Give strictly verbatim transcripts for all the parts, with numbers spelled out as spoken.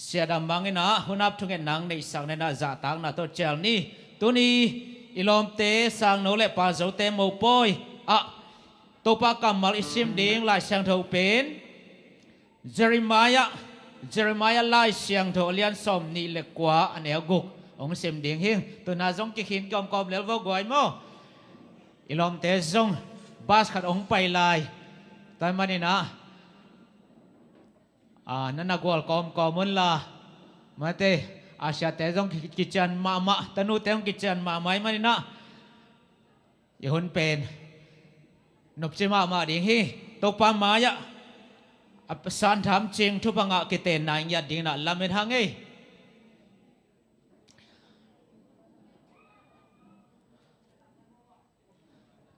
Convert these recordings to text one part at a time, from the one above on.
Siadam Mang in ah hunap thungetna hong neihsak na in ah zahtakna tawh cial ni. Tuni i lawmte Sangno le Palzote mopawi ah Topa kammal i sim ding Lai Siangtho pen Jeremiah, Jeremiah Lai Siangtho a lian sawmnih le kua, a neu guk hong sim ding hi. Tuna zong kikhin kawmkawm lel vo guai maw. I lawmte zong bus khat hong pai lai. Tua ahih manin ah, ah, na na gual kawmkawm unla. Mate, a siate zong ki-, kician mahmah, tanute zong kician mahmah ahih manin ah, i hun pen nopci mahmah ding hi. Topa mai-ah a santham cing thupha ngah kitenna i ngiat dingin ah lamet hang ei.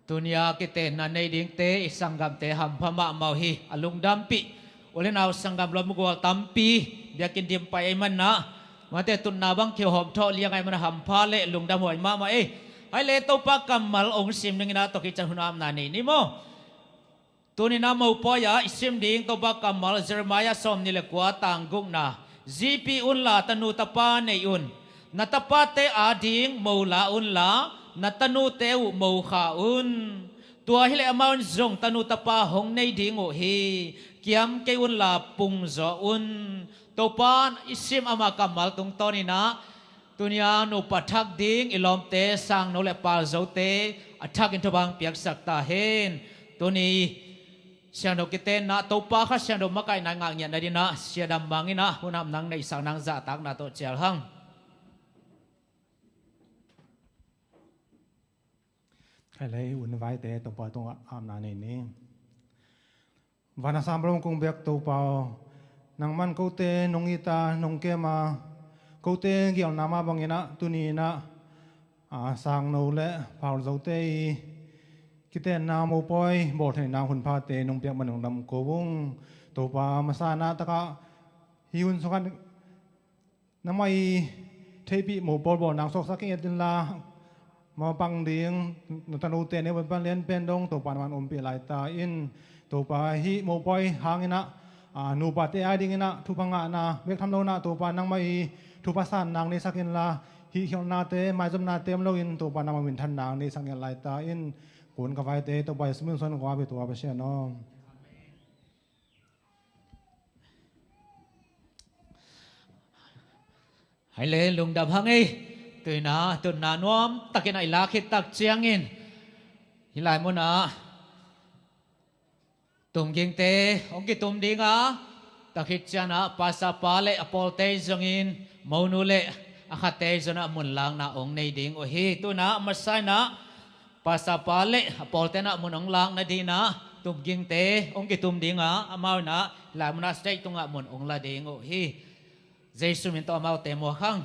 Tuni-a kitenna nei dingte i sanggamte hampha mahmah uh hi. A lungdampih u le nau sanggam lawm gual tampi biakinn dim pai ahih manin ah, mate, tutna bang kheuhawm thawh liang ahih manin ah hampha le lungdam huai mahmah ei. Hai le Topa kammal hong sim dingin ah tua khit ciang hun apna nei ni maw. Tuni-in ah mopawi ah i sim ding Topa kammal Jeremiah sawmnih le kua, tang gukna. Zipi unla tanu tapa nei un. Na tapate ading mo la unla, na tanute uh mo kha un. Tua hileh amau in zong tanu tapa hong nei ding uh hi. Kiam kei unla pungzaw un. Topa i sim ama kammal tungtawnin ah, tuni-a nupa thak ding i lawmte Sangno le Palzote a thakin thupha hong piaksak ta hen. Tuni Siangtho kitenna, Topa Kha Siangtho makaihna i ngah ngiat nadingin ah Siadam Mang in ah hunap nang neihsak nang zahtakna tawh cial hang. Hai le, u le naute Topa tungah apna nei ni. Van a sam bang kong biak Topa aw, nangman kote nong it a, nong kem a, kote gelna mah bangin ah tuni-in ah, a, Sangno le Palzote i kitenna mopawi bawl theihna hun phate nong piak manin lungdam ko ung. Topa, masa-in ah takah hih hun sungah nangmah i theihpih mopawi bawlna hong suaksak kei ngiat inla, mapang ding na tanute nei un pan lian pen dong Topa nangman ompih lai ta in. Topa, hih mopawi hangin ah, a, nupate adingin ah thupha ngahna bek tham lo-in ah Topa nangmah i thupha sanna hong neisak inla, hih khialhnate, maizumnate om loin Topa nangmah minthanna hong neisak ngiat lai ta in. Kun ka vaite Topa Jesu min suang kong ap hi, Topa Pasian aw. Hai le, lungdam hang ei. Tuni-in ah tutna nuamtakin ah i lak khit tak ciangin, hih lai munah tumgingte hong kitum ding a, tua khit ciangin ah pastor pa le a pawlte zongin monu le a khate zong ah mun lakna hong nei ding uh hi. Tuni-in ah masa-in ah pastor pa le a pawlte'n ah mun hong lak nadingin ah tumgingte hong kitum ding a, amau in ah hih lai munah stage tungah mun hong la ding uh hi. Jesu min tawh amaute muak hang.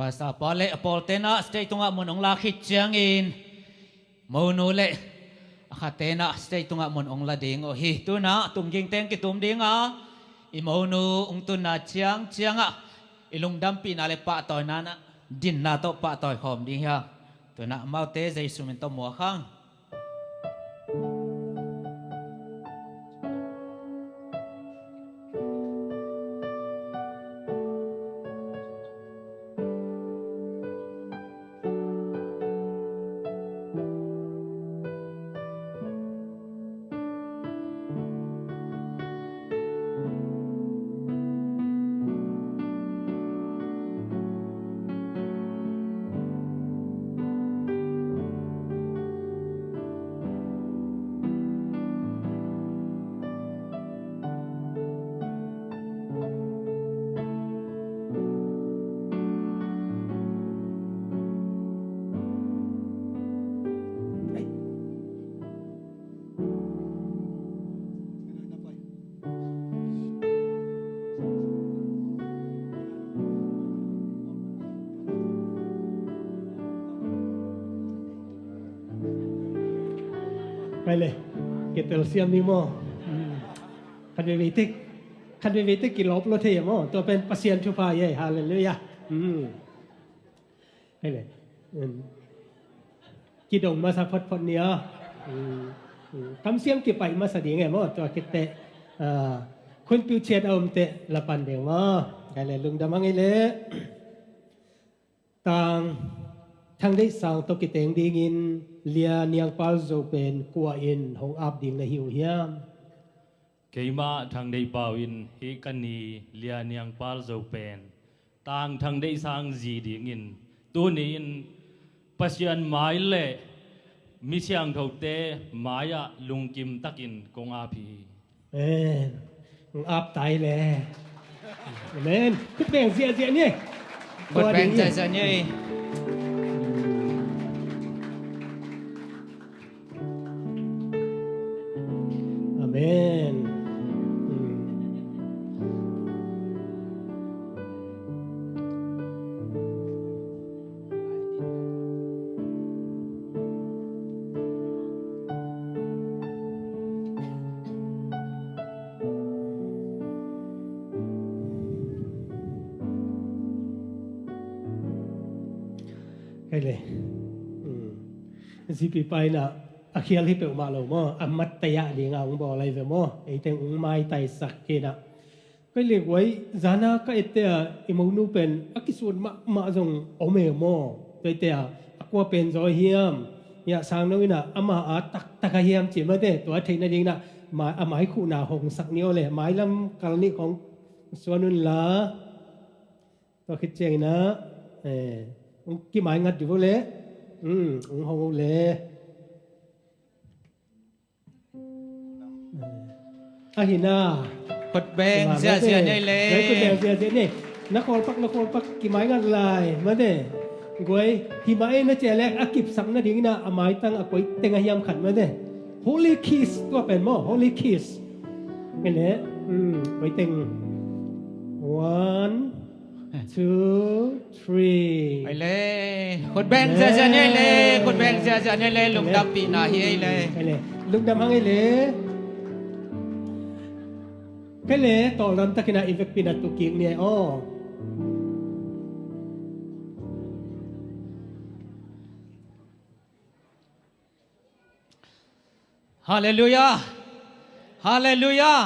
Pastor pa le a pawlte'n ah stage tungah mun hong lak khit ciangin, monu le a khatte na stage tungah mun ong la ding uh hi. Tuna tungging teng kitum dinga i monu ong tunna ciangciangah i lungdampihna le pahtawina na dinna tawh pahtawi khawm ding hi. Tuna amaute Jesu min tawh muak hang. Pai le, kitel siam ni maw? Khat veivei tek, khat veivei tek kilawp lo thei a maw? Tua pen Pasian thupha hi ei, halleluiah. Pai le. Kidong masa photphot ni a. Kamsiam kipaih masa ding e maw? Tua khit teh khutpiu ciat a om teh la pan ding maw? Pai le, lungdam hang ei le. Tang Thang Deih Sang tawh kiteng dingin Lia Niang Pal Zo pen kua in hong ap ding na hi uh hiam? Keimah Thang Deih Pau in hih ka ni Lia Niang Pal Zo pen Tang Thang Deih Sang zi dingin tuni in Pasian mai le mi siangthote mai-ah lungkim takin kong ap hi. Amen. Ap tai le. Amen. Khut beng ziahziah ni. Khut beng ziahziah ni. Amen. Kei le. Zipi paina a khial hi peuhmah lo maw? A mat taya dinga ung bawl ai ve maw? Eiteng ung maitaisak kina. Kei le guai zana ka ette a i monu pen a kisuan mahmah zong om e maw? Kei te a a kua pen zaw hiam? Ia sangno ina ama a taktak a hiam ci mate tua theihna dingna a maikhuhna hongsak ni aw le mailam kal nih khong suan unla. Tua khit ciangina ung kimai ngat di vo le ung hong le. Ahina. Khut beng ziahziah nei le. Khut beng ziahziah nei. Na khawlpak na khawlpak kimai ngat lai mate. Guai himah ei na cia le a kipsak nadingina a maitang a koi teng a hiam khat mate. Holy kiss tua pen maw, holy kiss. Kei le. Koi teng. One, two, three. Ai le. Khut beng ziahziah ni ai le. Khut beng ziahziah ni ai le. Lungdampihna hi ai le. Ai le. Lungdam hang ai le. Kei le tawldam takina i vekpi na tukik ni ai aw. Halleluiah. Halleluiah.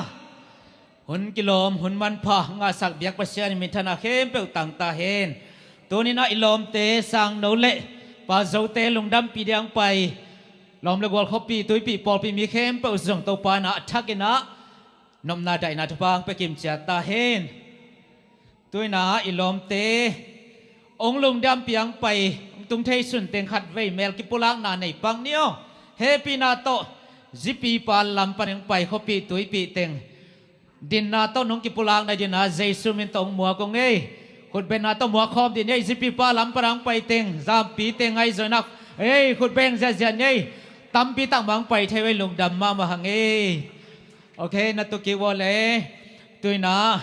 Hun kilawm hun manpha ngahsak biak Pasian in minthanna khempeuh tangta hen. Tunina i lawmte sangno le pazote lungdampi diang pai lawm le gual khuapi tuipi pawlpi mi khempeuh zong Topa na a thakinah nopna daihna thupha ang pia kimciat ta hen. Tuina i lawmte ong lungdam piang pai ong tung thei sun teng khat vei mel kipulakna nei pang ni aw. Hehpihna tawh zipipa lam pan ong pai khuapi tuipi teng dinna tawh nong kipulakna dinna Jesu min tawh ong muak ong ei. Khutbenna tawh muak khawm din ei zipipa lam pan ang pai teng zampi teng ngaihzawina ei khutbeng ziahziah ni ei. Tampi tak mah ang pai thei vei lungdam mahmah hang ei. Ok, na tuki vua le tuina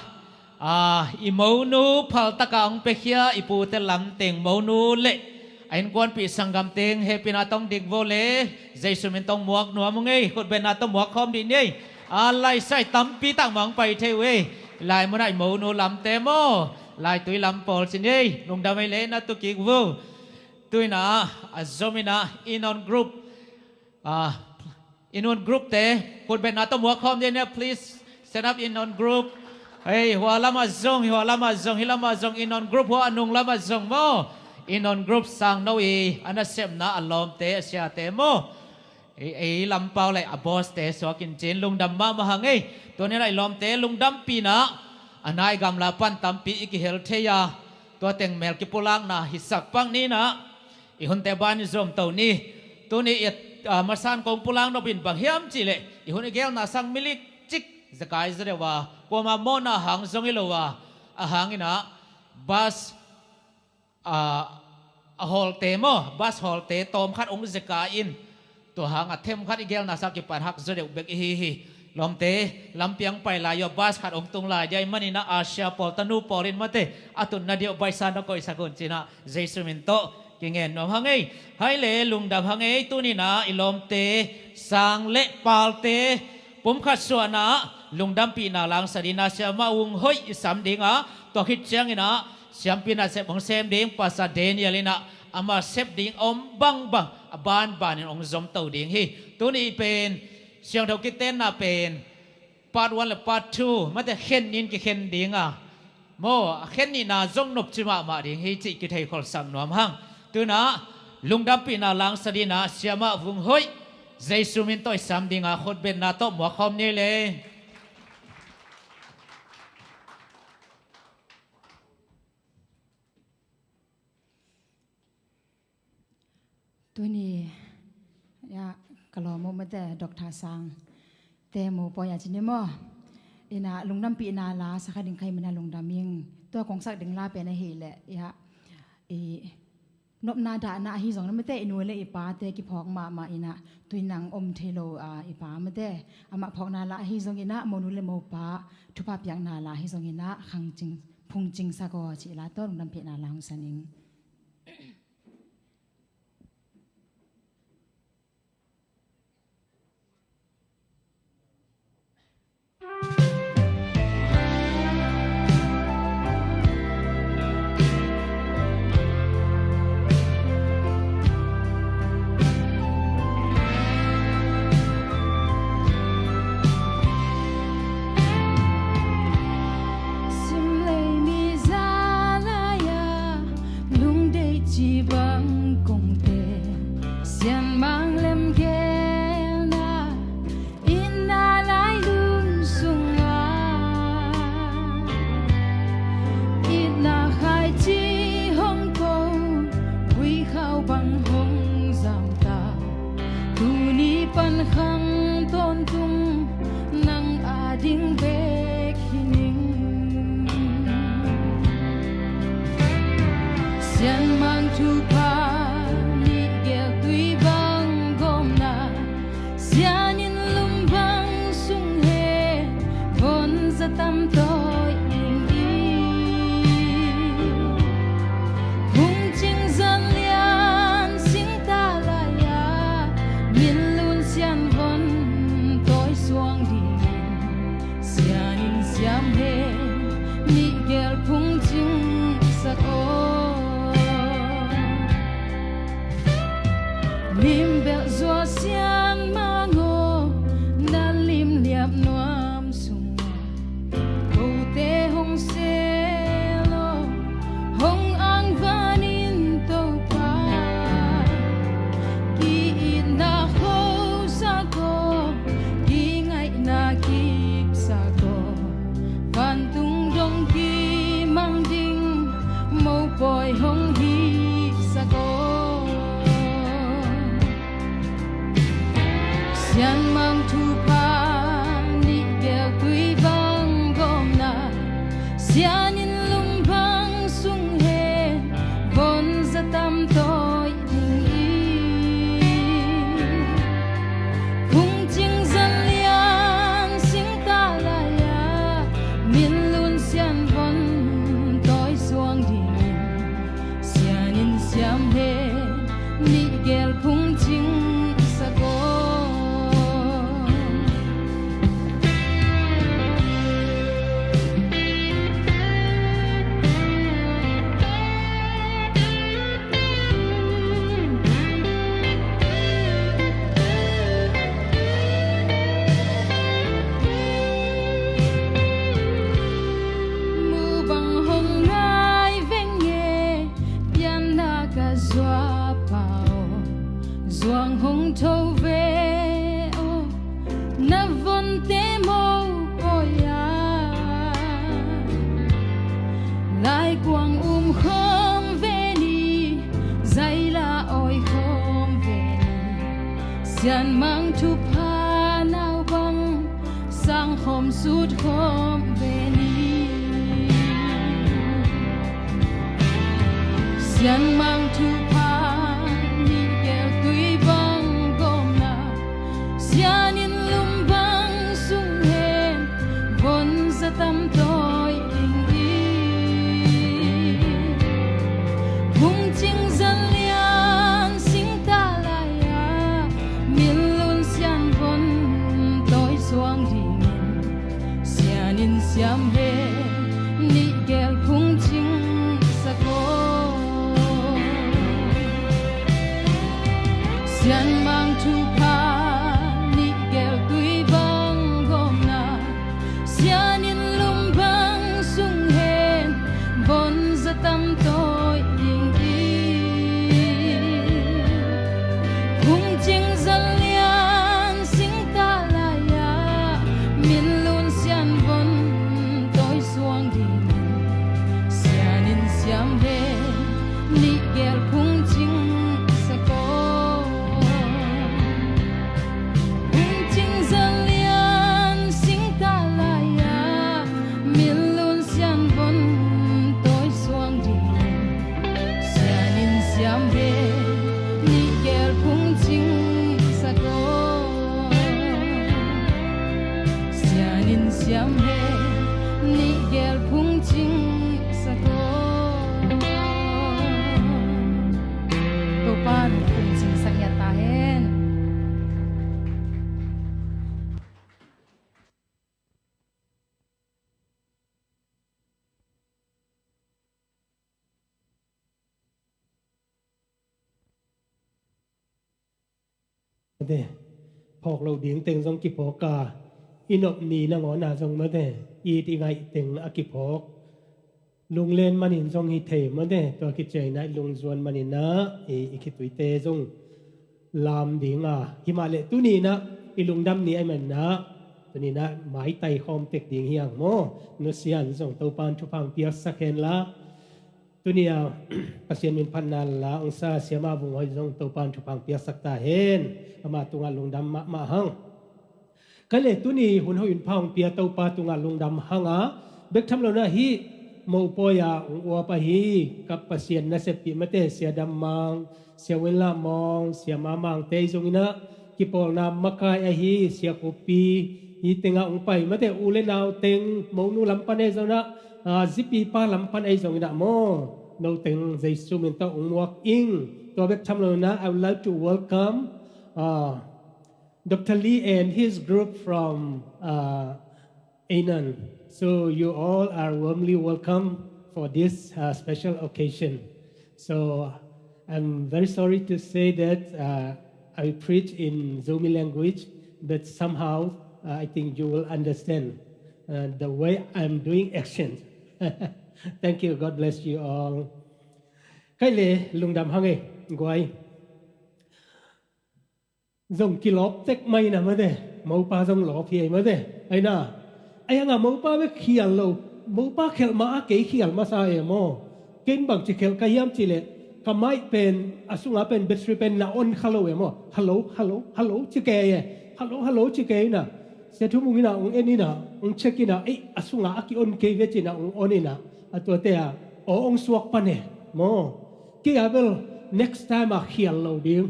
i monu phaltaka ong pekhia i pute lamteng monu le A innkuanpih sanggamte hehpihna tawh dik vo le, Jesu min tawh muak nuam ung ei, khutbetna tawh muak khawm dih ni ei. A laisai tampi tak mah hong pai thei uh ei. Lai munah i monu lamte maw, laitui lam pawl ci ni ei, lungdam ei le na tu kik vo. Tu-in ah, a zom in ah, in on group. Ah, in on group te, khutbetna tawh muak khawm dih ni ei, please stand up in on group. Hei, hua lamah zong, hua lamah zong, hih lamah zong, in on group, hua a nung lamah zong maw. In on group sangno i, a nasepna a lawmte, a siate maw. Ei, ei lampau le a boss te suak in cin lungdam mahmah hang ei. Tuni-in ah i lawmte lungdampihna, a nai gamla pan tampi i kihel thei a, tua teng mel kipulakna hisak pak ni-in ah, i hunte ban i zom to ni. Tuni i, ah, masan kong pulak nop in bang hiam cih leh, i hun i gelna sang milik cik zekai ze deuh a, kuama mawhna hang zong hi lo a, a hang in ah, bus, ah, a hawlte maw, bus hawlte tawm khat hong zeka in, tua hang a them khat i gelna sang kipan hak zaw deuh bek i hi hi. Lawmte, lampi ah pai lai uh a bus khat hong tung lai dia ahih manin ah, a sia pawl, tanu pawl in mate, a tutna deuh baisa na koihsak un ci-in ah, Jesu min tawh kingen nuam hang ei. Hai le lungdam hang ei, tuni-in ah i lawmte sang le palte pumkhat suahna ah lungdampihna la hong sa ding in ah, Siamah Vung Hoih i sam ding a, tua khit ciangin ah siampi nasep hong sem ding Pastor Daniel in ah, ama sep ding a om bangbang a banbanin hong zom to ding hi. Tuni pen siangtho kitenna pen part one le part two mate khen nih in kikhen ding a, maw, a khen nihna zong nopci mahmah ding hi cih kithei kholsak nuam hang. Tu-in ah lungdampihna la hong sa ding in ah, Siamah Vung Hoih, Jesu min tawh i sam ding a, khutbetna tawh muak khawm ni ei le. Tuni, ya, ka lawm uh mate, Doctor Sang te mu pawi a ci ni maw. In ah lungdampihna la sa kha ding ka hih manin ah lungdam ing. Tua kong sak ding la pen ahih leh, ya, i nopna dahna ahi zongin ah mate, i nu le i pate kiphawk mahmah in ah, tu-in ah hong om thei lo, ah, i pa mate, amah phawkna la ahi zongin ah, monu le mopa thupha piakna la ahi zongin ah, khang cing, phung cingsak aw cih la tawh lungdampihna la hong sa ning. Simlei miza lai-a lungdeih cih bang kong tel, sianmang lemgelna itna lailun sungah itna khaici hong ko, huikhau bang hong zamta, tuni pan khang tawntung nang ading bek hi ning. Sianmang thupha nih gel tui bang gawmna, sian in lum bang sung hen von za tam tawi ding hi. Phungcing zan lian singtah lai-a minlun sian von tawi suang dingin, sian in siam hen nih gel phungcing sak aw. Lim belh zua sianmang aw, na lim liap nuam sungah kote hong sel aw, hong angvan in Topa. Ki-itna khosak aw, kingaihna kipsak aw, vantung dong kimang ding mopawi hong hisak aw. Sianmang thupha nih gel tui bang gawmna, sian in lum bang sung hen von za tam tawi ding hi. Phungcing zan lian singtah lai-a minlun sian von tawi suang dingin, sian in siam hen Sianmang thupha nau bang sangkhawm sutkhawm ve ni. Sianmang thupha nih gel tui bang gawmna, sian in lum bang sung hen von za tam tawi ding hi. Phungcing zan lian singtah lai-ah minlun sian von tawi suang dingin, sian in siam hen nih gel phungcing sak aw. Sianmang thupha nih gel tui bang gawmna, sian in lum bang sung hen von za tam tawi ding hi. Phungcing zan lian singtah lai-ah minlun sian von tawi suang dingin, sian in siam hen nih gel phungcing sak aw. Phungcing zan lian singtah lai-ah minlun sian von tawi suang dingin, sian in siam hen nih gel phungcing sak aw. Sian in siam hen nih gel phungcing sak aw. Topa'n phungcing sak ngiat ta hen. Mate, phawk loh ding teng zong kiphawk a, i nop ni nangawn ah zong mate, it i ngaih teng a kiphawk. Lunglen manin zong hi thei mate, tua kiciang inah i lungzuan manin ah i, i khituite zong lam ding a, himahleh tuni inah i lungdam ni ahih manin ah tuni inah maitai khawm tek ding hi hang maw. Nusia in zong Topa'n thupha hong piaksak hen la, tuni a Pasian min phatna la hong sa Siama Vung Hoih zong Topa'n thupha hong piaksak ta hen. Ama tungah lungdam mahmah hang. Kei le tuni hun hoih hun pha hong pia Topa tungah lungdam hang a, bek tham lo inah hih Mopawi ah hong uap ahi ka Pasian naseppih mate, Sia Dam Mang, Sia Win Lah Mawng, Sia Ma Mangte zong inah kipawlna makai ahi Sia Khup Pi, hih tengah hong pai mate, u le nau teng, monu lam pan ahi zong inah, ah, zipipa lam pan ahi zong inah maw, no teng Jesu min tawh hong muak ing. Tua bek tham lo inah, I would like to welcome, ah, Doctor Lee and his group from, uh, Anan. So you all are warmly welcome for this, uh, special occasion. So I'm very sorry to say that, uh, I preach in Zomi language, but somehow, uh, I think you will understand, uh, the way I'm doing action. Thank you. God bless you all. Kei le lungdam hang e, guai. Zong kilawp tek mai na mate, mopa zong lawp hi ei mate. Aina, ai hanga mopa bek khial lo, mopa khelh ma a kei khial masa e maw. Ken bangci khelh ka hiam cih leh, ka mic pen, a sunga pen battery pen na on kha lo e maw. Hello, hello, hello ci kei e. Hello, hello ci kei ina. Sia Thum Ung ina, ung en ina, ung check ina, ei, a sunga a ki on kei ve ci ina, ung on ina. A tuate a, aw ong suak pan e maw. Kei a bel, next time a khial lo ding.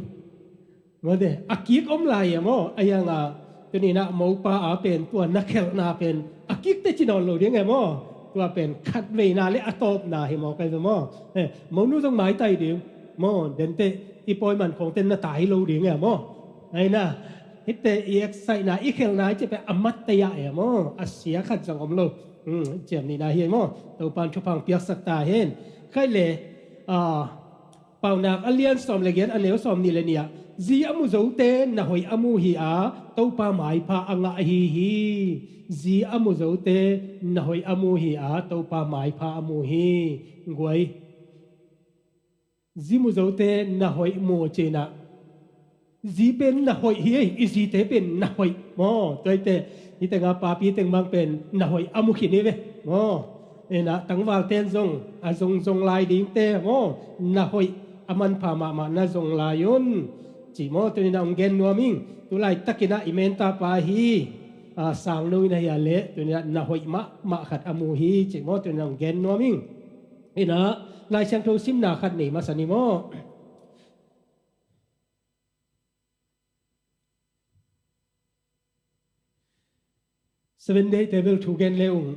Mate, a kik om lai e maw? A hianga, tuni na mopa a pen, tua na khelhna pen, a kik te ci nawn lo ding e maw? Tua pen, khat veina le a tawpna hi maw, kai ve maw? Eh, monu zong maitai ding. Maw, dente, i pawi man khong ten na tai lo ding e maw? Aina, hitte i excite na, i khelhna, i ci pen, a mat te ya e maw? A sia khat zong om lo. Hmm, ciam ni na hi e maw? Topan thupha piaksak ta hen. Kai le, ah, Paunak a lian sawm le giat a neu sawm nih le nih ah, zi a mu zote na hoih a mu hi a, Topa maipha a ngah ahi hi. Zi a mu zote na hoih a mu hi a, Topa maipha a mu hi. Guai. Zi mu zote na hoih mu cinah. Zi pen na hoih hi ei, i zite pen na hoih maw? Tuaite, hi tenga papi teng bang pen na hoih a mu khin hi ve maw? Ena tangval ten zong, a zong zong lai dingte maw? Na hoih a manpha mahmah na zong lai un. Cih maw, tuni-in ah hong gen nuam ing. Tu laitakin ah i menta pa hi, a, sangno in ah hi a leh, tuni-in ah na hoih mahmah khat a mu hi, cih maw, tuni-in ah hong gen nuam ing. In ah, Lai Siangtho simna khat nei masa ni maw. Seven Day Table thu gen le ung,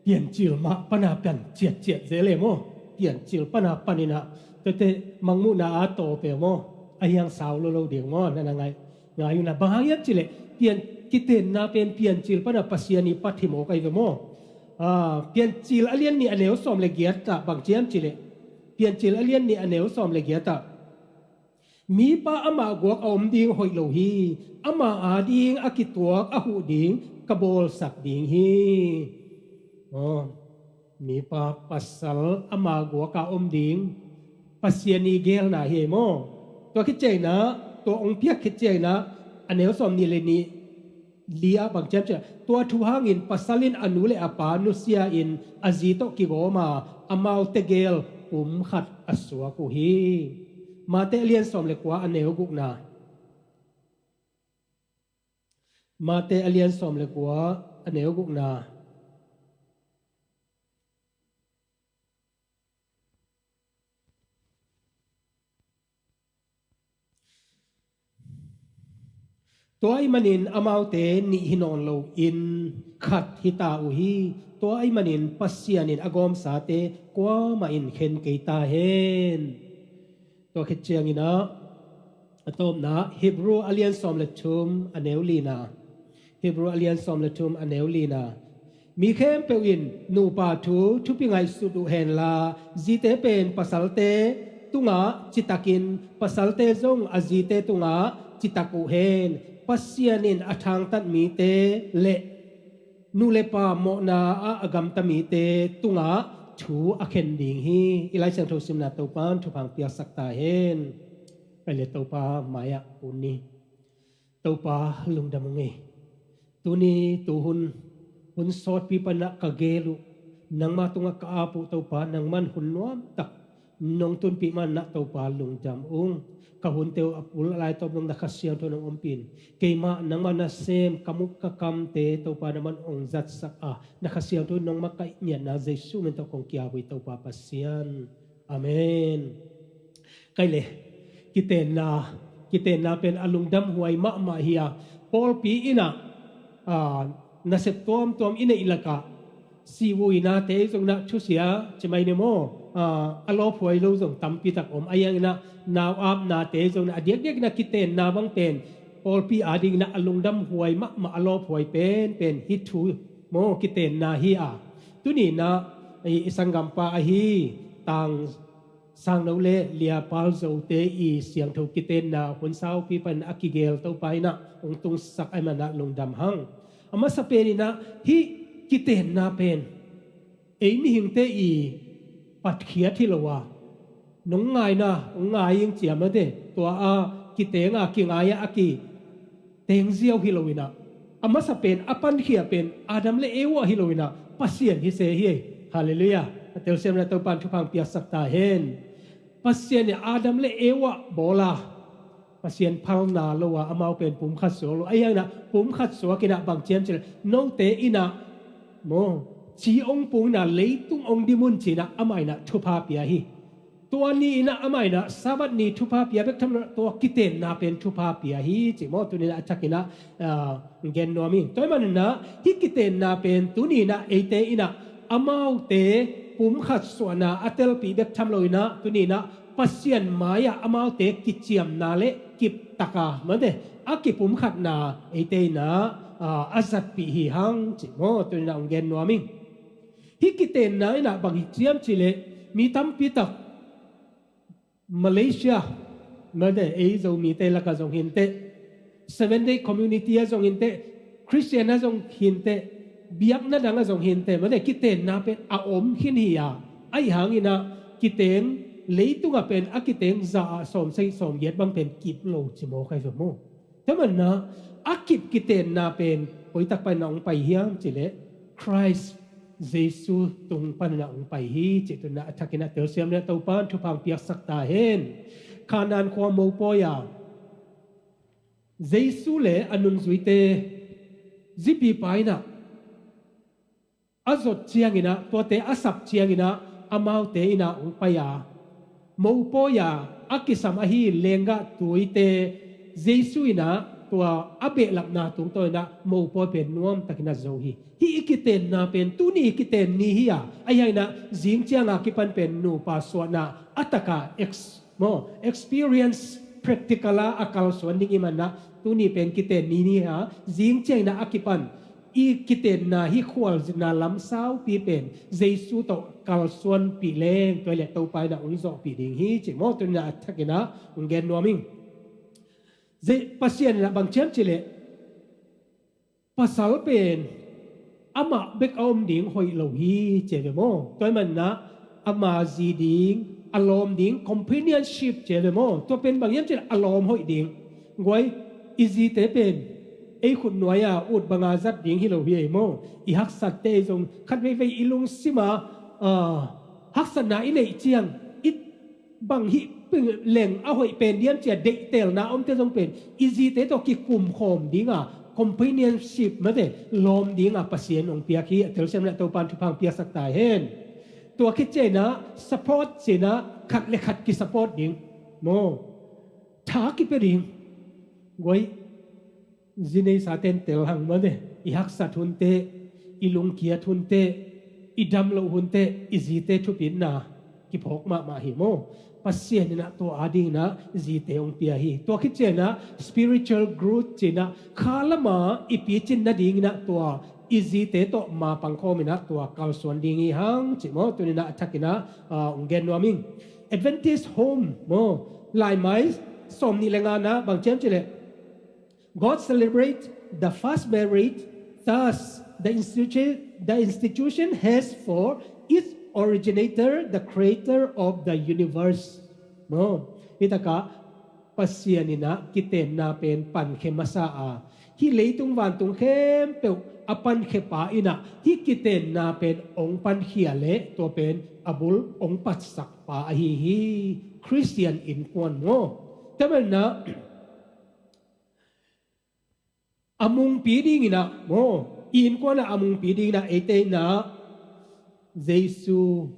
Piancil mah pana pan ciatciat zel e maw. Piancil pana panin ah, tuate mangmuhna a tawp e maw. A hiang sau lo lo ding maw, na na ngai, ngai un ah. Bang hang hiam cih leh, pian, kitenna pen Piancil pana Pasian i pat hi maw, kai ve maw. A, Piancil a lian nih a neu sawm le giat ah bang ci hiam cih leh, Piancil a lian nih a neu sawm le giat ah, Mipa amah guak a om ding hoih lo hi. Ama ading a kituak a huh ding ka bawlsak ding hi. Aw, mipa pasal ama guak a om ding Pasian i geelna hi ei maw. Tua khit ciangin ah, tua hong piak khit ciangin ah, a neu sawm nih le nih li ah bang ci hiam cih leh, tua thu hangin pasal in a nu le a pa nusia in a zi tawh kigawm a, amaute gel pum khat a suak uh hi. Mate a lian sawm le kua a neu gukna. Mate a lian sawm le kua a neu gukna. Tua ahih manin amaute nih hi nawn loin khat hi ta uh hi. Tua ahih manin Pasian in a gawmsate kuamah in khen kei ta hen. Tua khit ciangin ah, a tawpna, Hebrew a lian sawm le thum a neu lina. Hebrew a lian sawm le thum a neu lina. Mi khempeuh in nupa thu thupi ngaihsut uh henla, zite pen pasalte tungah citakin, pasalte zong a zite tungah citak uh hen. Pasian in a thangtat mite le nu le pa mawhna ah a gamta mite tungah thu a khen ding hi. I Lai Siangtho simna Topa'n thupha piaksak ta hen. Pai le Topa mai-ah kun ni. Topa lungdam ung ei. Tuni tuhun, hun sawtpi panin ah ka geel uh, nangma tungah ka ap uh Topa, nangman hun nuamtak nong tunpih manin ah Topa lungdam ung. Ka hunte uh a pul a lai tawp nong na Kha Siangtho nong ompih in. Keimah nangma nasem ka muk ka kamte Topa nangman hong zatsak a, na Kha Siangtho nong makaih ngiatna Jesuh min tawh kong ki-ap uh hi Topa Pasian. Amen. Kai le, kitenna, kitenna pen a lungdam huai mahmah hi a, pawlpi in ah, a, nasep tuamtuam i neih lakah, sivuinate zong in ah thusia ci mai ni maw, a, a lawphuai lo zong tampi tak om. Ahi hangin ah nau apnate zong in ah a diakdiakin ah kitenna bang pen pawlpi adingin ah a lungdam huai mahmah, a lawphuai penpen hi thu maw, kitenna hi a. Tuni in ah i, i sanggampa ahi Tang Sangno le Lia Pal Zote i siangtho kitenna hun saupi panin a kigeel Topa in ah hong tungsak ahih manin ah lungdam hang. A masa penin ah hih kitenna pen ei mihingte i patkhiat hi lo a, nong ngaina, hong ngai ing ci a, mate, tua a kiteng a, kingai a, a kiteng ziau hi lo in ah, a masa pen, a pankhia pen Adam le Eva hi lo in ah, Pasian hi se hi ei. Halleluiah. A telsiam le Topa'n thupha piaksak ta hen. Pasian in Adam le Eva bawl a, Pasian phalna lo a, amau pen pumkhat suak lo. Ahi hangin ah pumkhat suak in ah bang ci hiam cih leh, note in ah maw, ci hong pung in ah leitung hong dim un ci in ah amah in ah thupha pia hi. Tua ni in ah amah in ah Sabbath ni thupha pia bek tham lo, tua kitenna pen thupha pia hi ci maw, tuni in ah a thakin ah, a, gen nuam ing. Tua ahih manin ah hih kitenna pen tuni in ah eite in ah amaute pumkhat suahna a telpih bek tham lo in ah, tuni in ah Pasian mai-ah amaute kiciamna le kiptak a, mate, a kipumkhatna eite in ah, a, a zatpih hi hang ci maw, tuni in ah hong gen nuam ing. Hih kitenna in ah bang hi hiam cih leh, mi tampi tak Malaysia, mate, ei Zomite lakah zong hi inteh, Seven Day Community ah zong hi inteh, Christian ah zong hi inteh, biakna dang ah zong hi inteh, mate, kitenna pen a om khin hi a, ahi hangin ah kiteng, leitungah pen a kiteng za ah sawmsagih sawmgiat bang pen kip lo ci maw, kai ve maw. Tua ahih manin ah a kip kitenna pen koi tak panin ah hong pai hiam cih leh, Christ Jesuh tung panin ah hong pai hi cih tuni in ah a thakin ah telsiam le Topa'n thupha piaksak ta hen. Kanaan khua mopawi a Jesu le a nungzuite zipipa in ah a zot ciangin ah, tuate a sap ciangin ah, amaute in ah hong pai a, mopawi a a kisam ahi lenggah tuite Jesu in ah tua a behlapna tungtawn in ah mopawi pen nuamtakin a zo hi. Hih i kitenna pen tuni i kiten ni hi a, ahi hangin ah zing ciang a kipan pen nupa suahna a tak a ex maw, experience, practical a a kalsuan ding i hih manin ah tuni pen kiten ni hi a, zing ciangin ah a kipan i kitenna hih khualzinna lam saupi pen Jesu tawh kalsuanpih leng, tua hi leh Topa in ah hong zawhpih ding hi ci maw, tuni in ah a thakin ah hong gen nuam ing. Pasian in ah bang ci hiam cih leh, pasal pen amah bek a om ding hoih lo hi ci ve maw. Tua ahih manin ah ama zi ding, a lawm ding, companionship ci ve maw. Tua pen bang hiam cih leh a lawm hoih ding. Guai, i zite pen ei khutnuai a ut banga zat ding hi lo hi ei maw. I haksatte ei zong khat veivei i lungsim a, ah, haksatna i neih ciang i bang hih leng a hoih pen diam ci a deihtelna omte zong pen i zite tawh kikumkhawm ding a, companionship mate, lawm ding a Pasian hong piak hi. A telsiam in ah Topa in thupha hong piaksak ta hen. Tua khit ciangin ah support ci-in ah khat le khat kisupport ding maw, tha kipia ding. Guai, zi neisa ten tel hang mate, i haksat hun teh, i lungkiat hun teh, i dam loh hun teh i zite thupitna kiphawk mahmah hi maw. Pasian in ah tua adingin ah zite hong pia hi. Tua khit ciangin ah spiritual growth ci-in ah kha lam a i picin nadingin ah tua i zite tawh mapang khawmin ah tua kalsuan ding hi hang ci maw, tuni in ah a thakin ah, ah, hong gen nuam ing. Adventist Home maw, Laimai sawmnih le nga-na bang ci hiam cih leh, God celebrate the first marriage, thus the institution, the institution has for its originator the creator of the universe. Maw, hih tak ah Pasian in ah kitenna pen pankhia masa a, hih leitung vantung khempeuh a pankhia pa in ah hih kitenna pen hong pankhia leh tua pen a bul hong patsak pa ahi hi. Khristian innkuan maw. Tua ahih manin ah a mungpi dingin ah maw, i innkuan ah a mungpi dingin ah eite in ah Jesu,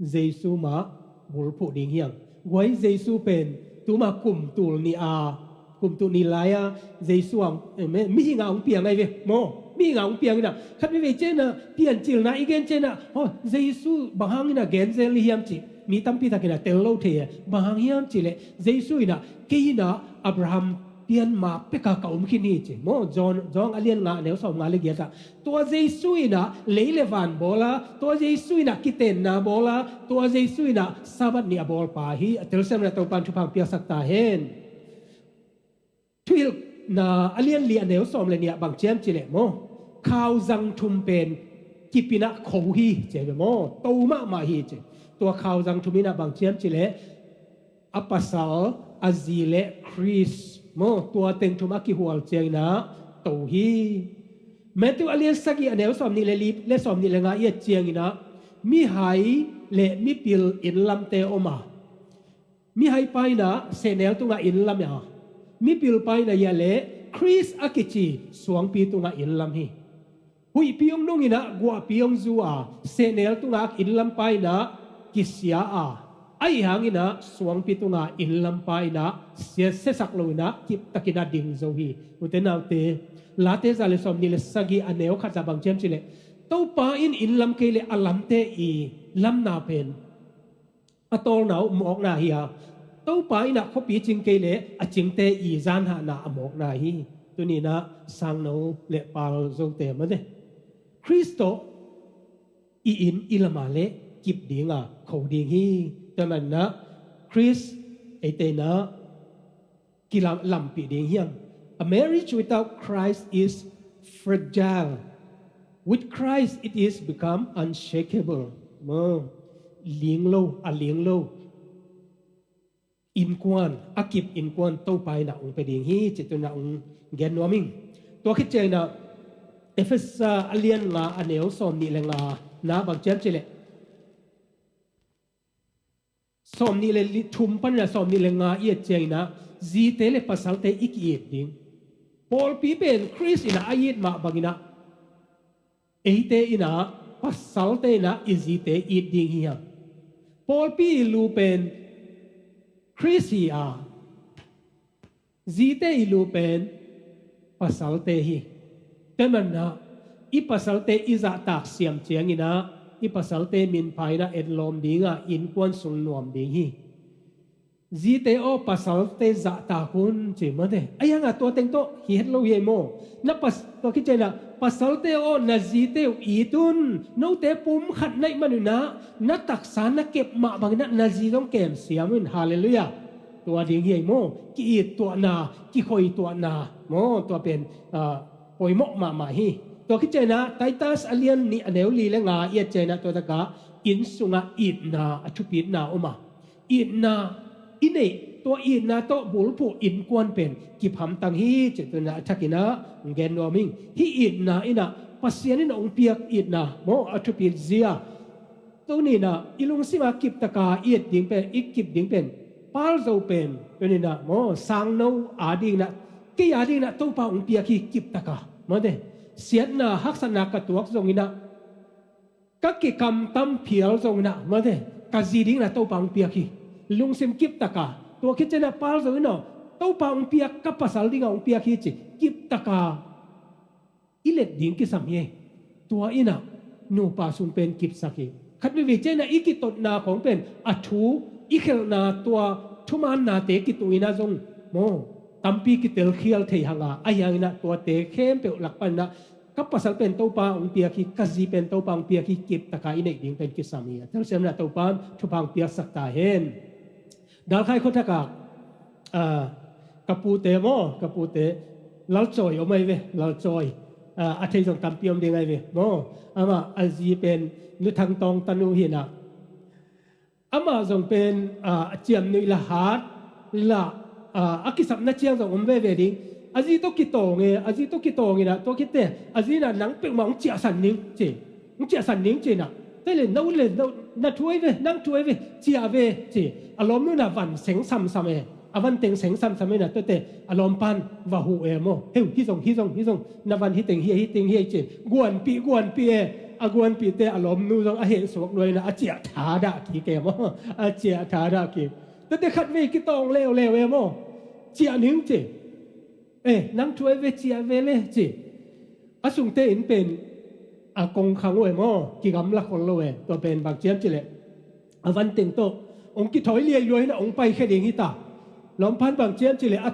Jesu mah bulphuh ding hi hang. Guai, Jesu pen tuma kum tul nih a, kum tul nih lai a Jesu a, eh, mi, mihing a hong piang ahi ve maw. Mihing a hong piang in ah khat veivei ciangin ah piancilna i gen ciangin ah, oh, Jesu bang hangin ah gen zel i hiam cih mi tampi takin ah tel lo thei e. Bang hang hiam cih leh Jesu in ah kei in ah Abraham pianma pek a ka om khin hi ci maw. John, John a lian nga a neu sawmnga le giat ah tua Jesu in ah lei le van bawl a, tua Jesu in ah kitenna bawl a, tua Jesu in ah Sabbath ni a bawl pa hi. A telsiam in ah Topa in thupha hong piaksak ta hen. Thuhilhna a lian li a neu sawm le nih ah bang ci hiam cih leh maw, khauzang thum pen kip in ah kho hi ci ve maw, to mahmah hi ci. Tua khauzang thum in ah bang ci hiam cih leh a pasal, a zi le Khrist maw, tua teng thum a kihual ciangin ah to hi. Matthew a lian sagih a neu sawmnih le li le sawmnih le nga i et ciangin ah mihai le mipil inn lamte om a, mihai pa in ah sehnel tungah inn lam a, mipil pa in ah ia le Khrist a kici suangpi tungah inn lam hi. Huihpi hong nung in ah guahpi hong zu a, sehnel tungah inn lam pa in ah kisia a, ahi hangin ah suangpi tungah inn lam pa in ah sia, siasak lo in ah kiptakin ah ding zo hi. Ute naute, Late za le sawmnih le sagih a neu khat ah bang ci hiam cih leh, Topa in inn lam kei leh a lamte i lamna pen a tawlna uh mawkna hi a, Topa in ah khuapi cing kei leh a cingte i zanhahna a mawkna hi. Tuni in ah sangno le pal zote mate, Khrist tawh i inn i lam a leh kip ding a, kho ding hi. Tua ahih manin ah Khrist eite in ah kilam, lampih ding hi hang. A marriage without Christ is fragile. With Christ it is become unshakable. Maw, ling lo, a ling lo innkuan, a kip innkuan Topa in ah hong pia ding hi ci tuni in ah hong gen nuam ing. Tua khit ciangin ah Efesa a lian nga a neu sawmnih le nga-na bang ci hiam cih leh, sawmnih le li, thum panin ah sawmnih le nga i et ciangin ah Zite le pasalte i ki-it ding. Pawlpi pen Khrist in ah a it mah bangin ah, eite in ah, pasalte in ah i zite it ding hi hang. Pawlpi i lu pen Khrist hi a, zite i lu pen pasalte hi. Tua manin ah, i pasalte i zahtak siam ciangin ah, i pasalte minpha in ah etlawm ding a, innkuan sung nuam ding hi. Zite aw, pasalte zahtak un, ci mate. A hi hang a, tua teng tawh hi het lo hi ei maw. Na pas-, tua khit ciangin ah, pasalte aw, na zite uh it un, note pumkhat na hih manin ah, na taksa na kep mah bangin ah na zi zong kem siam un. Halleluiah. Tua ding hi ei maw. Ki-it tuahna, kikhoi tuahna maw, tua pen, ah, poimawh mahmah hi. Tua khit ciangin ah, Titus a lian nih a neu li le nga i et ciangin ah, tua tak ah inn sungah itna a thupitna om a, itna i neih, tua itna tawh bulphuh innkuan pen kiphamtang hi, ci-in tu-in ah a thakin ah gen nuam ing. Hih itna in ah, Pasian in ah hong piak itna maw, a thupit zia. Tuni-in ah i lungsim a kiptak a i et ding pen, i kip ding pen, Paul zo pen tuni-in ah maw, sangno a dingin ah, kei a dingin ah Topa hong piak hi kiptak a, mate. Siatna, haksatna ka tuak zongin ah, ka kikamtam phial zongin ah, mate, ka zi dingin ah Topa hong piak hi. Lungsim kiptak a. Tua khit ciangin ah Paul zo in ah, Topa hong piak, ka pasal dingin ah hong piak hi, ci kiptak a i let ding kisam hi. Tua in ah nupa sung pen kipsak hi. Khat veivei ciangin ah i kitotna khawng pen, a thu i khelhna, tua thumannate kituh in ah zong maw, tampi kitelkhial thei hang a, a hi hangin ah tuate khempeuh lak panin ah, ka pasal pen Topa hong piak hi, ka zi pen Topa hong piak hi, kiptak a i neih ding pen kisam hi. A telsiamna Topa in thupha hong piaksak ta hen. Dalkhai khuathak ah, ah, ka pute maw, ka pute, Lalcawi om ahi ve, Lalcawi. Ah, a thei zong tampi om ding ahi ve maw. Amah a zi pen Nu Thang Tawng tanu hi-in ah, amah zong pen, ah, a ciamnuih lah hat lah, ah, a kisapna ciang zong om veve ding. A zi tawh kitawng e, a zi tawh kitawng in ah, tua khit teh a zi in ah, nang peuhmah hong ciahsan ning, ci. Hong ciahsan ning, ci-in ah. Tua leh, no le, no, na thu ahi ve, nang thu ahi ve, ciah ve, ci. A lawmnu in ah van seng samsam e. A van teng seng samsam in ah, tua teh a lawmpa in va huh e maw. Heu, hih zong, hih zong, hih zong, na van hih teng hi, hih teng hi, ci. Guanpih, guanpih e. A guanpih teh a lawmnu zong a hehsuak lua in ah, a ciah thadah kik e maw. A ciah thadah kik. Tua teh khatvei kitawng leuleu e maw. Ciah ning, ci. Eh, nang thu ahi ve, ciah ve le, ci. A sungte inn pen a kongkhang uh e maw, kigamla khol lo e. Tua pen bang ci hiam cih leh, a van teng tawh hong kithawi liai lua in ah hong paikhia ding hi ta. Lawmpa in bang ci hiam cih leh, a,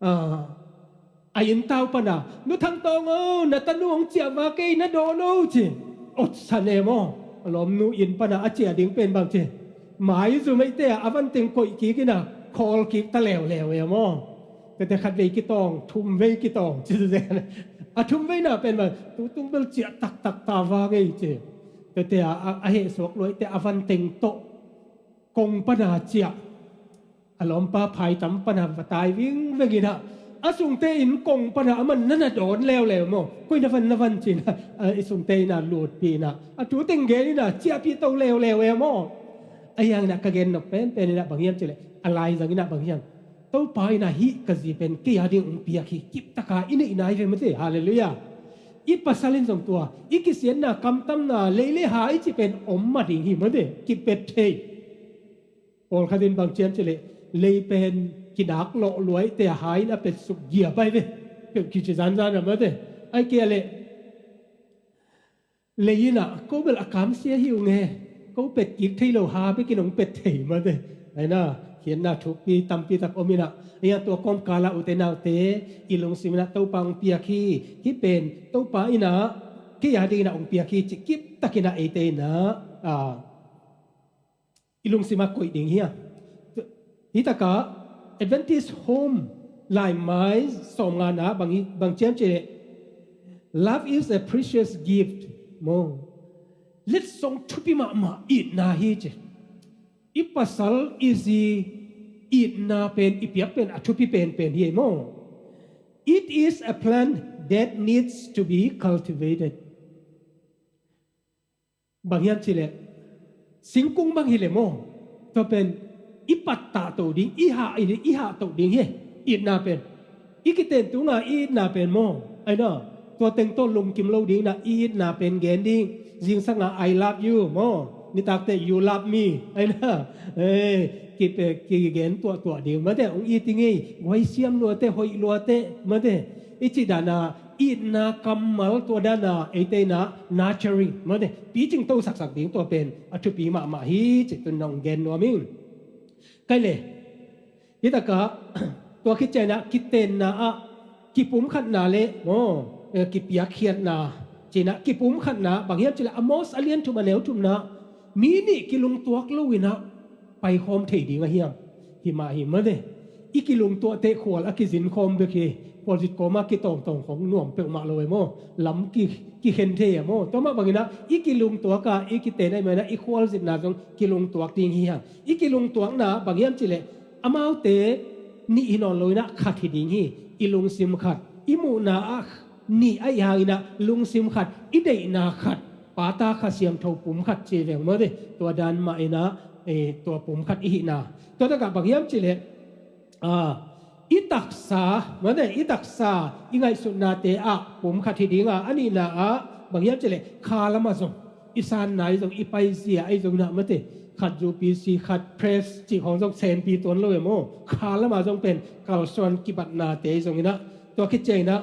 a, a inn tau pan ah, Nu Thang Tawng aw, na tanu hong ciah vak ei, na dawn o, ci. Otsan e maw. A lawmnu inn pan ah a ciah ding pen bang ci, maizum eite ah a van teng koih kik in ah, khawl kik ta leuleu e maw. Tua teh khatvei kitawng, thumvei kitawng, ci zen. A thumveina pen bang, tu tung bel ciah taktak ta vang ei, ci. Tua teh a, a, a hehsuak lua eite a van teng tawh kong pan ah ciah. A lawmpa phaitam pan ah va tai vingveng in ah, a sungte inn kong pan ah amah in na na dawn leuleu maw. Koi na van, na van, ci-in ah, a, i sungte inn ah lutpih in ah, a thu teng gen in ah, ciahpih to leuleu e maw. A hi hangin ah ka gen nop penpen in ah bang hiam cih leh, a laizang in ah bang hiam, Topa in ah hih ka zi pen kei a ding hong piak hi, kiptak a i neihna hi ve, mate. Halleluiah. I pasal in zong tua, i kisiatna, kamtamna, lei le ha i cih pen om mah ding hi, mate. Kipet thei. Pawlkhat in bang ci hiam cih leh, lei pen kinak lawh lua eite a ha in a petsuk giap ahi ve, peuh kici zanzan a, mate. Ahih kei leh, lei in ah, ko bel a kamsia hi ung e, ko pet kik thei lo, ha bekin hong pet thei, mate. Ahi na, khiatna thukpi tampi tak om in ah, ahi a, tua kawmkal ah, ute naute, i lungsim in ah Topa hong piak hi. Hih pen Topa in ah kei a dingin ah hong piak hi, ci kiptak in ah eite in ah, a, i lungsim ah koih ding hi a. Hih tak ah Adventist Home laimai sawmngana bang hi, bang ci hiam cih leh, "Love is a precious gift," maw. Letsong thupi mahmah itna hi, ci. I pasal i zi itna pen, i piak pen a thupi penpen hi ei maw. "It is a plant that needs to be cultivated." Bang hiam cih leh, singkung bang hi leh maw, tua pen i pattah to ding, i hah, i hah to ding hi. Itna pen i kiten tunga i itna pen maw, aina tua teng tawh lungkim lo ding na i itna pen gen ding. Zingsanga I love you maw, nitakte you love me, aina kipe kigen tuahtuah ding mate, ong iti ngei, guai siam luate, hoih luate mate, i ci dana itna kammal tua dana eite ina nurturing mate, picing to saksak ding tua pen a thupi mahmah hi ci tun nong gen nuam ing. Kai le, hitaka tua khit ciangina kitenna ah kipumkhatna le maw, kipiakkhiatna cina kipumkhatna bang hiam cila Amos a lian thum a neu thumna mi nih kilungtuak lo ina paikhawm thei ding a hiam? Himah hi mate, i kilungtuahteh khual a kizinkhawm bek hi. Khualzit kawma kitawngtawng khong nuam peuhmah lo e maw, lam kikhen thei e maw. Tua mah bangina i kilungtuaka i kiten ahi mana i khualzitna zong kilungtuak ding hi hang. I kilungtuakna bang hiam cileh amaute nih hi nawn lo ina khat hi ding hi. I lungsim khat, i muhna ah nih ahi hangina lungsim khat, i deihna khat, pata kha siangtho pum khat ci veng mate, tua dan mah ina tua pum khat i hihna. Tua takah bang hiam cileh i taksa mate, i taksa i ngaihsutnate ah pum khat hi dinga, a nihna ah bang hiam cileh kha lamah zong i sanna i zong i paizia ahi zong ina mate, khat U P C, khat press cih khong zong senpi tuan lo e maw. Kha lamah zong pen kalsuan kibatnate ahi zong ina, tua khit ciangina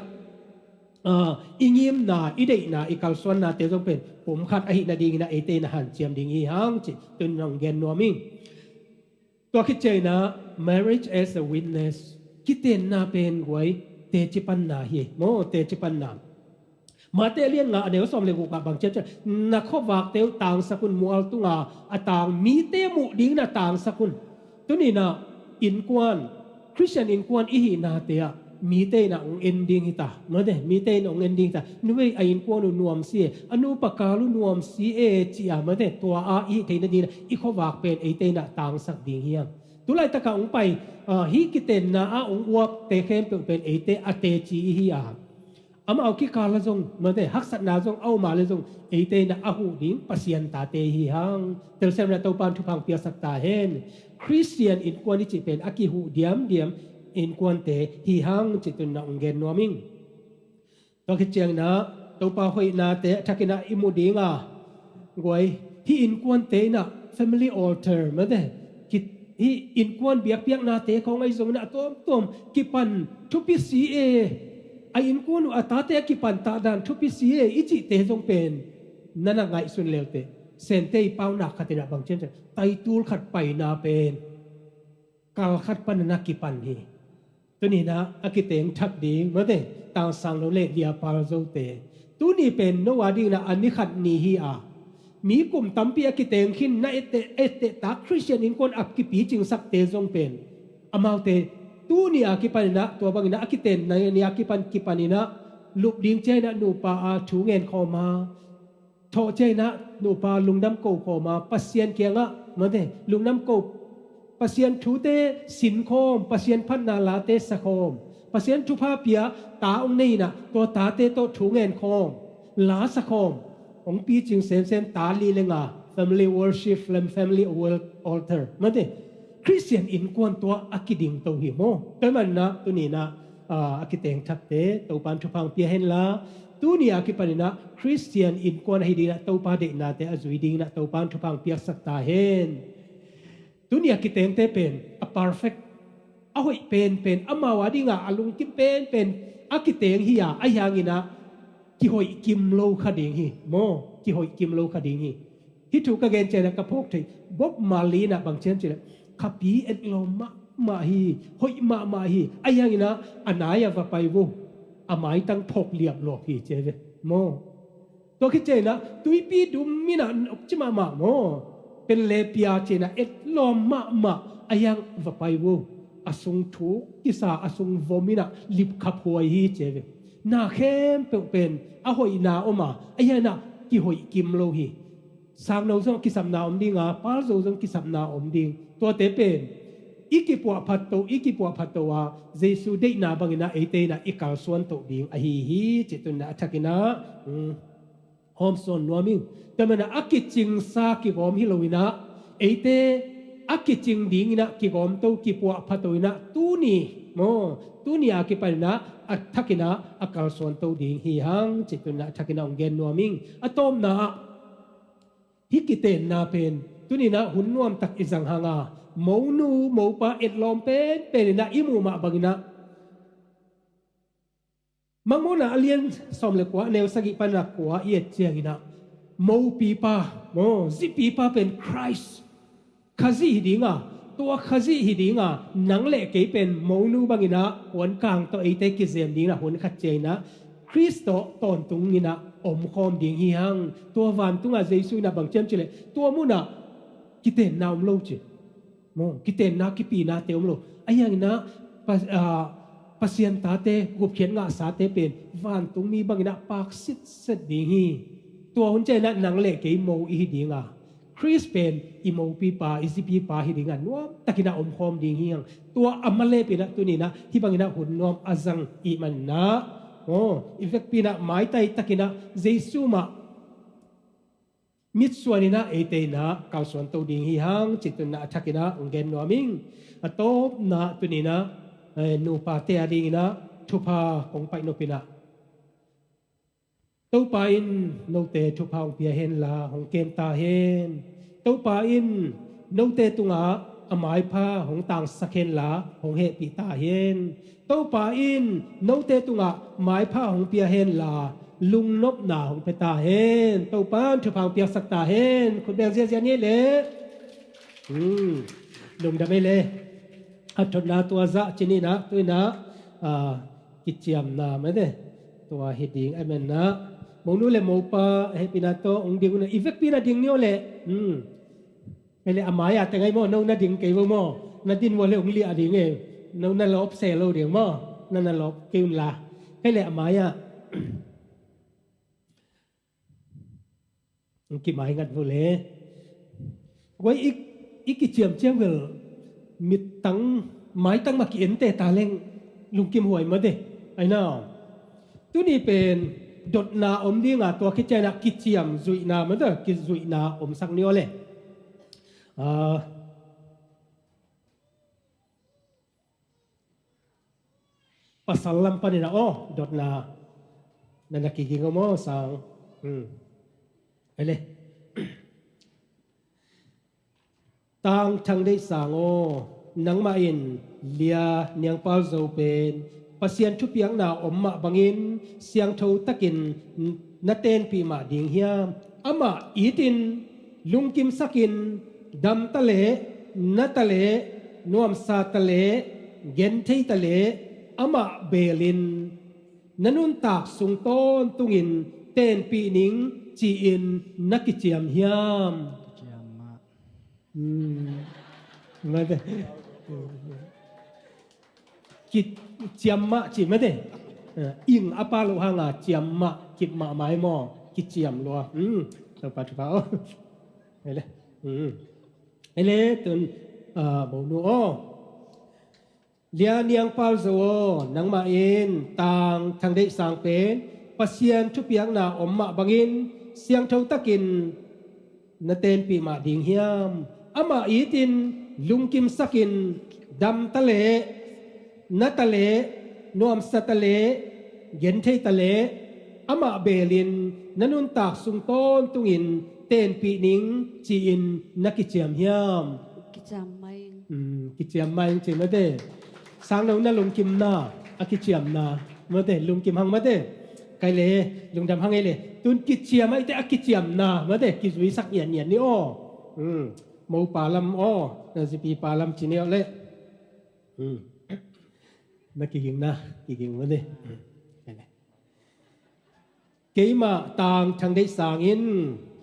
i ngimna, i deihna, i kalsuannate zong pen pum khat ahi nadingina eite ina hanciam ding hi hang ci tun nong gen nuam ing. Tua khit ciangina marriage as a witness, kitenna pen guai teci panna hi maw, teci panna. Mate a lian nga a neu sawm le gukah bang ciamciam, na khuavakte uh tangsak un, mual tunga a tang mite muh dingina tangsak un. Tunina innkuan, Khristian innkuan i hihnate ah mite ina ong en ding hita mate, mite ina ong en ding hita. Nuei a innkuan uh nuamsi e, a nupa kal uh nuamsi e ci-a mate, tua a i hih theih nadingina i khuavak pen eite ina tangsak ding hi hang. Tulaitaka ong pai hih kitenna a ong uapte khempeuh pen eite a teci i hi a, amau kikala zong mate haksatna zong a om a le zong eite ina a huh ding Pasian tate hi hang. Telsiamna Topan thupha piaksak ta hen. Khristian innkuan i cih pen a kihuh diamdiam innkuante hi hang ci tun nong gen nuam ing. Tua khit ciangina Topa hoihnate a thakina i mu dinga, guai, hih innkuante ina family altar mate, hih innkuan biakpiaknate khong ahi zongina a tuamtuam kipan thupi si e. A innkuan uh a tate a kipan tahdan thupi si e i cihte zong pen nana ngaihsun leuteh, Sente i paunak khatina bang ciamciam, taitul khat paina pen kal khat panina kipan hi. Tunina a kiteng thak ding mate, tangsang lo le liapal zote, tuni pen no a dingina a ni khat ni hi a, mi kum tampi a kiteng khin na etteh etteh tak Khristian innkuan a kipicingsakte zong pen amaute tuni a kipanina tua bangina a kitenna ni a kipan kipanina lup ding ciaina nupa a thu ngen khawma, thawh ciaina nupa lungdam ko khawma, Pasian kiangah mate lungdam ko, Pasian thute sinkhawm, Pasian phatna late sakhawm, Pasian thupha pia ta ong neina tua tate tawh thu ngen khawm, la sakhawm, ong picing semsem ta li le nga family worship lem family altar mate. Khristian innkuan tua a kiding to hi maw. Tua manina tunina a kiteng thakte Topan thupha pia henla, tuni a kipanina Khristian innkuan ahi dingina Topa deihnate a zui dingina Topan thupha piaksak ta hen. Tuni a kitengte pen a perfect, a hoih penpen, amau a dinga a lungkim penpen a kiteng hi a, ahi hangina kihoih kim lo kha ding hi maw, kihoih kim lo kha ding hi. Hih thu ka gen ciangina ka phawk thei, Bob Marley ina bang ciam cileh khapi etlawm mahmah hi, hoih mahmah hi, ahi hangina a nai a va pai vo, a maitang phawk liap lawk hi ci ve maw. Tua khit ciangina tuipi dum ina nop ci mahmah maw, pen le pia cina etlawm mahmah, ahi hang va pai vo, a sung thuk kisa, a sung vom ina lipkhap huai hi ci ve. Na khempeuh pen a hoihna om a, ahi hangina kihoih kim lo hi. Sangno zong kisapna om dinga, palzo zong kisapna om ding. Tuate pen i kipuahphat to, i kipuahphat to a, Jesu deihna bangina eite ina i kalsuan to ding ahi hi ci tunina a thakina hawmsawn nuam ing. Tua mana a kicingsa kigawm hi lo ina, eite a kicing dinginah kigawmto, kipuahphato inah tuni maw, tuni a kipaninah a thakinah a kalsuanto ding hi hang, cih tuninah a thakinah hong gen nuam ing. A tawpna ah hih kitenna pen tuninah hun nuamtak i zang hanga monu mopa etlawm penpen inah i muh mah banginah Mangmuhna a lian sawm le kua, neu sagih pana kua i et cianginah mopipa maw, zipipa pen Khrist, Khazih hi dinga, tua Khazih hi dinga nang le kei pen monu banginah puankang tawh eite kizem dinginah hun khat cianginah Khrist tawh tawntunginah omkhawm ding hi hang. Tua vantunga Jesu inah bang ciam cileh tua munah kitenna om lo ci maw, kitenna kipinate om lo. Ahi hanginah pa- ah, Pasian tate, gupkhiat ngahsate pen vantungmi banginah paak sitset ding hi. Tua hun cianginah nang le kei mo i hi dinga Khrist pen i mopipa, i zipipa hi dinga nuamtakinah omkhawm ding hi hang. Tua a malep inah tuninah hih banginah hun nuam a zang i hih maninah maw, i vekpi inah maitai takinah Jesu mah mitsuaninah eite inah kalsuanto ding hi hang, cih tuninah a thakinah hong gen nuam ing. A tawpna tuninah eh, nupate a dinginah thupha kong paihnopinah Topa in note thupha hong pia henla hong kem ta hen. Topa in note tungah a maipha hong tangsak henla hong hehpih ta hen. Topa in note tungah maipha hong pia henla lungnopna hong pia ta hen. Topa in thupha hong piaksak ta hen. Khut beng ziazia ni leh. Hmm. Lungdam ei le. A thotna tua zah cininah tuinah ah, kiciamna mate. Tua hi ding a menna monu le mopa hehpihna tawh hong ding unah i vekpi na ding ni aw leh. Hmm. Ei le a mai-ah teng ai maw, no na ding kei vo maw. Na din ua le hong liah ding e. No na lawp se lo ding maw. Na na lawp kei unla. Ei le a mai-ah hong kimai ngat vo le. Guai i, i kiciam ciang vel mittang maitang mah ki-ente ta leng lungkim huai mate. Ai na. Tuni pen dotna om dinga tua kicianah kiciam zuihna mate, kizuihna omsak ni aw le. Ah, pasal lam paninah aw dotna na na kiging aw maw sang. Hmm. Ei le. Tang Thang Deih Sang aw, nangmah in Lia Niangpal Zo pen Pasian thupiakna om mah bangin siangtho takin na tenpih mah ding hiam? Amah itin, lungkimsakin, damta leh, nata leh, nuamsata leh, gentheita leh, amah beelin na nuntak sung tawntungin tenpih ning ci-in na kiciam hiam? Kiciam mah. Hmm. Mate. Kiciam mah ci mate. Eh, ing a pa lo hanga ciam mah kip mahmah ei maw. Kiciam lua. Hmm. Topa thupha aw. Ei le. Hmm. Ei le tun, ah, monu aw. Lia Niangpal Zo aw, nangmah in Tang Thang Deih Sang pen Pasian thupiakna om mah bangin siangtho takin na tenpih mah ding hiam? Amah itin, lungkimsakin, damta leh, nata leh, nuamsata leh, gentheita leh, amah beelin na nuntak sung tawntungin tenpih ning ci-in na kiciam hiam? Kiciam mah ing. Hmm, kiciam mah ing ci mate. Sang no na lungkimna a kiciamna mate, lungkim hang mate. Kai le, lungdam hang ei le. Tun kiciam ahite a kiciamna mate, kizuisak ngiatngiat ni aw. Hmm. Mopa lam aw, na zipipa lam ci ni aw le. Hmm. Na kigingna, kiging mate. Hmm. Kai le. Keimah Tang Thang Deih Sang in.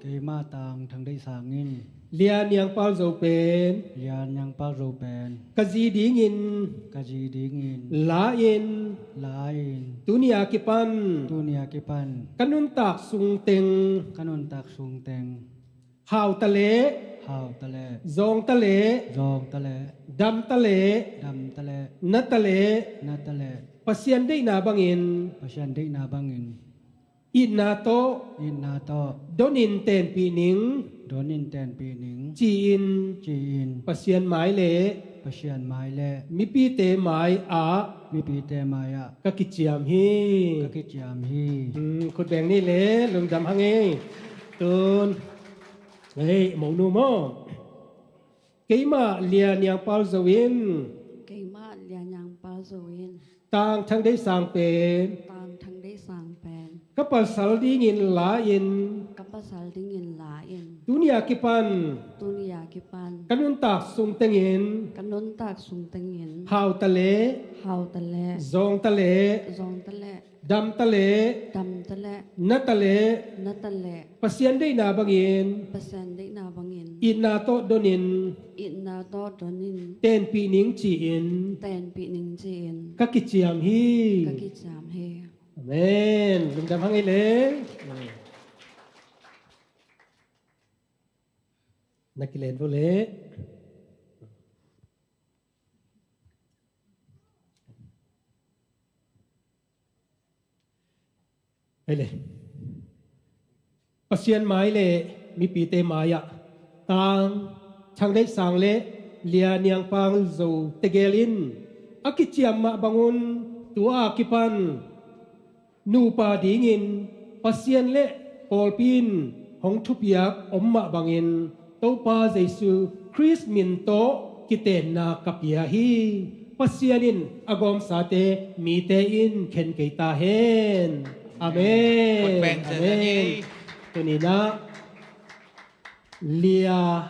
Keimah Tang Thang Deih Sang in. Lia Niangpal Zo pen. Lia Niangpal Zo pen. Ka zi dingin. Ka zi dingin. La in. La in. Tuni a kipan. Tuni a kipan. Ka nuntak sung teng. Ka nuntak sung teng. Hauta leh. Hauta leh. Zawngta leh. Zawngta leh. Damta leh. Damta leh. Nata leh. Nata leh. Pasian deihna bangin. Pasian deihna bangin. Itna tawh, itna tawh, donin tenpih ning, donin tenpih ning, ci-in, ci-in, Pasian mai le, Pasian mai le, mipite mai ah, mipite mai ah, ka kiciam hi, ka kiciam hi. Hmm, khut beng ni le, lungdam hang ei. Tun, ei, monu maw? Keimah Lia Niang Pau Zo in, keimah Lia Niang Pau Zo in, Tang Thang Deih Sang pen, Tang Thang Deih Sang pen, ka pasal dingin la-in, ka pasal dingin la-in, tuni a kipan, tuni a kipan, ka nuntak sung tengin, ka nuntak sung tengin, hau ta leh, hau ta leh, zawng ta leh, zawng ta leh, dam ta leh, dam ta leh, na ta leh, na ta leh, Pasian deihna bangin, Pasian deihna bangin, itna tawh donin, itna tawh donin, tenpih ning ci-in, tenpih ning ci-in, ka kiciam hi, ka kiciam hi. Amen. Lungdam hang ei le. Na kilen vo le. Ei le. Pasian mai le mipite mai ah Tang Thang Deih Sang le Lia Niang Pau Zo tegel in a kiciam mah bangun, tua a kipan nupa dingin Pasian le pawlpi in hong thupiak om mah bangin, Topa Jesu Khrist min tawh kitenna ka pia hi. Pasian in a gawmsate mite in khen kei ta hen. Amen. Amen. Tuni-in ah Lia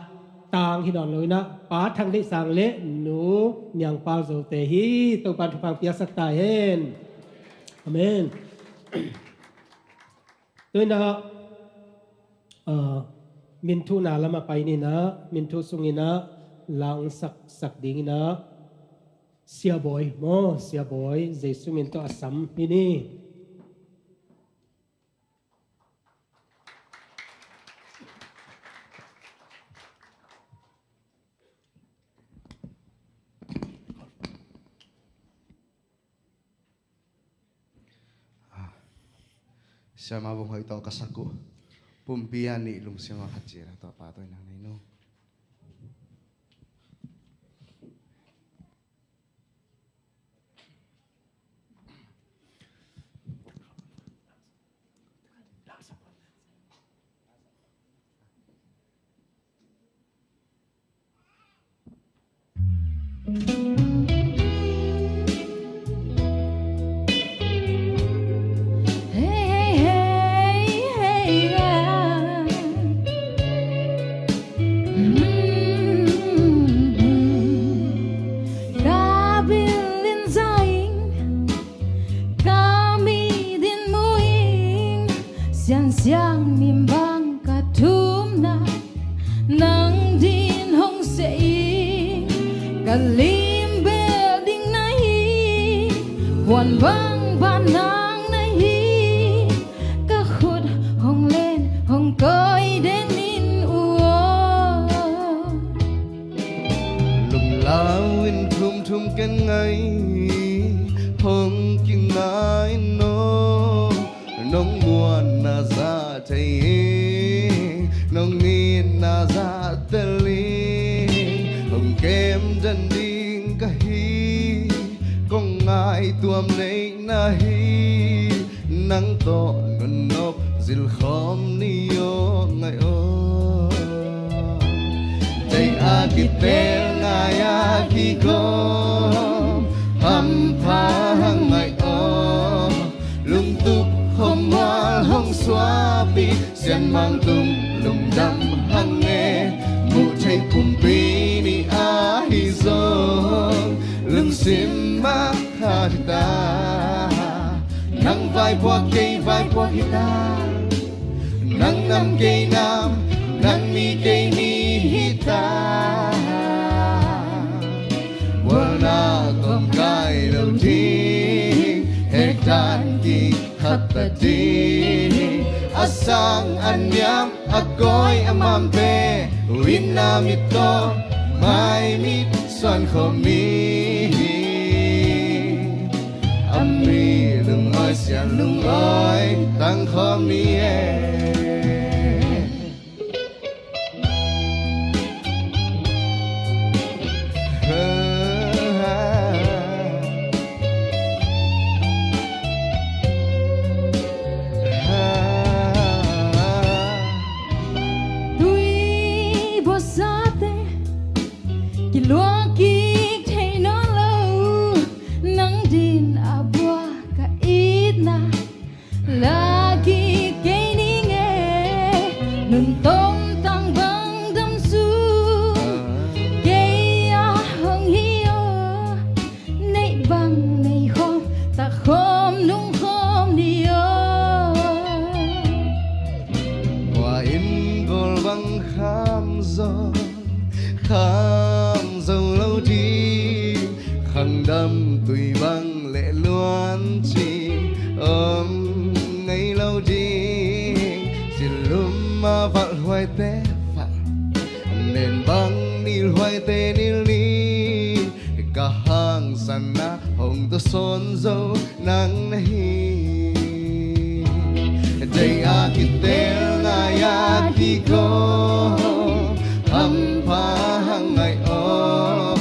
Tang hi nawn lo-in ah, Pa Thang Deih Sang le Nu Niang Pau Zo te hi. Topa'n thupha piaksak ta hen. Amen. Tuni-in ah, ah, min thuhna lamah pai ni-in ah, min thuh sungin ah la hong saksak dingin ah Sia Bawi maw, Sia Bawi, Jesu min tawh a sam hi ni. Siamah vung hoih tawh ka sak uh. Pumpi a nih lungsim a khat ci-in a, tua pa tawh in hong nei nu. Ka bil in za ing, ka mit in mu ing, siangsiang nim bang ka thumna, nang din hong seh ing. Ka lim beh ding na hi, huan bang ban nang na hi, ka khut hong len hong koi den in uh aw. Lunglau in thumthum ken ngai, hong kingai in aw. Nong muanna zah thei hi, nong itna zah tel hi. Hong kem den ding ka hi, kong ngaihtuam neihna hi. Nang tawh nunop zilkhawm ni aw, ngai aw. Deih a kiteel, ngai a kigawm, hampha hang ngai aw. Lungtup khawmual hong suahpih, sianmang tung lungdam hang e. Muh theih pumpi nih ahi zong, lungsim ah khat hi ta. Nang vaipuak, kei vaipuak hi ta. Nang nam, kei nam, nang mi, kei mi hi ta. Bualna kawm kai lo ding, hek dan ding, khat ta ding. A sang a niam, a kawi a mamte, win a mit tawh, mai mit suan khawm mi hi. A mi Lungawi sia lungawi tangkhawm ni e. Tui buatsate kiluah kik thei nawn lo, nang din a bua ka itna la kik kei ning e. Nun tawmtang bang dam sung kei a hong hi aw, neih bang nei khawm, tak khawm nung khawm ni aw. Kua inn kawl bang kham zo, kham zo lo ding, khangdam tui bang leh luan ci om ngei lo ding. Silum a valh huaite valh, nen bang nil huaite nil ni, ka hangsanna hong tawsawn zo nang na hi. Dei a kitel, ngai a kikaw, hampha hang ngai aw.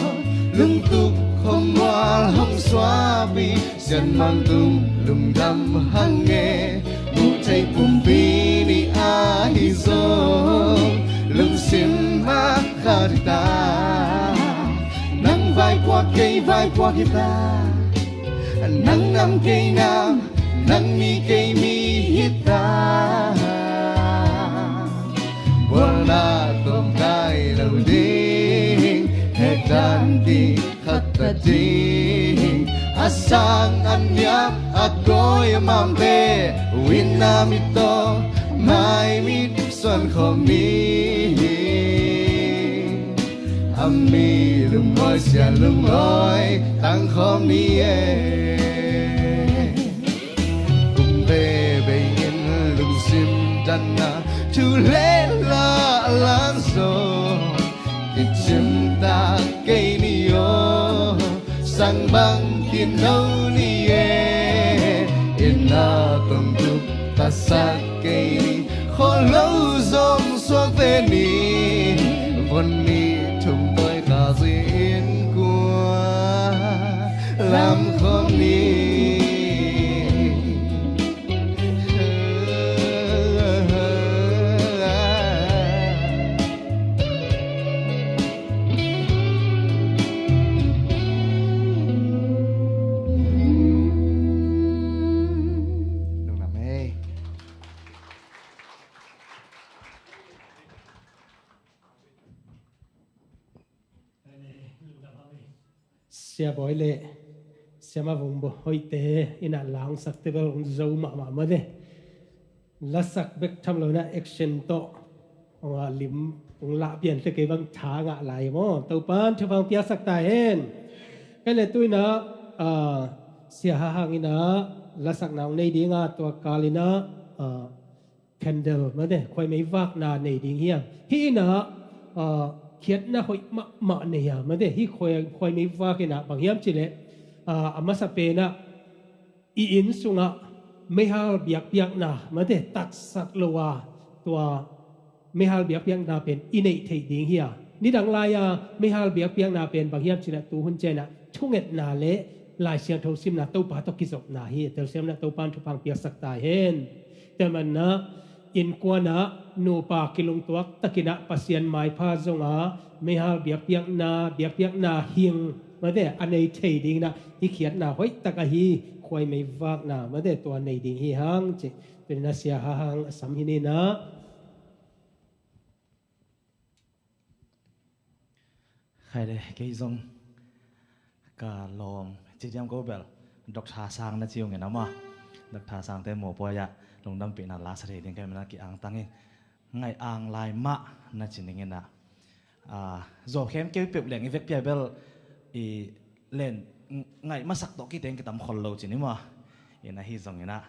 Lungtup khawm mual hong suakpi, sianman tung lungdam hang e. Muh theih pumpi ni ahi zong, lungsim a khat hi ta. Nang vai puak kei vai puak hi ta, nang nam kei nam, nang mi kei mi hi ta. Bualna tawm kai lo ding, hek dan ding, khat ta ding. A sang a niam a kawi a mamte, win a mit tawh mai mit suan khawm ni. A mi lungawi sia lungawi tang khawm ni e. Kum veve in lungsim danna thu le la lang zo, kicim ta kei ni aw. Sang bang kino ni e, inn a tong tuk ta sak kei ni. Khawl lo zong suak ve ni, von ni thum tawi kha zin kua lam khawm ni. Lungdam ei. Sia Bawi le Sia Ma Vung Bawi te in a langsakte bel hong zo mahmah mate. Lasak bek tham lo in a action tawh hong a lim hong lah pian te kei bang tha ngah lai maw. Topa'n thupha piaksak ta hen. Kei le tu in a, ah, Sia Ha Hang in a lasakna hong nei ding a, tua kal in a, ah, candle mate, khuaimei vakna nei ding hi a. Hih in a, ah, khiatna hoih mahmah nei a mate. Hih khuai, khuaimei vak in a bang hiam cih leh, ah, a masa pen a i inn sungah meihal biakpiakna mate, taksak lo a, tua meihal biakpiakna pen i neih theih ding hi a. Nidang lai a meihal biakpiakna pen bang hiam cih leh tuhun ciang a thungetna le Lai Siangtho simna, Topa tawh kizopna hi. Telsiam in a Topa'n thupha piaksak ta hen. Tua manin a innkuan a nupa kilungtuak takin a Pasian maipha zong a meihal biakpiakna, biakpiakna hing mate a nei thei ding in a, hih khiatna hoih tak ahi khuaimei vakna mate tua nei ding hi hang ci. Tu in a Sia Ha Hang a sam hi ni in a. Khai le, kei zong ka lawm ci diam ko bel, Doctor Sang na ci ung in a maw. Doctor Sang te mawhpuai ah lungdampihna la sa thei ding ka hih manin a ki-angtang ing. Ngaih ang lai mah na ci ning in a. Ah, zawh khempeuh leng i vekpi a bel i len ngaih masak tawh kiteng kitam khol lo ci ni maw. In ahi zong in a,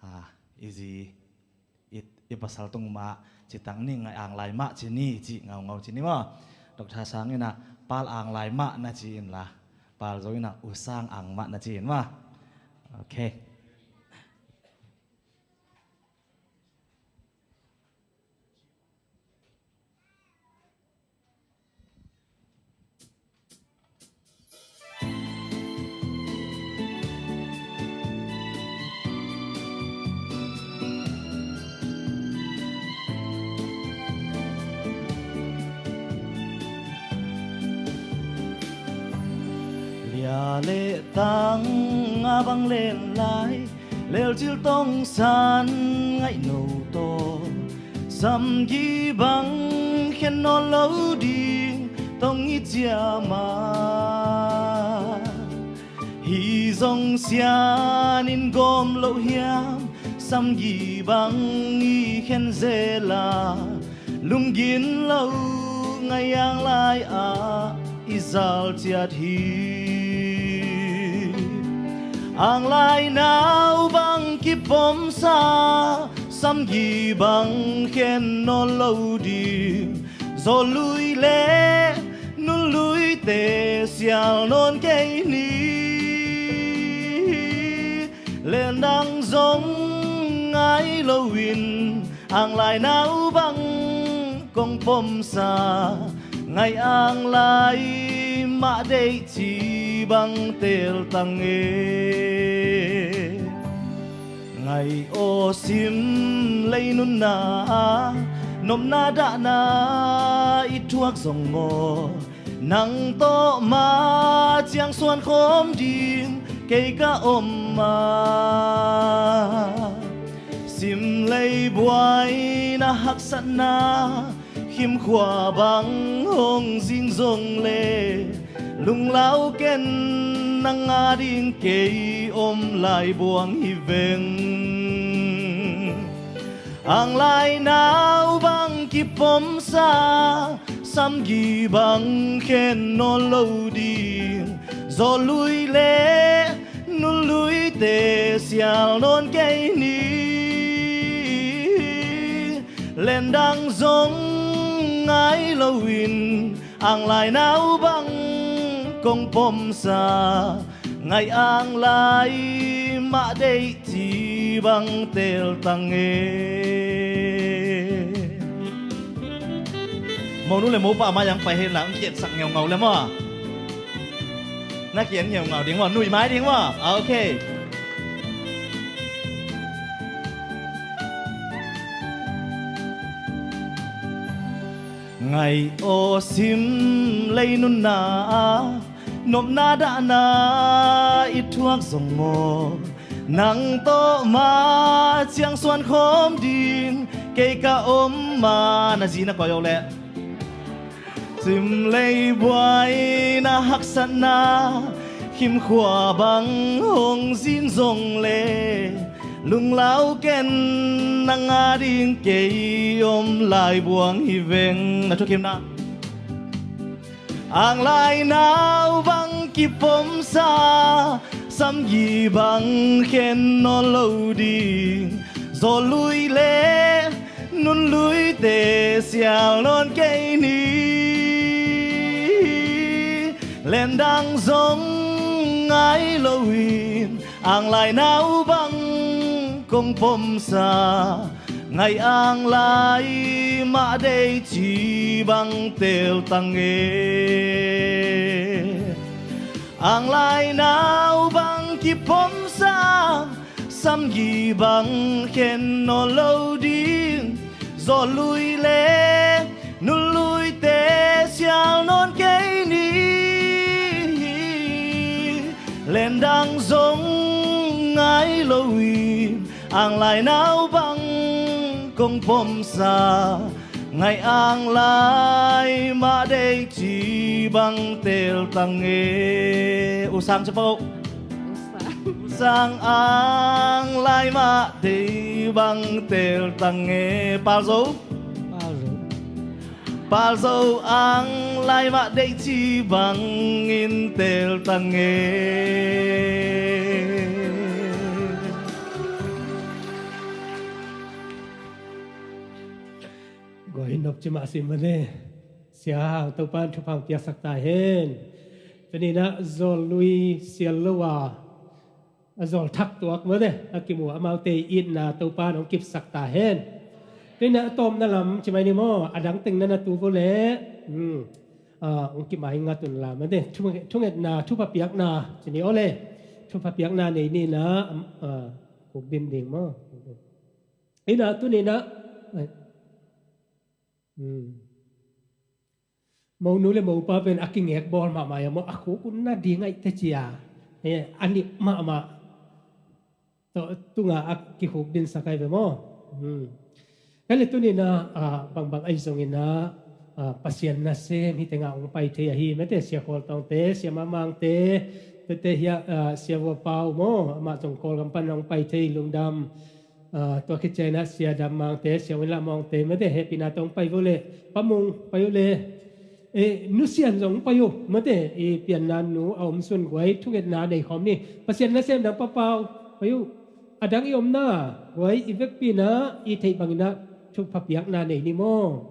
ah, i zi i, i pasal tung mah ci tang ni, ngaih ang lai mah ci ni, ci ngaungau ci ni maw. Doctor Sang in a pal ang lai mah na ci in la, pal zo in a u sang ang mah na ci in maw. Ok. Lehtang a bang len lai, lelcil tongsan ngaih no tawh, samgi bang khen nawn lo ding tong i ciam a. Hi zong sian in gawm loh hiam, samgi bang i khen zel a, lunggin lo ngai ang lai-ah i zal ciat hi. Ang lai nau bang kipomsa, samgi bang khen nawn lo ding, zawlui le nunluite sial nawn kei ni. Lendang zong ngai loin, ang lai nau bang kong pomsa, ngaih ang lai mah deih ci bang teltang e. Ngaih aw sim lei nunna, nopna dahna i thuak zong maw, nang tawh ma ciang suan khawm ding kei ka om a. Sim lei buaina haksatna, himkhua bang hong zing zong le, lunglau ken, nang a ding kei om lai buang hi veng. Ang lai nau bang kipomsa, samgi bang khen nawn lo ding, zawlui le nunluite sial nawn kei ni. Lendang zong ngai loin, ang lai nau bang kong pomsa, ngaih ang lai mah deih ci bang teltang e. Monu le mopa mai ang pai hen la, ang kiensak ngeungau le maw. Na kien ngeungau ding maw, nui mai ding maw. Ah, okay. Ngaih aw sim lei nunna, nopna dahna i thuak zong maw, nang tawh ma ciang suan khawm ding kei ka om a. Na zi na koi aw le. Sim lei buaina haksatna, himkhua bang hong zing zong le, lunglau ken, nang a ding kei om lai buang hi veng. Na thukim na. Ang lai nau bang kipomsa, samgi bang khen nawn lo ding, zawlui le nunluite sial nawn kei ni. Lendang zong ngai loin, ang lai nau bang kong pomsa, ngaih ang lai mah deih ci bang teltang e. Ang lai nau bang kipomsa, samgi bang khen nawn lo ding, zawlui le nunluite sial nawn kei ni. Lendang zong ngai loin, ang lai nau bang kong pomsa, ngaih ang lai mah deih ci bang teltang e. U sang ci pau. U sang. U sang ang lai mah deih bang teltang e. Pal Zo. Pal Zo. Pal Zo ang lai mah deih ci bangin teltang e. Guai nop ci mah si mane. Sia Hang Topan thupha piaksak ta hen. Tuni-in ah zawllui sial lo a, a zawl thak tuak mawte a kimu amaute itna Topan hong kipsak ta hen. Tuni-in ah a tawpna lam ci mai ni maw, a dang teng na na tu vo le. Hmm. Ah, hong kip mai ngat un la mawte. Thu-, thungetna, thupha piakna ci ni aw le. Thupha piakna nei ni-in ah, ah, kuk dim ding maw. Ina tuni-in ah, ai. Hmm. Monu le mopa pen a kingek bawl mahmah ia maw, a khuk un na ding aih te cia. He, a nih mahmah tawh tunga a kikhuk dinsak ai ve maw? Hmm. Kei le tuni-in ah, ah, bangbang ahi zongin ah, ah, Pasian nasem hih tengah hong pai thei ahi, mate, Sia Khawl Tawngte, Sia Mamangte, tete hiah, ah, Sia Vua Pau maw, amah zong Kawlgam pan hong pai thei, lungdam. Ah, tua khit ciangin ah Sia Dam Mangte, Sia Win Lah Mangte, mate, hehpihna tawh hong pai vo le, Pa Mung pai vo le, eh, Nu Sian zong pai uh, mate, i pianna nu a om sun guai, thungetna nei khawm ni. Pasian nasem dang Pa Pau pai uh. A dang i omna guai, i vekpi-in ah i theih bangin ah thupha piakna nei ni maw?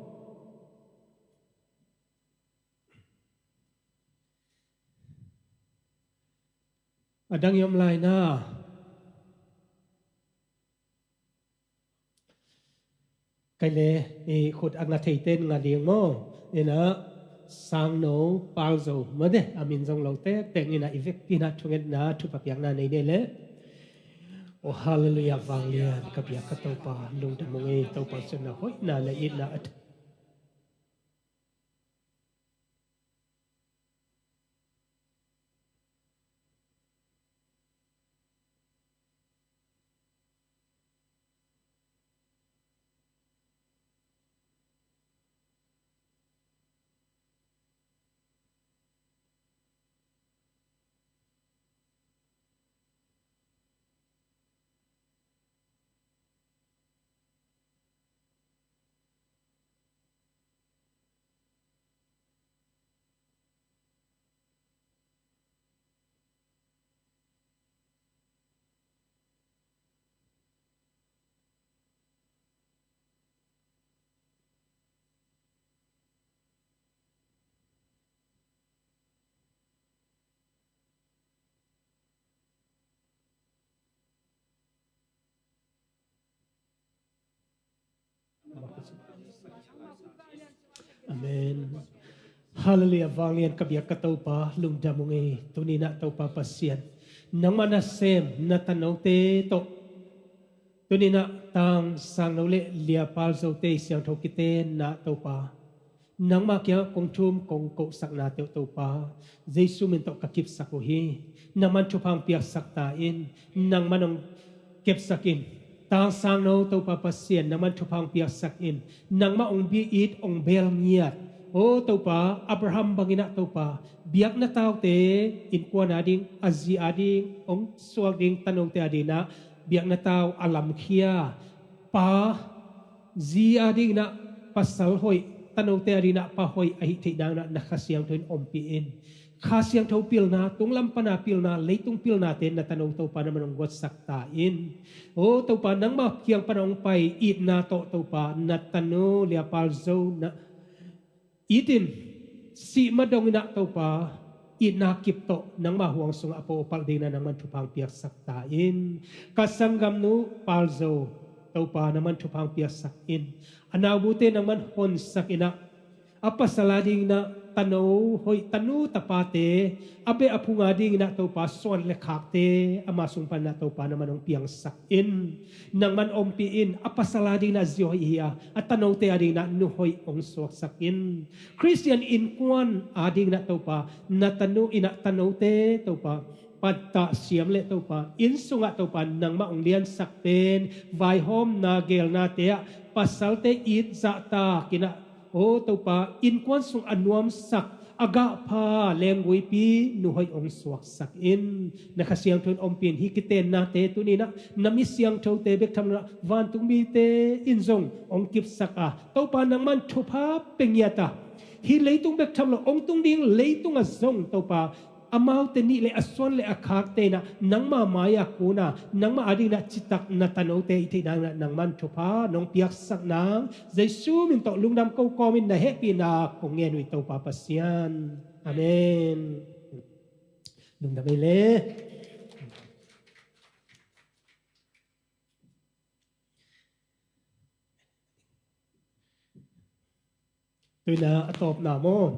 A dang i om lai na. Kei le, i khut a nga theite in nga ding maw? Ina, Sangno Pal Zo, mate, a min zong lo tektek ina, i vekpi-in ah thungetna thupha piakna nei ni le. Oh, halleluiah, vanglian ka biak ka Topa, lungdam ung ei, Topa, siamna hoihna na itna a Amen. Halleluiah, vanglian ka biak ka Topa, lungdam ung ei, tuni-in ah Topa Pasian, nangmah nasem na tanote tawh, tuni-in ah Tang Sangno le Lia Pal Zote i siangtho kitenna Topa, nangmah kiangah kong thum kong kohsaknate uh Topa, Jesu min tawh ka kipsak uh hi. Nangman thupha hong piaksak ta in, nangman hong kepsak in. Tang Sangno Topa Pasian, nangman thupha hong piaksak in. Nangmah hong bi-it, hong beel ngiat, aw Topa, Abraham bangin ah Topa, biakna taute, innkuan ading, a zi ading hong suak ding tanote adingin ah biakna tau a lamkhia, pa, zi adingin ah pasal hoih, tanote adingin ah pa hoih ahih theih dingin ah na Kha Siangtho in ompih in. Kha Siangtho pilna, tunglam pana pilna, leitung pilnate na tano Topa nangman hong guatsak ta in. Aw Topa, nangmah kiang pana hong pai itna tawh Topa, na tano Lia Pal Zo na it in, sih ma dongin ah Topa, itna kip tawh nangmah huang sungah a po a palh dingin ah nangman thupha hong piaksak ta in. Ka sanggamnu Pal Zo, Topa, nangman thupha hong piaksak in. A naubute nangman honsak in ah, a pasal adingin ah tano hoih, tanu tapate, a beh a phung adingin ah Topa, suan le khakte ama sung panin ah Topa nangman hong piangsak in. Nangman ompih in. A pasal adingin ah zi hoih hi a, a tanote adingin ah nu hoih hong suaksak in. Khristian innkuan adingin ah Topa, na tanu in ah tanote Topa, pattah siam le Topa, inn sungah Topa, nangmah hong liansak pen vaihawmna gelnate ah pasalte it zahtak in ah, aw Topa, innkuan sung a nuamsak, a gahpha lengguipi nu hoih hong suaksak in. Na Kha Siangtho in ompih in. Hih kitennate tuni-in ah na mi siangthote bek tham lo-in ah vantung mite in zong hong kipsak a, Topa, nangman thupha pia ngiat a, hih leitung bek tham lo, hong tung ding leitungah zong Topa, amaute nih le a suan le a khakte in ah nangma mai-ah kun a, nangmah adingin ah citak na tanote i theih dingin ah nangman thupha nong piaksak nang, Jesu min tawh lungdam ko kawmin na hehpihna kong ngen uh hi, Topa Pasian. Amen. Lungdam ei le. Tu-in ah a tawpna maw?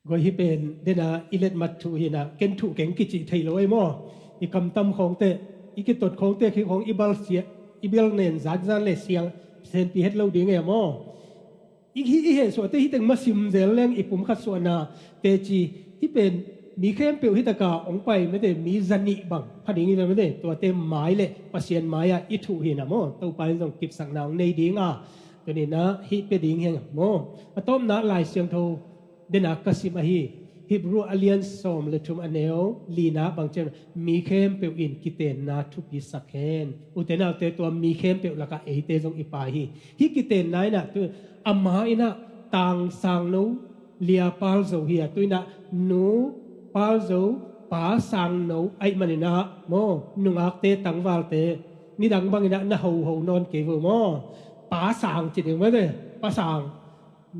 Guai, hih pen den a i letmat thu hi-in ah, ken thu keng kicih thei lo ei maw? I kamtam khawngte, i kitot khawngte, khi khawng i bal sia, i bal nen zanzan le siang senpi het lo ding ei maw? I, hih i hehsuahte hih teng ma sim zel leng i pumkhat suahna teci, hih pen Mi khempeuh hi taka hong pai mate, mi zanih bang pha ding hi ve mate, tuate mai le Pasian mai-ah i thuh hi na maw. Topa in zong kipsakna hong nei ding a, tuni-in ah hih pia ding hi hang maw. A tawpna Lai Siangtho dena ka sim ahi, Hebrew a lian sawm le thum a neu lina bang ciang, mi khempeuh in kitenna thupi sak hen. Ute naute, tua mi khempeuh lakah eite zong i pai hi. Hih kitenna in ah tu, ama in ah tang sangno lia pal zo hi a, tu-in ah nu pal zo, pa sangno ahih manin ah maw, nungakte tangvalte nidang bangin ah na hoho nawn kei vo maw. Pa sang ci ding mate, pa sang,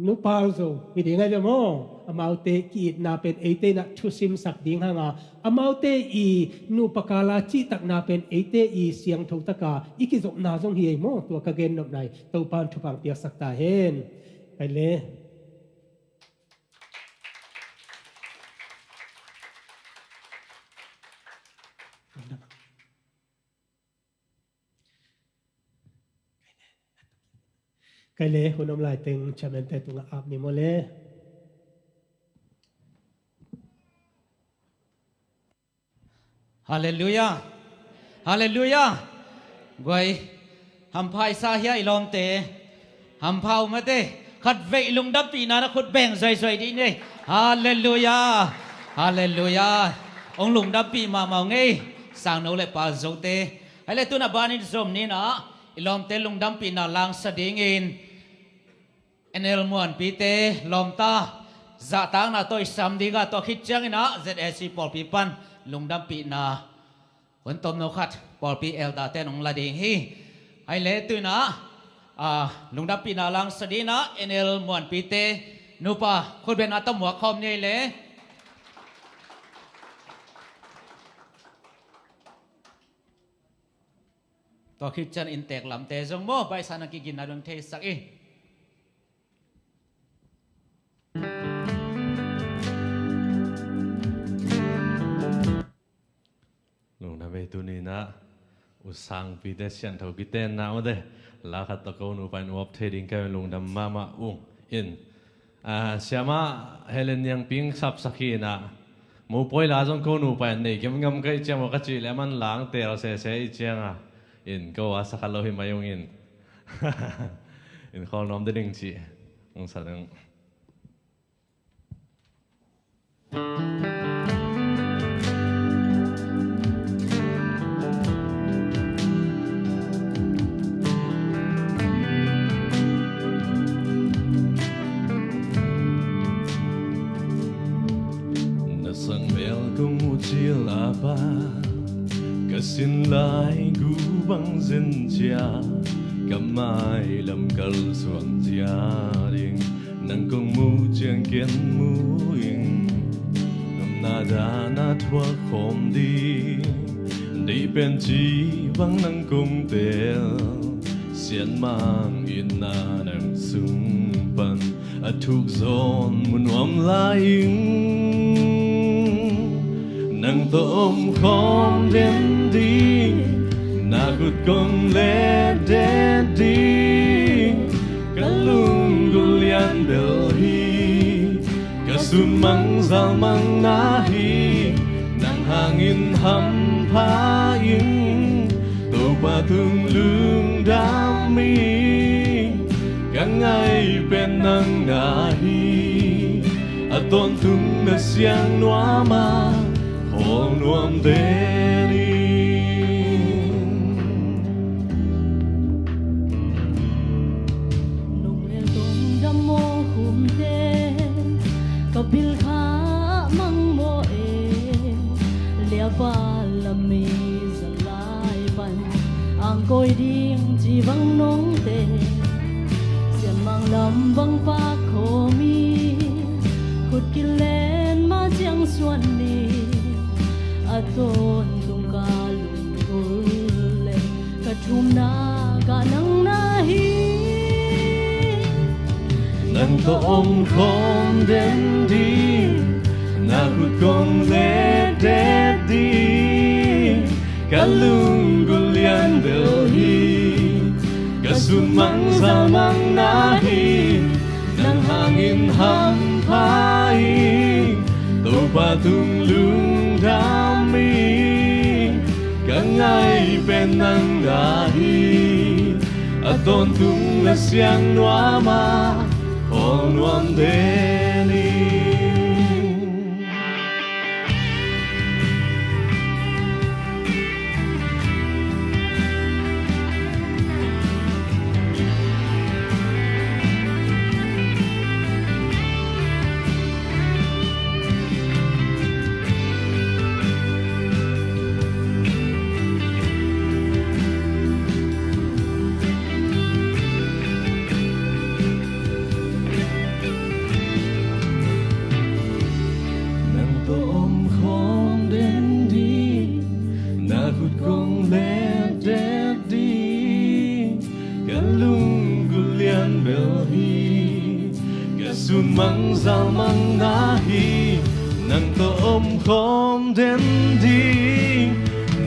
nu pal zo hi ding ahi ve maw. Amaute ki-itna pen eite in ah thusimsak ding hang a, amaute i nupa kala cihtakna pen eite i siangtho taka i kizopna zong hi ei maw. Tua ka gennopna hi. Topa in thupha hong piaksak ta hen. Kai le. Kai le, hun om lai teng chairman te tungah ap ni maw le. Halleluiah. Halleluiah. Guai, hampha i sa hia i lawmte? Hampha uh mate. Khat vei lungdampihna na khut beng zoizoi dih ni. Halleluiah. Halleluiah. Hong lungdampih mahmah ung ei, sangno le pal zote. Hai le, tu-in ah banin zom ni-in ah i lawmte lungdampihna langsa dingin N L Muanpite lawmta zahtakna tawh i sam ding a, tua khit ciangin ah Z A C pawlpi pan lungdampihna hun tomno khat pawlpi elder-te in hong la ding hi. Hai le, tu-in ah, ah, lungdampihna langsa dingin ah N L Muanpite nupa khutbetna tawh muak khawm ni le. Tua khit ciang inntek lamte zong maw, baihsa na kiginna dong theisak i. Lungdam ei, tuni-in ah U Sangpite siangtho kitenna mate, la khat tawh ko nupa in uap thei ding ka lungdam mahmah ung in. Ah, Siamah Helen Niangping sapsak hi-in ah, mopawi la zong ko nupa in nei kei ngam ka hih ciang maw, ka cih leh aman la hong teel sese ahih ciang a, in ko a sa kha lo hi mai ung in. In khawl nuam ding cih hong sa ding. Na sang mel kong muh cil a pa, ka sin lai gu bang zen cia, ka mai lam kal suan zia ding. Nang kong muh ciang ken mu ing, nopna dan a thuak khawm ding. Deih pen ci bang nang kong teel, sianmang itna nang sung pan a thuk zawn mu nuam lai ing. Nang tawh om khawm den ding, na khut kong let det ding. Ka lunggulh lian bel hi, ka sumang zalmang na hi. Nang hangin hampha ing, Topa tung lungdam ing. Ka ngai pen nang na hi, a tawntung na siang nuam a, khawl nuam den ing. Nong lel tong dam maw khumte, ka bil kha mang maw e, liapa lam mi zalai pan. Ang koi ding ci bang nong te, sianmang lam bang pak khawm i, khut kilen ma ciang suan ni. A tawntung ka lunggulh le ka thumna ka nang na hi. Nang tawh om khawm den ding, na khut kong let det ding. Ka lunggulh lian bel hi, ka sumang zalmang na hi. Nang hangin hampha ing, Topa Tung lungdam hi, ka ngai pen nang na hi. A tawntung na siang nuam a, khawl nuam den hi. Nang tawh om khawm den ding, na khut kong let den ding. Ka lunggulh lian bel hi, ka sun mang zal mang na hi. Nang tawh om khawm den ding,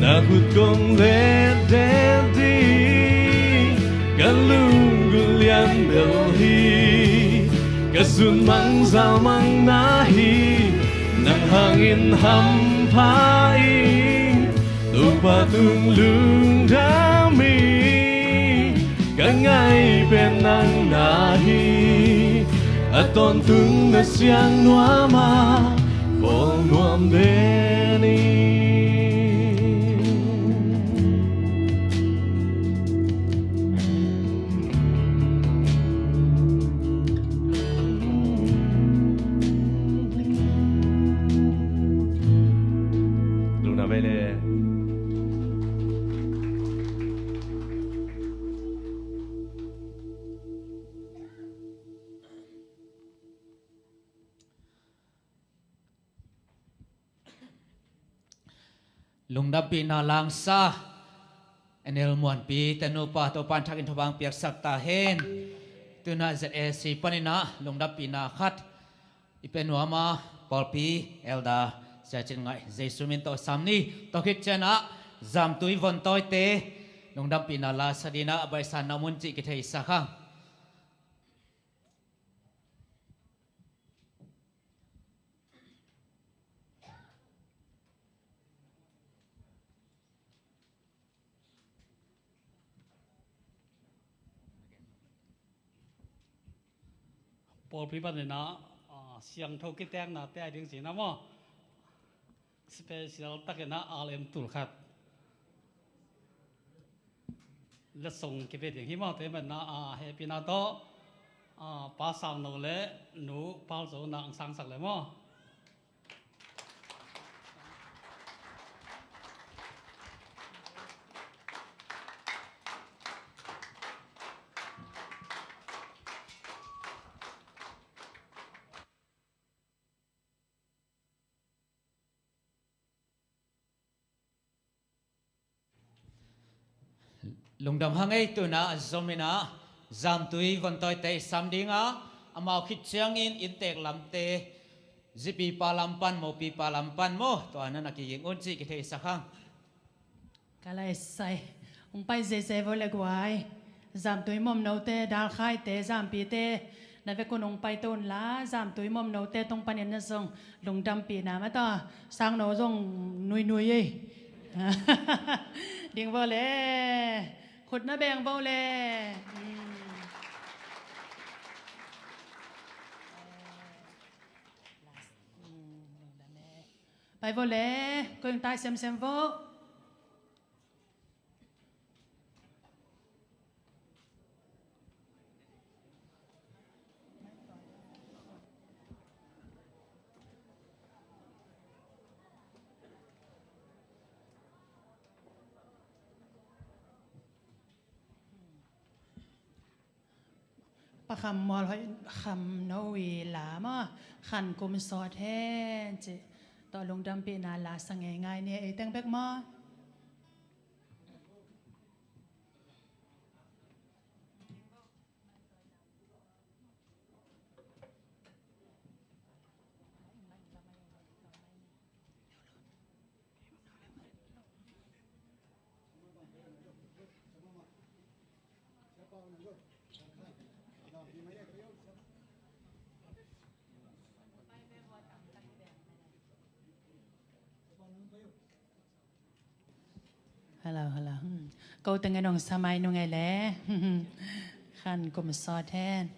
na khut kong let den ding. Ka lunggulh lian bel hi, ka sun mang zal mang na hi. Nang hangin hampha ing, Topa tung lungdam hi. Ka ngai pen nang na hi. A tawntung na siang nuam a, khawl nuam den hi. Lungdam ei le. Lungdampihna lasa N L Muanpi te nupa Topan thakin thupha piaksak ta hen. Tuna Z A C panin ah lungdampihna khat i pia nuam a, pawlpi Elder Sia Cin Ngaih Jesu min tawh sam ni. Tua khit ciangin ah Zamtui Vontawi te lungdampihna lasa dingin ah a baihsa na om un cih kitheisak hang. Pawlpi panin ah, ah, siangtho kitekna te a ding cihna maw? Special takin ah R M tul khat letsong kipia ding hi maw? Tua ahih manin ah, ah, hehpihna tawh, ah, Pa Sang No le Nu Pal Zo na ang sangsak le maw? Lungdam hang ei. Tuna a zomin ah Zamtui Vontawi te i sam ding a, amau khit ciangin inntek lamte, zipipa lam pan, mopipa lam pan maw, tua na na kiging un cih kitheisak hang. Ka laisai. Hong pai zeizei vo le guai. Zamtui Momnote, Dalkhaite, Zampite, na vekun hong paito unla, Zamtui Momnote tung panin na zong lungdampihna mah ta. Sang No zong nuinui ei. Ding vo le. Khut na beng vo le. Hmm. Pai vo le. Koi hong tai semsem vo. Pa Kham Mual Hoih Kham No i la maw, Khan Kum Sawt Hen cih tawh lungdampihna lasa ngeingai ni, ei teng bek maw? Hello, hello. Hmm. Ko teng en ong samai nung ei le. Khan kum sawt hen.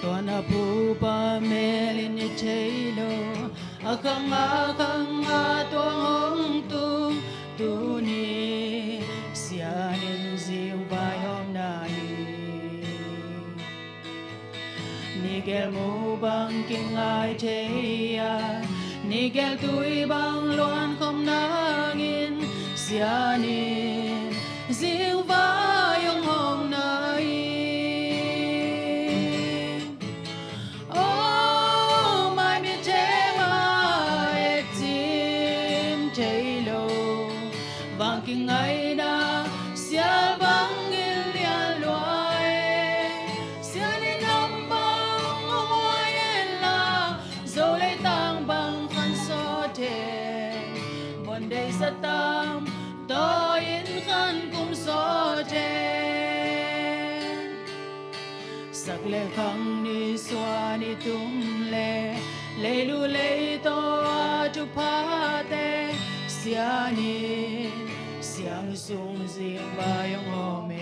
Tua na pupa mel in i thei lo, a khang a khang a tuang hong tung, tuni sian in zingvai hong na hi. Nigel mu bang kingai thei a, nigel tui bang luan khom nangin, sian in zingvai hong hong na hi. Oh, mai mi thema et zim thei lo, vang kingaina sial bangin lian luai. Sian in nam bang hong huai en la, Zo leitang bang khan sawten, von deih zat tam, tawi in khan kum sawten. Sak le khang ni suan i tum le, leilu leitaw a thuphate, sian in siang sung zingvai hong hawm e.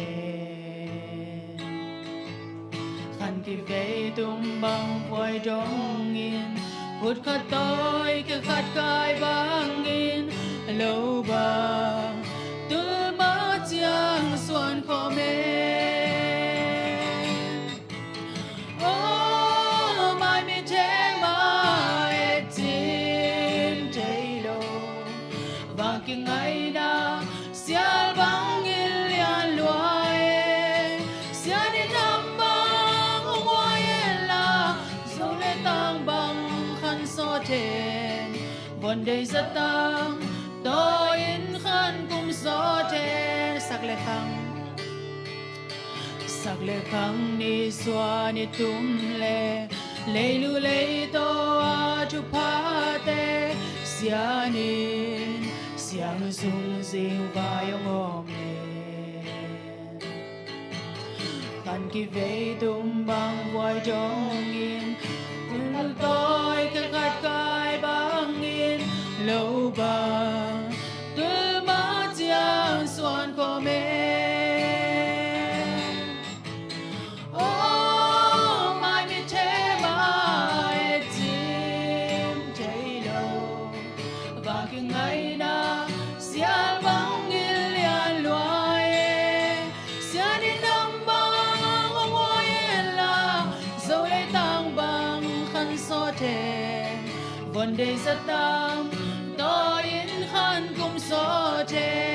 Khan kivei tum bang vuai dongin, khut khat tawi khe khat kai bangin, lo bang tul ma ciang suan khawm e. Oh, mai mi thema et zim thei lo, vang kingaina sial bangin lian luai. Sian in nam bang hong huai en la, Zo leitang bang khan sawten, von deih zat tam, tawi in khan kum sawten. Sak le khang. Sak le khang ni suan i tum le, leilu leitaw a thuphate, sian in siang sung zingvai hong hawm e. Khan kivei tum bang vuai dongin, tul tawi khe khat kai bangin, lo bang tul ma ciang suan khawm e. Oh, mai mi thema et zim thei lo, vang kingaina sial bangin lian luai. Sian in nam bang hong huai en la, Zo leitang bang khan sawten, von deih zat tam, tawi in khan kum sawten.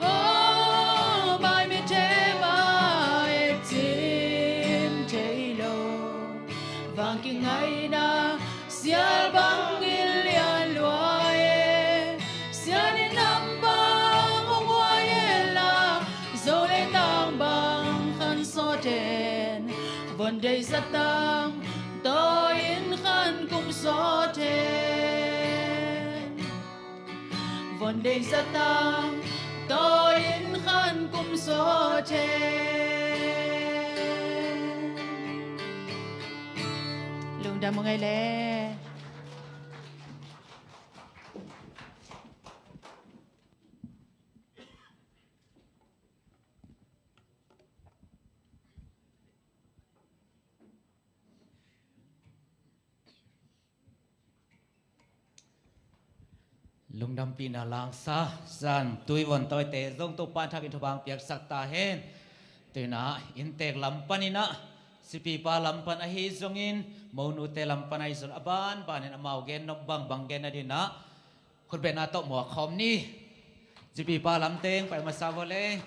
Oh, mai mi thema et zim thei lo, vang kingaina sial bangin lian luai. Sian in nam bang hong huai en la, Zo leitang bang khan sawten, von deih zat tam, tawi in khan kum sawten. Von deih zat tam, tawi in khan kum sawten. Lungdam ung ei le. Lungdampihna lasa Zan Tuivon tawite zong Topa in thakin thupha piaksak ta hen. Tuinah inntek lam paninah sipipa lam pan ahi zongin, monute lam pan ahi zong a banbanin amau gen nop bangbang gen nadinah khutbetna tawh muak khawm ni. Sipipa lam teng pai masa vawle.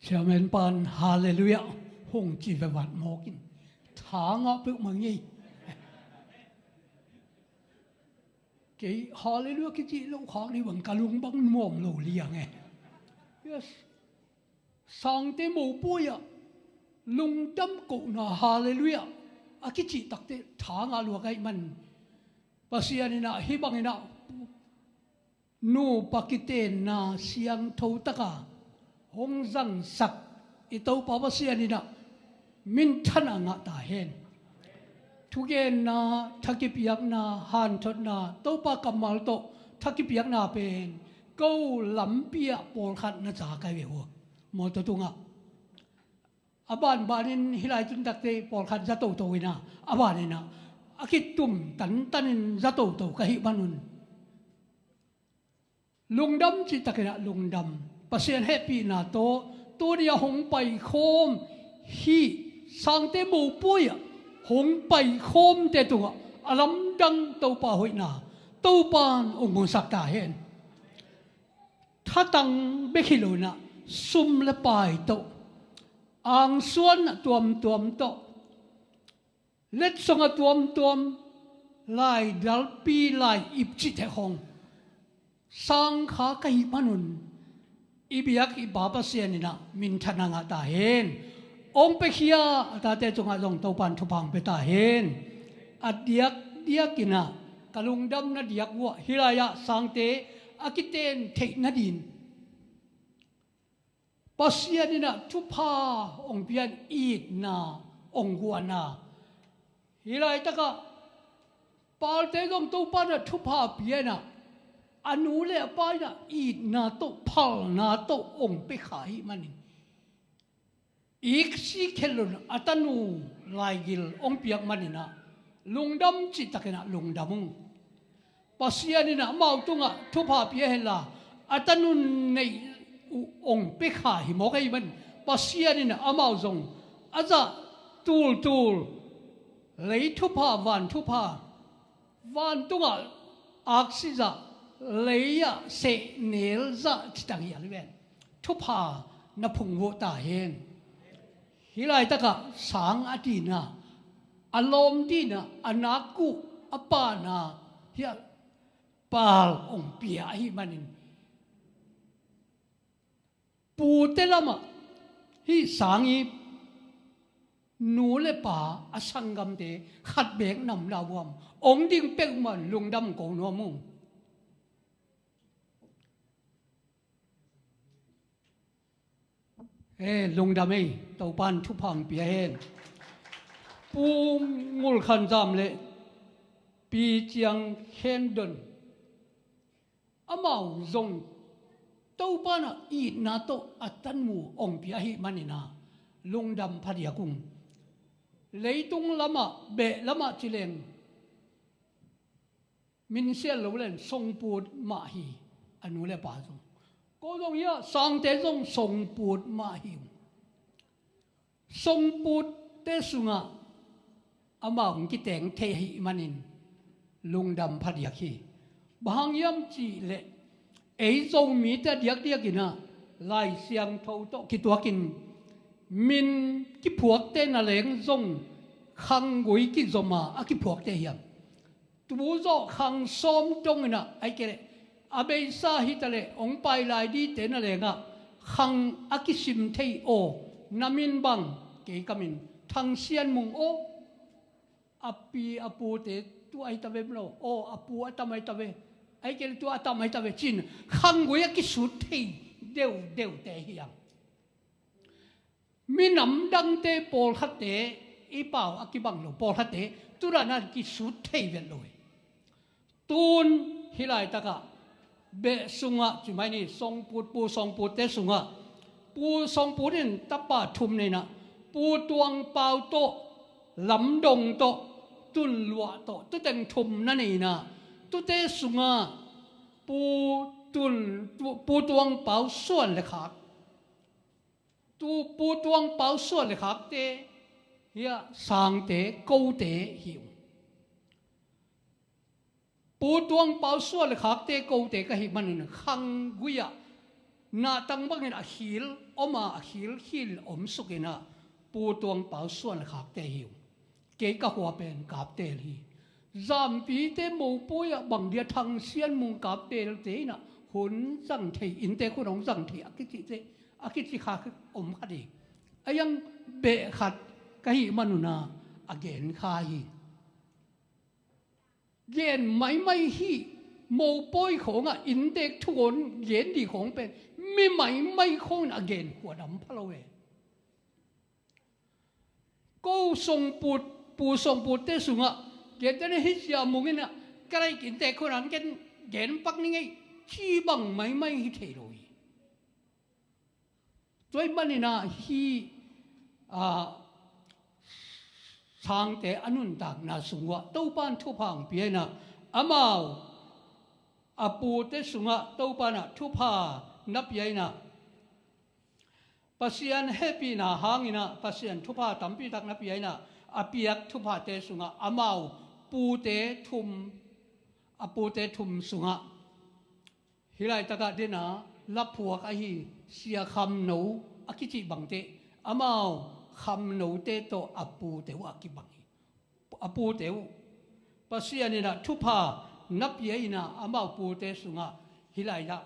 Chairman pan halleluiah hong ci vevat mawkin tha ngah peuhmah ngei. Kei halleluiah kici loh khak ni bang ka lung bang nuam lo liang e. Yes. Sangte mopuai ah lungdam kohna halleluiah a kicih takte tha ngah luak ahih man Pasian inah hih banginah nupa kitenna siangtho taka hong zangsak i Topa Pasian inah minthanna ngah ta hen. Thugenna, thakipiakna, hanthotna, Topa kammal tawh thakipiakna pen ko lampi ah pawlkhat na za kai ve uh. Mawtaw tungah a banbanin hih lai tuntakte pawlkhat za toto inah a baninah a kitum tantanin za toto ka hih manun lungdam cihtakinah lungdam. Pasian hehpihna tawh tuni a hong paikhawm hih sangte mopuai ah hong paikhawmte tungah a lamdang Topa hoihna Topa in hong musak ta hen. Thatang bek hi lo inah sum le pai tawh, angsuan a tuamtuam tawh, letsong a tuamtuam, lai dalpi lai ip cihte khawng sangkha ka hih manun i biak i Pa Pasian inah minthanna ngah ta hen. Hong piakhia a tate tungah zong Topa in thupha hong pia ta hen. A diakdiak inah ka lungdamna diak uh ah hih lai-ah sangte a kiten theih nadin Pasian inah thupha hong pian itna hong guahna hih laitakah palte zong Topa inah thupha pia inah a nu le a pa inah itna tawh phalna tawh hong pia kha ahih manin iksik khelh loin a tanu laigil hong piak maninah lungdam cihtakinah lungdam ung. Pasian inah amau tungah thupha pia henla a tanun neih uh hong pia kha hi mawk ahih man Pasian inah amau zong a zah tultul lei thupha van thupha vantungah aksi zah lei-ah sehnel zah citang hi a liven thupha na phungvuh ta hen. Hih laitakah sang a dina a lawm dina a nak uh a pana hiah pal hong pia ahih manin pute lamah hih sang i nu le pa a sanggamte khat beek namdang uh a hong ding peuhmah lungdam ko nuam ung. He lungdam ei, Topa in thupha hong pia hen. Pu Ngul Khan Zam le Pi Ciang Khen Don amau zong Topa inah itna tawh a tanu hong pia ahih maninah lungdam phadiak ung. Leitung lamah beh lamah cileng minsiat lo len songput mah hi. A nu le pa zong ko zong hiah sangte zong songput mah hi. Songputte sungah amau hong kiteng thei ahih manin lungdam phadiak hi. Bang hang hiam cihleh ei Zomite a diakdiak inah Lai Siangtho tawh kituakin min kiphuakte naleng zong khanggui kizom a a kiphuakte hiam? Tu zawh khang sawm dong inah ahih kei leh a beisa hitaleh hong pai lai dite nalengah khang a kisim thei aw. Na min bang? Kei ka min Thang Sian Mung aw. A pi a pute tu ahi ta ve maw aw, a pu a tam ahi ta ve. Ahih kei leh tu a tam ahi ta ve ci-in khanggui a kisut thei deuhdeute hiam? Minam dangte pawlkhatte i pau a kibang lo pawlkhatte tu dan a kisut thei vet lo hi. Tun hih laitakah beh sungah cimai ni songputpu songputte sungah Pu Sawngput in tapa thum nei inah, Pu Tuang Pau tawh, Lam Dong tawh, Tun Luah tawh, tu teng thum na nei inah, tute sungah Pu Tun, Pu Tuang Pau suan le khak, tu Pu Tuang Pau suan le khakte, hiah Sangte, Kote hi uh. Pu Tuang Pau suan le khakte, Kote ka hih manin khanggui-ah nahtang bangin a khil om a, a khil khil om suk inah Pu Tuang Pau suan le khakte hi uh. Kei ka khua pen Kaptel hi. Zampite mopawi-ah bang dia Thang Sian Mung Kaptelte inah hun zang thei, inntek hun hong zang thei a kicihte, a kici kha om khat hi. A iang beh khat ka hih man un ah a gen kha hi. Gen maimai hi. Mopawi khawngah inntek thu hong gen ding khawng pen mi maimai khawngin a gen khuadam pha lo e. Ko Sawngput, Pu Sawngputte sungah, gentehna hih Sia Mung inah ka laik inntek khawng ah ken gen pak ning ei, ci bang maimai hi thei lo hi. Tua ahih manin ah hih, ah, Sangte a nuntakna sung uah Topa'n thupha hong pia inah, amau a pute sungah Topa'n ah thupha na pia inah, Pasian hehpihna hangin ah Pasian thupha tampi tak na pia inah, a piak thuphate sungah amau pute thum, a pute thum sungah hih laitakah den a laphuak ahi Sia Kham No a kicih bangte, amau Kham Note tawh a pute uh a kibang hi. A pute uh Pasian inah thupha na pia inah, amau pute sungah hih laitak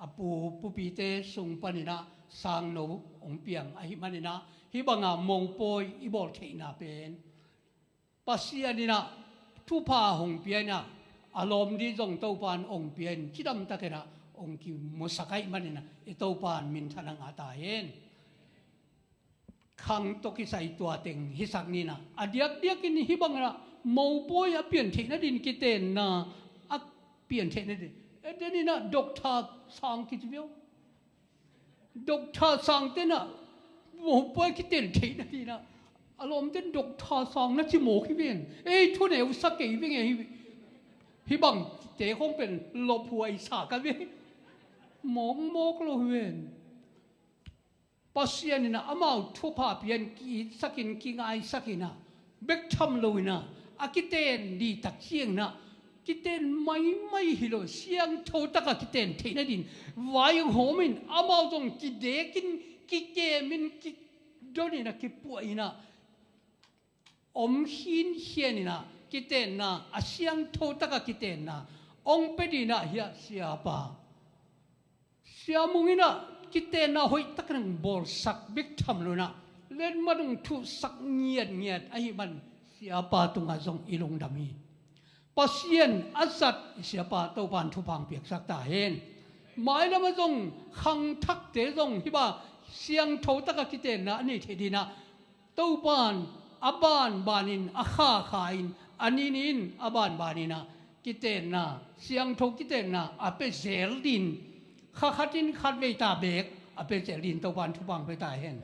a pu, pupite sung panin ah Sang No hong piang ahih manin ah, hih banga mopawi i bawl theihna pen Pasian inah thupha hong pia inah, a lawm ding zong Topa'n hong pia in, cidamtak inah hong kimusak ahih manin ah, i Topa'n minthanna ngah ta hen. Khang tawh kisai tua teng hisak ni inah, a diakdiakin hih bang inah mopawi a pian theihna dingin kitenna a pian theihna ding. E, den inah Doctor Sang kici viau. Doctor Sangte inah mopawi kiten theihna dingin ah, a lawmten Doctor Sang na ci mawk hi ven. Ei, thuneu sa kei veng e, hih, hih bangte khawng pen lawphuai sa ka ve. Mawkmawk lo hi ven. Pasian inah amau thupha pian ki-itsakin, kingaisakin ah, bek tham lo inah, a kiten ding tak ciangin ah, kiten maimai hi lo, siangtho takah kiten theihna dingin vaihawmin, amau zong kidekin, kikemin, kidon inah, kipuah inah, om khinkhian inah, kitenna, a siangtho takah kitenna hong pia dingin ah, hiah siapa Sia Mung inah kitenna hoihtak nang bawlsak bek tham lo inah, letmat hong thuhsak ngiatngiat ahih man siapa tungah zong i lungdam hi. Pasian a zat i siapa Topa'n thupha hong piaksak ta hen. Mailamah zong khangthakte zong hih bang siangtho takah kitenna a nei theih dingin ah, Topa'n a banbanin, a khakha in, a ninin a banbanin ah, kitenna, siangtho kitenna a pia zel dingin, kha khatin khatvei ta beek a pia zel dingin Topa'n thupha hong pia ta hen.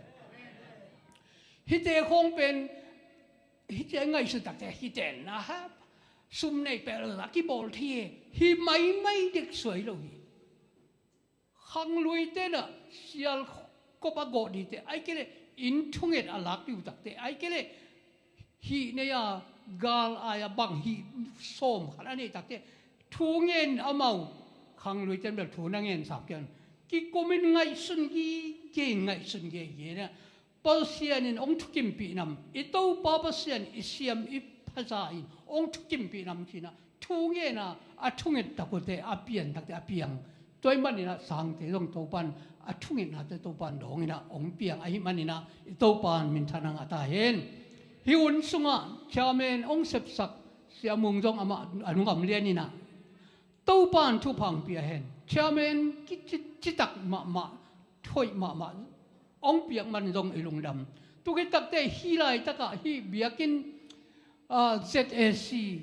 Hihte khawng pen, hihte ngaihsut takte, kitenna ha, sum nei peuh a kibawl thei hi, hi maimai dek suai lo hi. Khangluite inah sialkop a gawh dingte, ahih kei leh inn thunget a lak ding uh takte, ahih kei leh hih nei-a gal ai-a bang hih sawm khat a neih takte, thu ngen amau, khangluite in bel thu na ngen sam kei un. Kikumin ngaihsun gige, ngaihsun gige inah, Pasian in hong thukimpih nam, i Topa Pasian i siam i phaza in hong thukimpih nam ci-in ah, thu ngen a, a thunget tak uhte, a pian takte a piang. Tua ahih manin ah Sangte zong Topa'n a thungetnate Topa'n dawngin ah hong piang ahih manin ah, i Topa'n minthanna ngah ta hen. Hih hun sungah chairman hong sepsak Sia Mung zong amah a lungdam lian inah, Topa'n thupha hong pia hen. Chairman kici, citak mahmah, thoih mahmah hong piak man zong i lungdam. Tua khit takte hih laitakah hih biakinn, ah, Z A C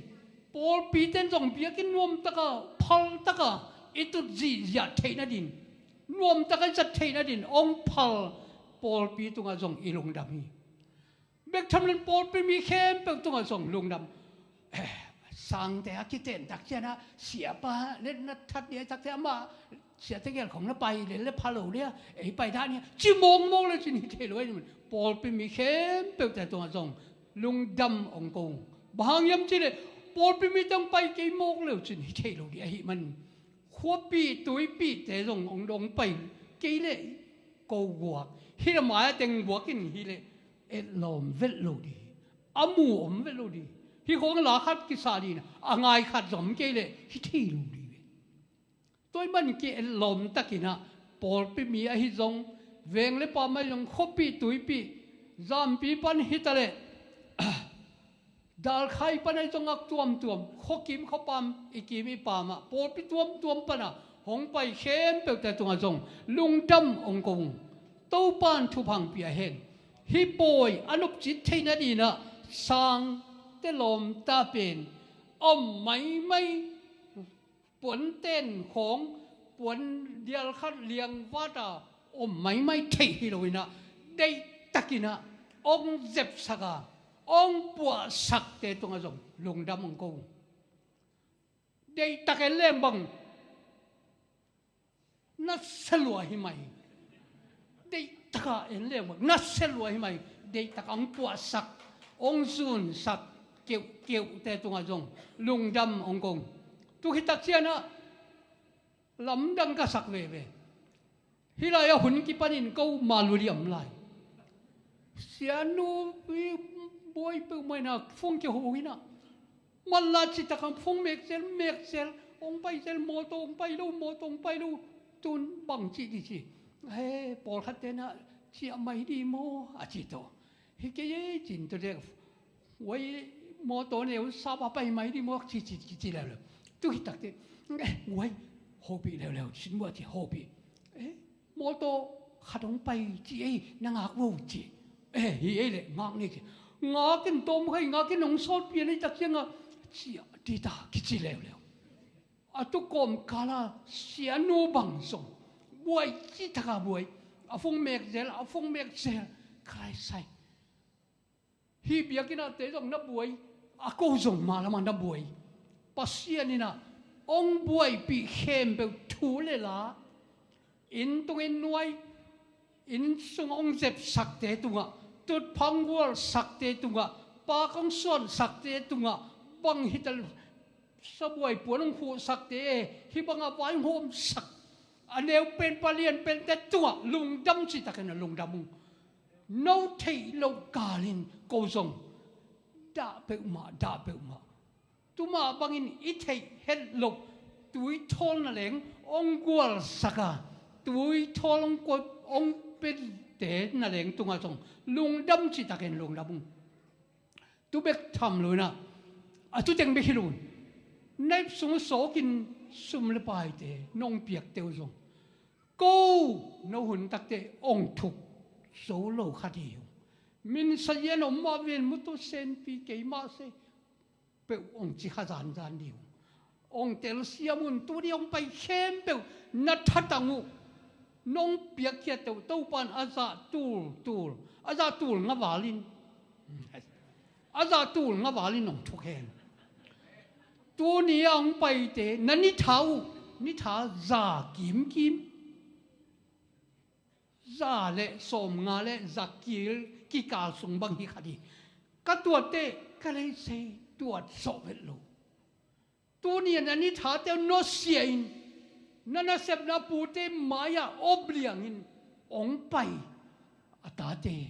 pawlpite in zong biakinn nuamtakah, phaltakah i tut zihziah theihna dingin nuamtak a zat theihna din hong phal pawlpi tungah zong i lungdam hi. Bek tham loin pawlpi mi khempeuh tungah zong lungdam. Eh, sangte a kiten tak ciangin ah, siapa le na that ding a tak ciangin amah siate gel khong na pai lel le pha lo ding a, ei pai dah ni a ci mawkmawk le cin hi thei lo hi. Pawlpi mi khempeuhte tungah zong lungdam hong ko. Bang hang hiam cih leh pawlpi mite hong pai kei mawk le cin hi thei lo ding ahih manin khuapih tuipihte zong hong dong pai kei leh ko guak. Hih le mai-ah teng guak in hih leh etlawm vet lo ding. A mu om vet lo ding. Hih khawng la khat kisa ding, a ngai khat zong om kei leh hi thei lo ding ve. Tua ahih manin ki-etlawm takin ah pawlpi mi ahi zong, veng le pam ahi zong, khuapih tuipih, zampi pan hi ta leh dalkhai pan ahi zong, a tuamtuam, khuakim khuapam, i kim i pam ah, pawlpi tuamtuam pan ah hong pai khempeuhte tungah zong lungdam hong ko ung. Topa'n thupha hong pia hen. Hih pawi a nopci theihna dingin ah sangte lawmta pen a om maimai. Puanten khawng, puan dial khat liangvat a om maimai theih hi loin ah, deihtakin ah hong zepsak a, hong puahsakte tungah zong lungdam hong ko. Deihtak en leng bang, na sia lua hi mai. Deihtak a en leng bang, na sia lua hi mai. Deihtak a hong puahsak, hong zunsak keuhkeuhte tungah zong lungdam hong ko. Tu khit tak ciangin ah lamdang ka sak veve. Hih lai-ah hun kipanin ko Malu liam lai. Sianu i buai peuhmah in ah phone kiho in ah, man la citak a phone mek zel, mek zel, hong pai zel, mawtaw hong pai lo, mawtaw hong pai lo. Tun bang ci ding ci. He, pawlkhatte in ah ciah mai ding maw a ci tawh. Hi kei e cin tawh dek. Huai mawtaw neu sap a pai mai ding maw ci ci ci leuleu. Tu khit tak teh, eh, huai hopih leuleu, sin buah ci hopih. Eh, mawtaw khat hong pai ci ei, na ngak vo ci. Eh, hi ei leh ngak ni ci. Ngak in tawm khai, ngak in hong sawt pian ei tak ciangin ah ciah ding ta kici leuleu. A tu kawmkal ah sianu bang zong buai citak a buai. A phone mek zel, a phone mek zel. Khai sai. Hih biakinn ah te zong na buai, a ko zong mah lamah na buai. Pasian in ah hong buaipih khempeuh thu le la, inn tung inn nuai, inn sung hong zepsakte tungah, tutphah hong gualsakte tungah, pak hong suansakte tungah, bang hi ta, sabuai puan hong khuhsakte, hih bangah vai hong hawmsak, a neu pen, palian pente tungah lungdam cihtakin a lungdam ung. No theih loh kalin ko zong dah peuhmah, dah peuhmah. Tua mah bangin i theih het loh tuithawl naleng hong gualsak a, tuithawl hong kua, hong pente naleng tungah zong lungdam cihtakin lungdam ung. Tu bek tham lo in ah, a tu teng bek hi lo in, na ip sung sawkin sum le paite nong piakte uh zong, ko, no hun takte hong thuk zo lo kha ding uh. Min sazian om mah ven, mutu senpi kei mah se peuh hong ci kha zanzan ding uh. Hong telsiam un, tuni hong pai khempeuh na thatang uh, nong piakkhiatte uh Topa'n a zah tultul, a zah tul nga valin, a zah tul nga valin hong thuk hen. Tuni a hong paite na nitha uh, nitha za kimkim, za le sawmnga le za kil kikal sung bang hi kha ding. Ka tuatte ka leisei tuat sawh vet lo. Tuni a na nithate nusia in, na nasepna pute mai-ah op liangin hong pai a tate,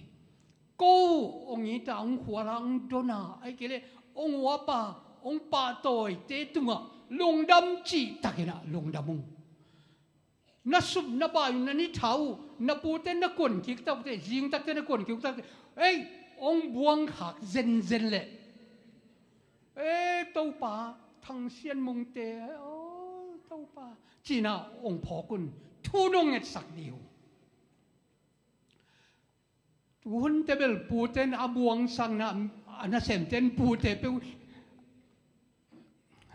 ko, hong it a, hong khual a, hong don a, ahih kei leh hong uap a, hong pahtawite tungah lungdam cihtakin ah lungdam ung. Na sup na bai uh, na nitha uh, na pute na kuan kik tak teh, zing takte na kuan kik tak teh, ei, hong buang khak zenzen leh, ei, Topa, Thang Sian Mungte, aw, Topa, ci-in ah hong phawk un, thu nong ngetsak ding uh. Tu hun teh bel puten a buangsakna, a nasemten pute peuh,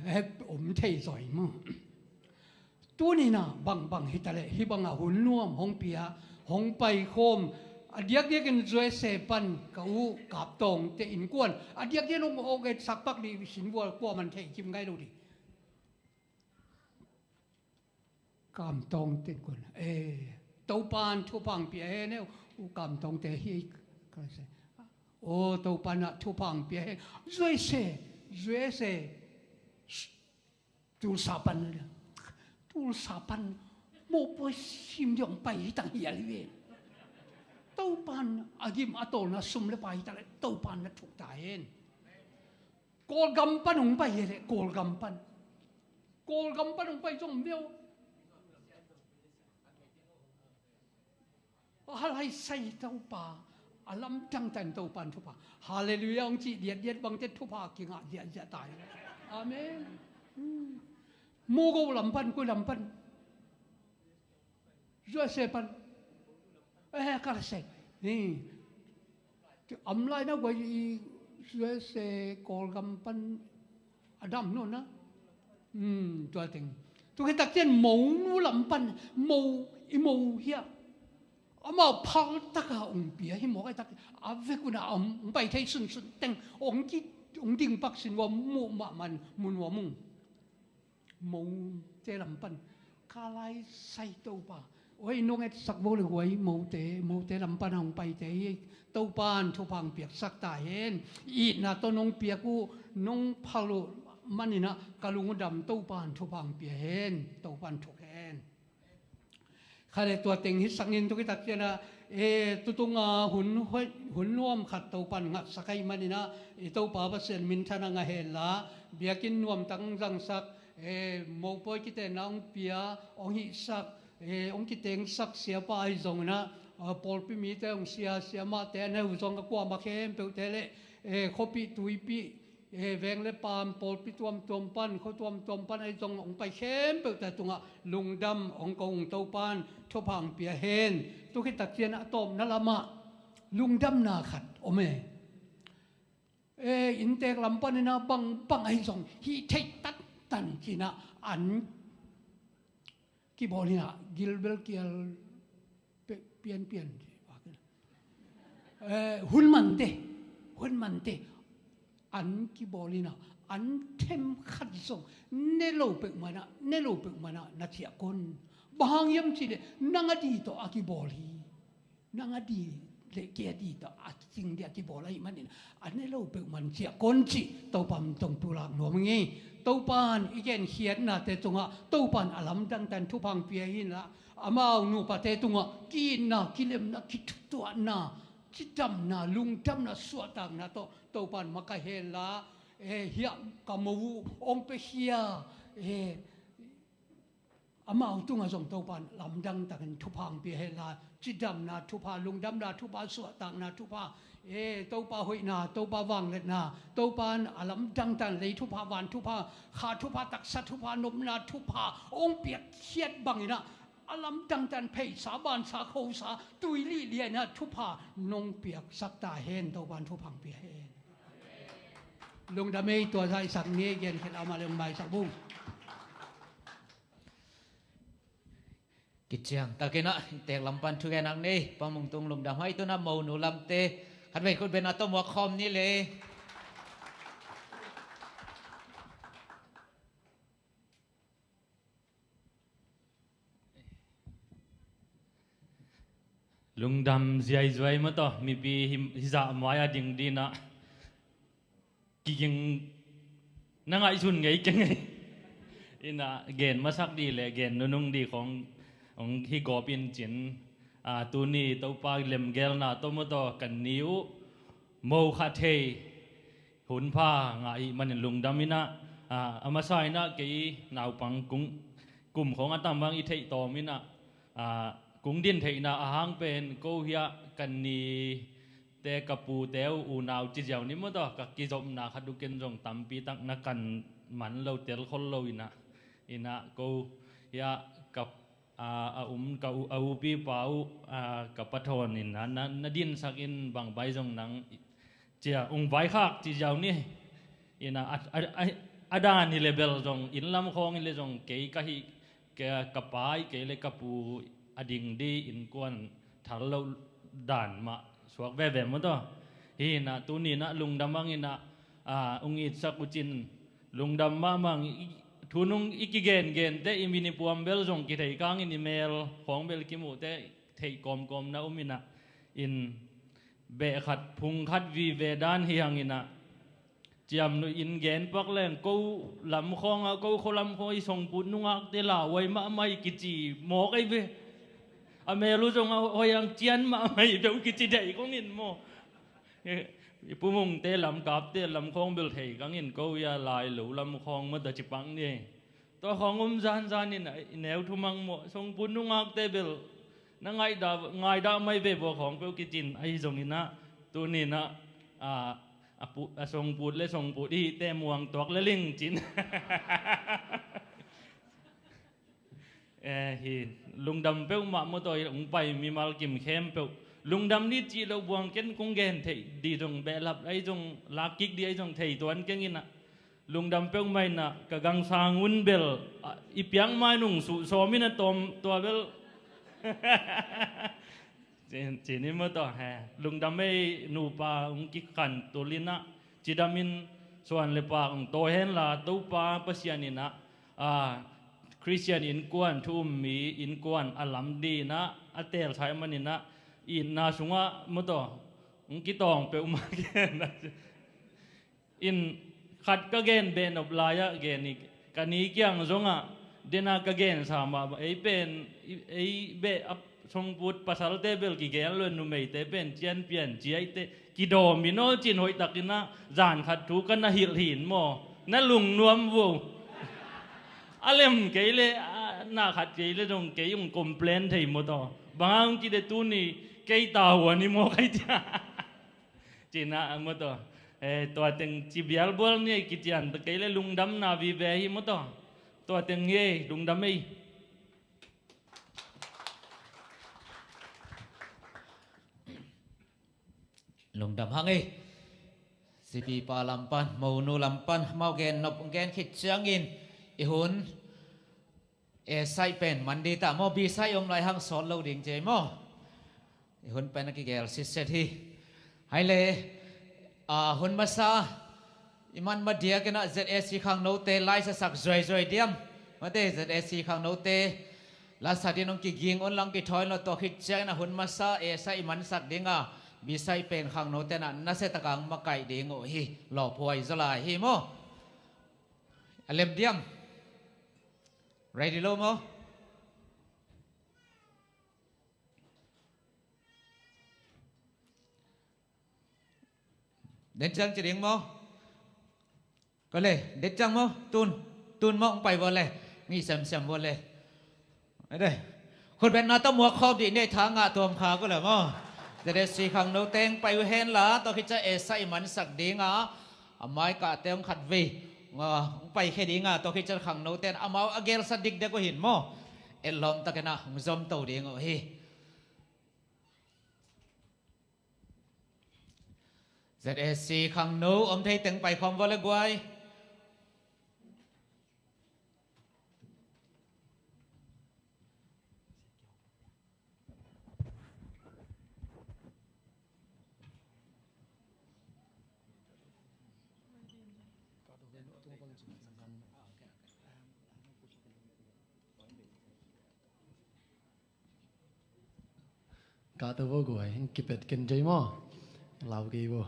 eh, om thei zaw hi maw. Tuni-in ah bangbang hi taleh hih bangah hun nuam hong pia, hong paikhawm, a diakdiakin U S A pan ka u Kap Tawngte innkuan, a diakdiakin hong awk etsak pak dih, sin vual kuaman thei kim ngai lo dih. Kap Tawngte innkuan, eh, Topan thupha hong pia hen, eh, u Kap Tawngte hi, ka se. Aw, Topan ah thupha hong pia hen. U S A, U S A, Tulsa pan, Tulsa pan, mopawi sim ding hong pai hi tang hial hi ve. Topan a gim a tawlna sum le pai hi taleh Topan na thuk ta hen. Kawlgam pan hong pai hi leh, Kawlgam pan. Kawlgam pan hong pai zong myo. A hal hai sai Topa, a lamdang tan Topan thupha. Halleluiah hong cih diatdiat bangte thupha kingah ziahziah ta hi. Amen. Hmm. Mugo lam pan, koi lam pan? U S A pan. Eh, ka la se. Ni. Am lai na guai i U S A Kawlgam pan a dam no na. Hmm, tua teng. Tu khit tak ciang Mo nu lam pan, Mo, i Mo hiah. Amau phal taka hong pia hi mawk ai tak. A vekun a hong pai thei sunsun teng. Hong ki, hong ding pak sin vua mu mah man, mun vua mung. Mote lam pan. Ka lai sai Topa. Oi, nong etsak vo le huai Mote, Mote lam pan hong paite hi. Topan thupha hong piaksak ta hen. Itna tawh nong piak uh, nong phal uh manin ah ka lung uh dam, Topan thupha hong pia hen. Topan thuk hen. Kha le tua teng hi sangin tu khit tak ciang ah, eh, tutung a hun hoih, hun nuam khat Topan ngahsak ahih manin ah, i Topa Pasian minthan a ngah hen la, biakinn nuam tak hong zangsak, eh, mopawi kitenna hong pia, hong hihsak, eh, hong kitengsak siapa ahi zongin ah, ah, pawlpi mite hong sia, siamahte a neu zong a kuamah khempeuhte le, eh, khuapih tuipih, eh, veng le paam, pawlpi tuamtuam pan, khua tuamtuam pan ahi zong hong pai khempeuhte tungah lungdam hong ko ung, Topan thupha hong pia hen. Tu khit tak ciang a tawpna lamah lungdamna khat om e. Eh, inntek lam panin ah bangbang ahi zong hih theih tantan ci-in ah an kibawl in ah gilbel kial pe-, pianpian. Eh, hun mante, hun mante. An kibawl in ah, an them khat zong ne lo peuhmah in ah, ne lo peuhmah in ah na ciah kon. Bang hang hiam cih leh nang a di tawh a kibawl hi. Nang a di le kei a di tawh a cing ding a kibawl ahih manin a ne lo peuhmah in ciah kon cih Topan tawh pulak nuam ing ei. Topan i genkhiatnate tungah Topan a lamdang tan thupha hong pia hi in ah, amau nupate tungah ki-itna, kilemna, kithutuahna, cidamna, lungdamna, suahtakna tawh Topan makaih hen la, eh, hiah ka mo uh hong piakhia, eh, amau tungah zong Topan lamdang takin thupha hong pia hen la, cidamna thupha, lungdamna thupha, suahtakna thupha, eh, Topa hoihna, Topa vangliatna, Topan a lamdang tan lei thupha, van thupha, kha thupha, taksa thupha, nopna thupha hong piakkhiat bangin ah, a lamdang tan pheisa, bansa, khosa, tui lihliah in ah thupha nong piaksak ta hen, Topan thupha hong pia hen. Lungdam ei, tua zah i sak ni, genkhiat a om leh hong maisak bung. Kiciangtakin ah inntek lam pan thugenna nei Pa Mung Tung, lungdam. Hai tu-in ah Mo nu lamte khatvei khut beng a tawh muak khawm ni le. Lungdam ziaizuai mah tawh, mipi hi, hizah mai a ding ding in ah kiging na ngaihsun ngei keng ei. In ah gen masak ding le gen nunung ding khawng hong hi gawp in cin, a, tuni Topa lemgelna tawh mah tawh kan ni uh, mo kha thei hun pha ngah ahih manin lungdam in ah, a, a masa in ah kei naupang kung, kum khawng a tam vang i theih tawm in ah, a, kung din theihna a hang pen ko hiah kan nite, ka pute uh, unau ci ziau ni maw taw, ka kizopna khat uh ken zong tampi tak na kan man lo, tel khol lo in ah, in ah ko hiah ka a, a um ka u, a upipa uh, a, ka pa Thawn in na, na, na dinsak in bang bai zong nang cia ung vaikhak ci ziau ni. In a, a, a, a, a dan hi le bel zong, inn lam khawng hi le zong kei ka hih, ka, ka pa i kei le ka pu a ding di innkuan thal loh dan mah suak veve maw taw. Hi inah tuni inah lungdam ang inah, ah, ung itsak uh cin lungdam mahmah ang. I, thu nung i kigengente i min i puam bel zong kithei kangin i mel khawng bel kimuhte theih kawmkawm na um inah in beh khat phung khat vive dan hi hang inah ciamnuih in gen pak leng ko lam khawngah ko khualam khawng i songput nungakte lauhuai mahmah i kici mawk ei ve. A mel uh zong a hoih ang cian mahmah i beuh kici daih kong in maw. I pumungte lam kapte lam khawng bel thei kang in ko ia lai lo lam khawng mata ci pak ni. Tua khawng um zanzan in i neu thumang maw songput nungakte bel na ngaihdah, ngaihdah mai ve bua khawng peuh kicin ahi zong inah tuni inah, a, a, pu, a songput le songput ihihte muang tuak le ling cin. Eh, hi lungdam peuhmah maw taw ung pai mimal kim khempeuh lungdam ni cih loh buang ken kong gen theih di zong behlap ahi zong lakkik di ahi zong thei tuan keng inah lungdam peuhmah inah ka gangsang un bel, ah, i piak mai nung suh sawm inah tawm tua bel. Cin, cin i maw taw he lungdam ei nupa ung kikhan tul inah cidamin suan le pak ung taw henla Topa Pasian inah, ah, Khristian innkuan thu um mi innkuan a lam di inah a teel sai man inah itna sungah maw taw ung kitawng peuhmah kei. In khat ka gen behnop lai-ah gen i ka ni kiang zongah dena ka gensa mah ei pen ei beh a songput pasalte bel kigen lo numeite pen cianpian ciaite kidawm in aw cin hoihtak inah zan khat thu ka na hilh hin maw na lungnuam vo. A lem kei le a na khat kei le zong kei ung complain thei maw taw bang hang ci de tuni kei tahuan i maw kai cia. Cina a maw taw. Eh, tua teng ci bialbual ni ei kician ta kei le lungdam na vive hi maw taw. Tua teng hi ei lungdam ei. Lungdam hang ei. Sipipa lam pan monu lam pan mau gen nop gen khit ciangin i hun A side pen man di ta maw, B side om lai hang sawt lo ding ci ei maw. I hun pen a kigel sitset hi. Hai le, a, hun masa i man ma diak in a Z A C khangnote laisa sak zuaizuai diam. Mate Z A C khangnote lasa din hong kiging un lang kithawi lo tawh khit ciangin a hun masa A side i mansak ding a, B side pen khangnote na nasia taka hong makaih ding uh hi. Lawphuai zaw lai hi maw. A lem diam. Ready lo maw? Den ciang ci ding maw? Ko le, den ciang maw? Tun, tun maw, hong pai vua le. Ngi siamsiam vua le. Ade. Khut betna tawh muak khawm dih nei tha ngah tuam kha ko le maw? Z A C khangnote hong pai uh hen la, tawh khit ciang A side i mansak ding a. A mai kahte hong khat vei, ah, hong paikhia ding a, tua khit ciang khangnote in amau a gelsa dikdek uh hin maw. Etlawm takin a hong zom to ding uh hi. Z A C khangno om thei teng paikhawm vua le guai. Kahto vo guai, hing kipet ken jei maw. Lau kei vo.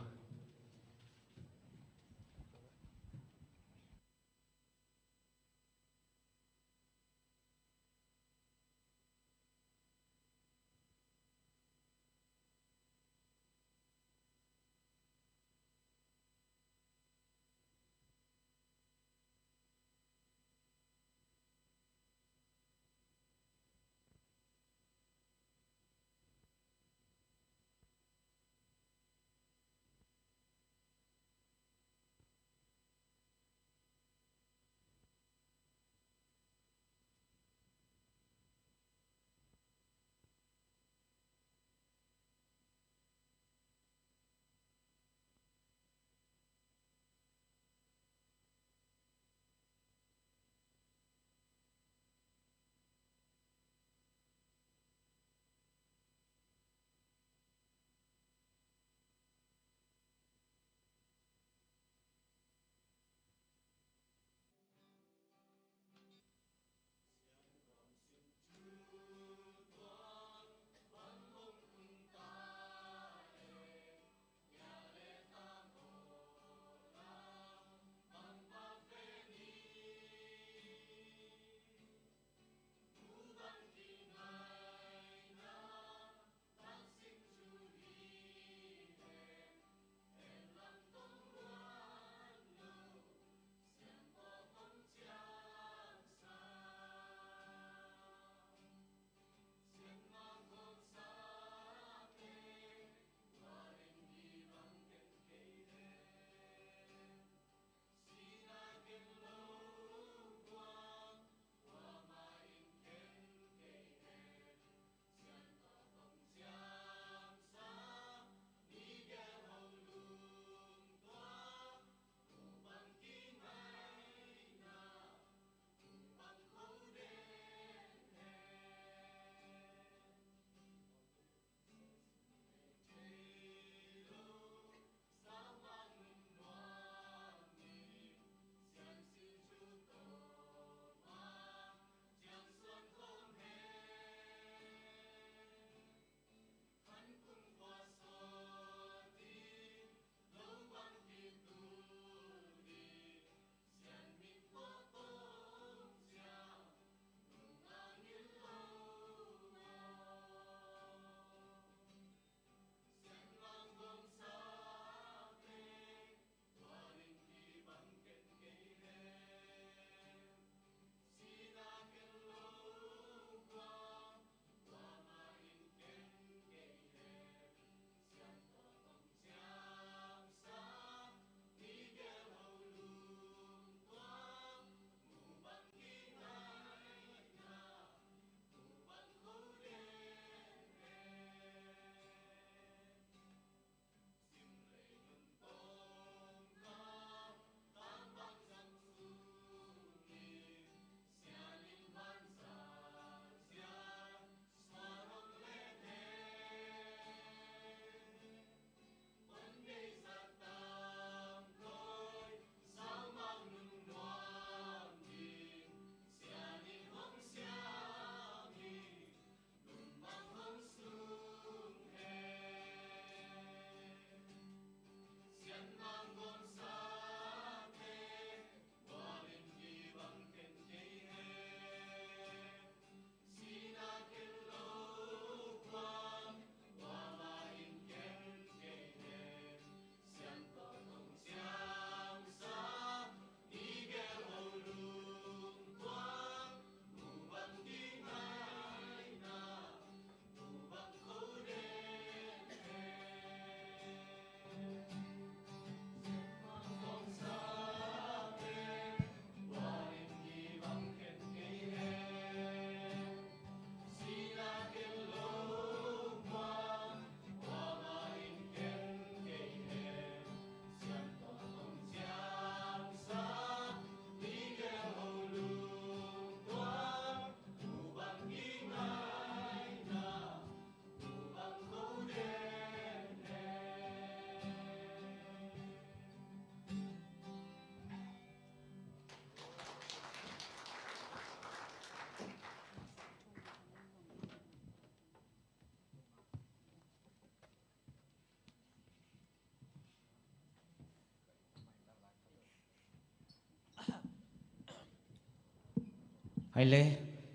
Ei le,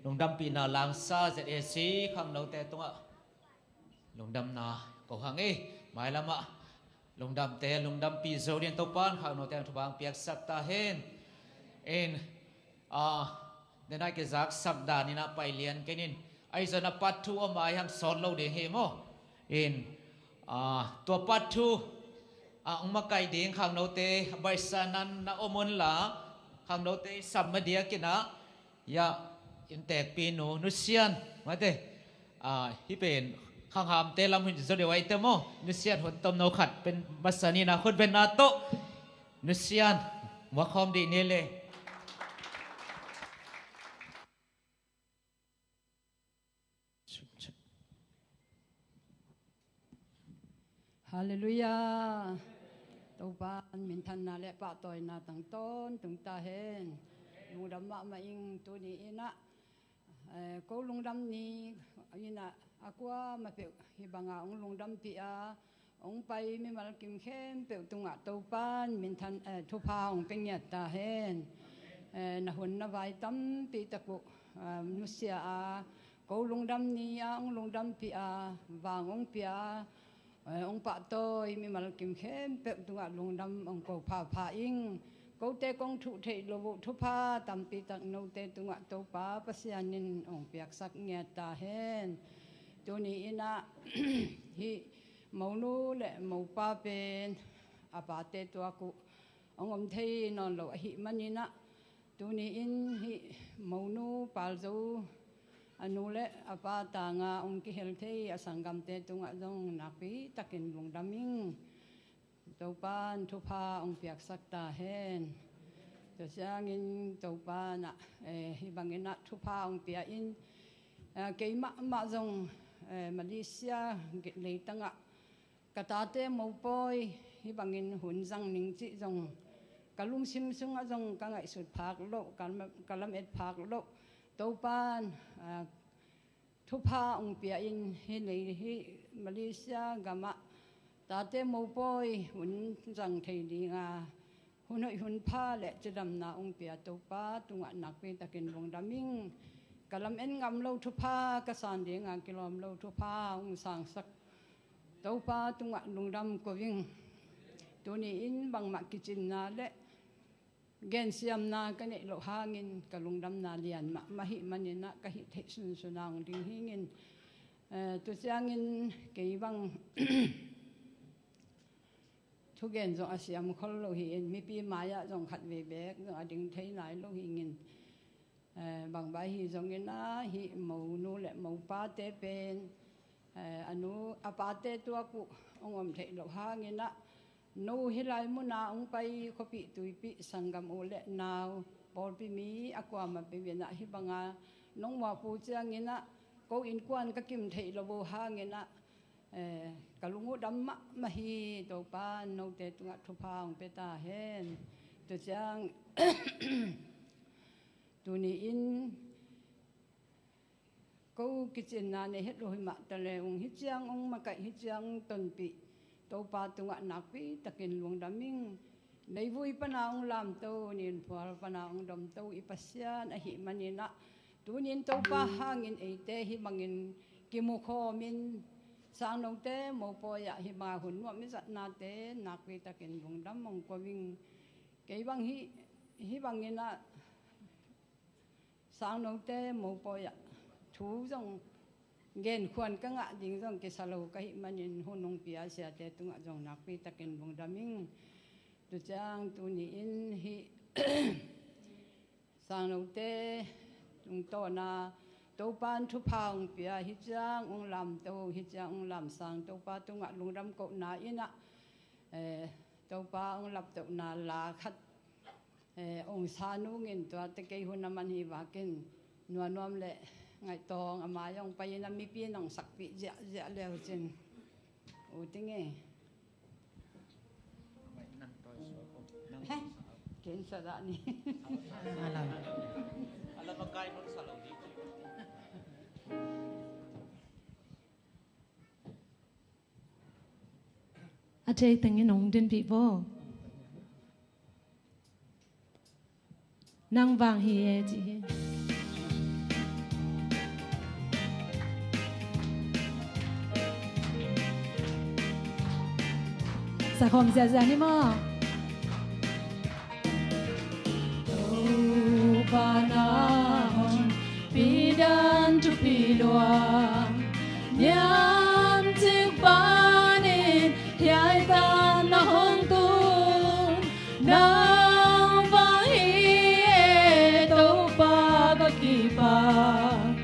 lungdampihna langsa Z A C khangnote tungah lungdamna ko hang e. Mailamah lungdamte lungdampih zo ding Topan khangnote ang thupha ang piaksak ta hen. In, ah, denai kizaksak dan inah pai lian kenin, ahi zong a part two a mai hang sawt lo ding hi maw? In, ah, tua part two ah ang makaih ding khangnote baihsa nan na om unla, khangnote sam madiakinah ya, inntekpi nu, nusian mate, ah, hih pen khanghamte lam hun zo deuh aite maw? Nusian hun tomno khat pen masa nina khutbetna tawh nusian muakhawm dih ni le. Halleluiah. Topan minthanna le pahtawina tang tawntung ta hen. Lungdam mahmah ing. Tuni inah, eh, ko lungdam ni inah a kuamah peuh hih banga hong lungdampih a hong pai mimal kim khempeuh tungah Topan minthan, eh, thupha hong pia ngiat ta hen. Eh, na hun na vai tampi tak uh, ah, nusia a, ko lungdam ni a hong lungdampih a, vang hong pia a, eh, hong pahtawi mimal kim khempeuh tungah lungdam hong ko phapha ing. Kote kong thuh theih loh uh thupha tampi tak note tungah Topa Pasian in hong piaksak ngiat ta hen. Tuni inah hih monu le mopa pen a pate tuak uh hong om thei nawn lo ahih maninah, tuni in hih monu Pal Zo a nu le a pa tanga hong kihel thei a sanggamte tungah zong nakpi takin lungdam ing. Topan thupha hong piaksak ta hen. Tua ciangin Topan ah, eh, hih banginah thupha hong pia in, eh, kei mahmah zong, eh, Malaysia leitangah ka tate mopawi hih bangin hun zang ning cih zong ka lungsim sungah zong ka ngaihsut phak loh, ka, ka lamet phak loh. Topan, ah, thupha hong pia in hih lei, hih Malaysia gamah tate mopawi hun zang thei dinga hun hoih hun pha le cidamna hong pia Topa tungah nakpi takin lungdam ing. Ka lamen ngam lo thupha, ka san dinga kilawm lo thupha hong sangsak Topa tungah lungdam ko ing. Tuni in bangmah kicinna le gensiamna ka neih loh hangin ka lungdamna lian mahmah ahih maninah ka hih theih sunsun a hong ding hi ing. Eh, tu ciangin kei bang thugen zong a siam khol lo hi-in, mipi mai-ah zong khatvei beek zong a ding thei nai lo hi-in, eh, bangbai hi zongin ah, hih monu le mopate pen, eh, a nu a pate tuak uh hong om theih loh hangin ah, no hih lai munah hong pai khuapih tuipih sanggam u le nau, pawlpi mi a kuamah peuh in ah hih banga nong muak uh ciangin ah, ko innkuan ka kim theih loh uh hangin ah, eh, ka lung uh dam mahmah hi. Topa note tungah thupha hong pia ta hen. Tua ciang tuni in ko kicinna nei het lo hi mah ta le ung, hih ciang ung makaih, hih ciang ung tonpih Topa tungah nakpi takin lungdam ing. Leivui pana ung lamto, ninphual pana ung domto i Pasian ahih manin ah, tunin Topa hangin eite hih bangin kimukhawmin, sangnote mopawi ah hih banga hun nuam i zatnate nakpi takin lungdam hong ko ing. Kei bang hih, hih bangin ah sangnote mopawi ah thu zong genkhuan ka ngah ding zong kisa lo ka hih manin, hun hong pia siate tungah zong nakpi takin lungdam ing. Tua ciang tuni in hih sangnote tungtawna Topan thupha hong pia, hih ciang ung lamto, hih ciang ung lamsang Topa tungah lungdam kohna in ah, eh, Topa ung laptohna la khat, eh, ung sa nungin, tuate kei hun a man hi vakin, nuanuam le ngaihtawng a mai ong pai in a mipi in ong sakpih ziahziah le uh cin. U ting e. He? Ken sa dah ni. A thei tengin ong dinpih bo. Nang vang hi e, ci hi. Sa khawm ziahziah ni maw? Topa na honpi dan thupi lua, niamcik panin hiai tan na hong tun. Nang vang hi e Topa ka kipak,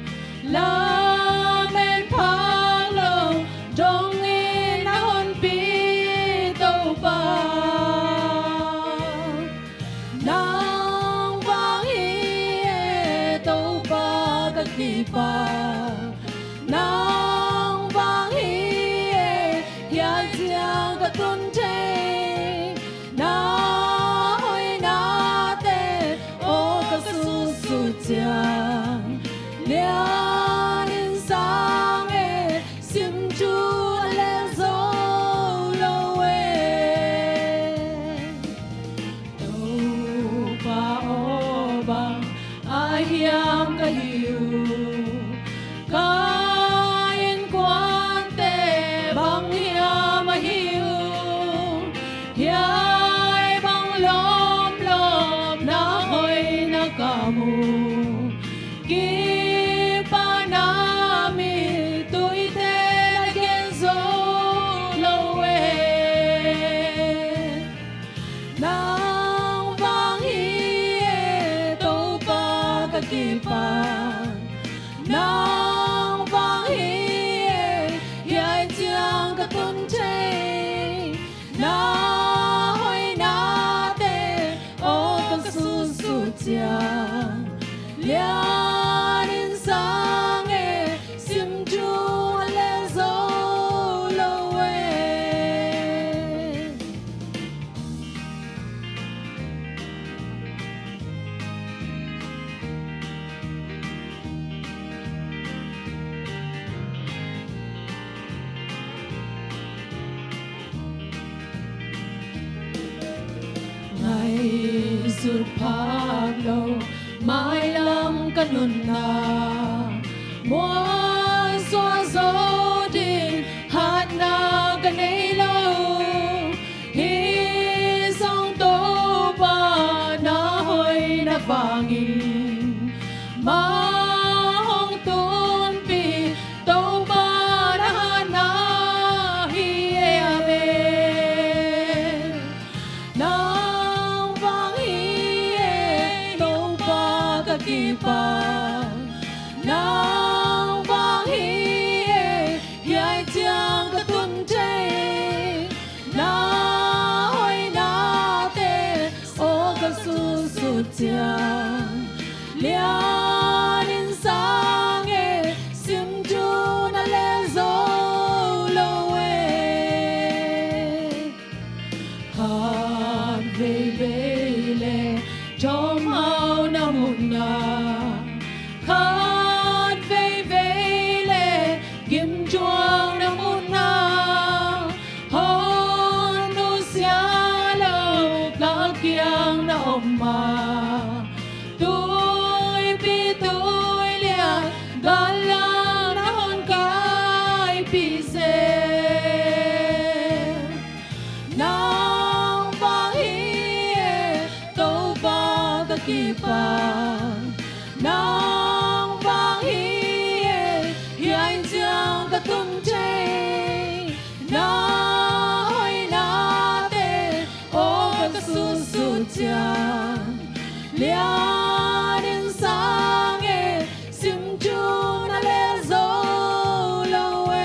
lamen phak lo dongin na honpi Topa. Nang vang hi e Topa ka kipak, nang vang hi e hiai ciang ka tun thei. Na hoihnate aw ka sutsut ciang, lian in sang e, sim thu a lel zo lo e. Topa aw, bang a hiam ka hi uh, ka innkuante bang hiam a hi uh, hiai bang lawmlawm na hoih na ka mu, kipahna mi tuite na gen zo lo e. Nang vang hi e Topa ka kipak, nang vang hi e hiai ciang ka tun thei. Na hoihnate aw ka sutsut ciang, lian in sang e, sim thu a lel zo lo e. Ngaihsut phak lo mailam ka nunna, muansuah zo ding hatna ka nei lo. Hi zong Topa na hoihna vangin, ma hong tunpih Topa na hatna hi e, amen. Nang vang hi e Topa ka kipak, nang vang hi e hiai ciang ka tun thei. Na hoihnate aw ka sutsut ciang, lian in sang e, sim thu na lel zo lo e. Khat veivei le thawmhau na muhna, khat veivei le gimthuak na muhna, hong nusia lo ka kiang na om a, tuipi tuilian gallang na hong kaipih zel. Nang vang hi e Topa ka kipak, nang vang hi e hiai ciang ka tun thei. Na hoihnate aw ka sutsut ciang, lian in sang e, sim thu na lel zo lo e.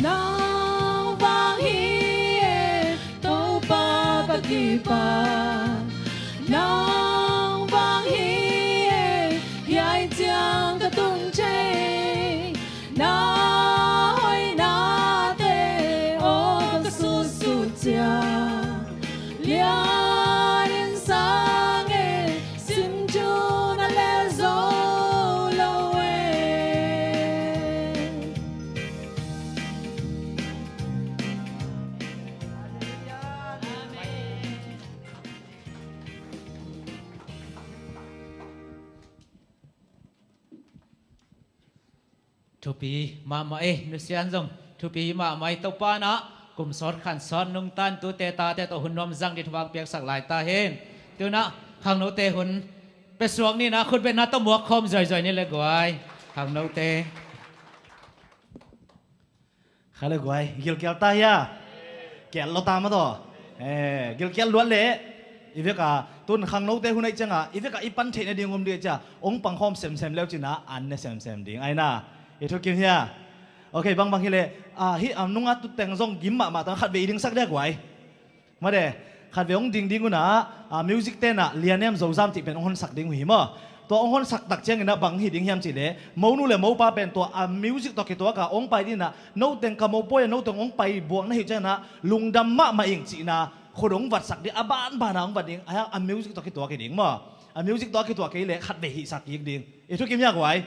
Nang vang hi e Topa ka kipak, nang vang hi e hiai ciang ka tun thei. Na hoihnate aw ka sutsut ciang, lian in sang e, sim thu na lel zo lo e. Thupi mahmah e, nusian zong Thupi mahmah hi. Topa in ah kum sawt khan sawt nungta in tute tate tawh hun nuam zang ding thupha piaksak lai ta hen. Tu in ah khangnote hun pia suak ni in ah khut beng na tawh muak khawm zoizoi ni le guai. Khangnote. Kha le guai, gilkial ta hia? Kial lo ta mah tawh. Eh, gilkial luat leh i vek a, tu in khangnote hun ahih ciang a i vek a i pan theih nading om ding ahih ciang a hong pang khawm semsem le uh cin ah an ne semsem ding ahi na. I thukim hia? Ok, bangbang hi leh, ah, hih a nung a tutteng zong gim mahmah ta, khatvei i dingsak dia guai. Mate, khatvei hong ding ding un ah, ah, music te in ah Lianem Zozam cih pen hong honsak ding uh hi maw. Tua hong honsak tak ciangin ah bang hi ding hiam cih leh, monu le mopa pen tua a music tawh kituak a hong pai ding in ah, noteng ka mopawi a noteng hong pai buak na hih ciangin ah lungdam mahmah ing cihna khut hong vatsak ding, a banban a hong vat ding, a, a music tawh kituak hi ding maw. A music tawh a kituak kei leh khatvei hihsak kik ding. I thukim hia guai?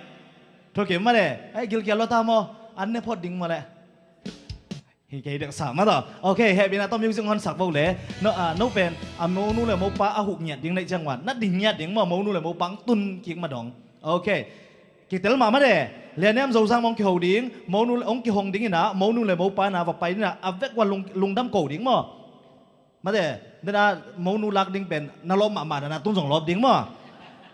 Thukim mate, ai gilkial lo ta maw, an ne phot ding maw leh. Hi kei dek sa mah tawh. Ok, hehpihna tawh music hong honsak vo le. No, ah, no pen a monu le mopa a huh ngiat ding na hih ciang ua na ding ngiat ding maw, monu le mopa hong tun kik mah dong. Ok. Kitel mahmah de. Lianem Zozam hong kiho ding, monu le, hong kihong ding in ah, monu le mopa in ah va pai ding in ah, a vek ua lung, lungdam ko ding maw. Mate, den a monu lak ding pen na lawp mahmah dan a tun zong lawp ding maw.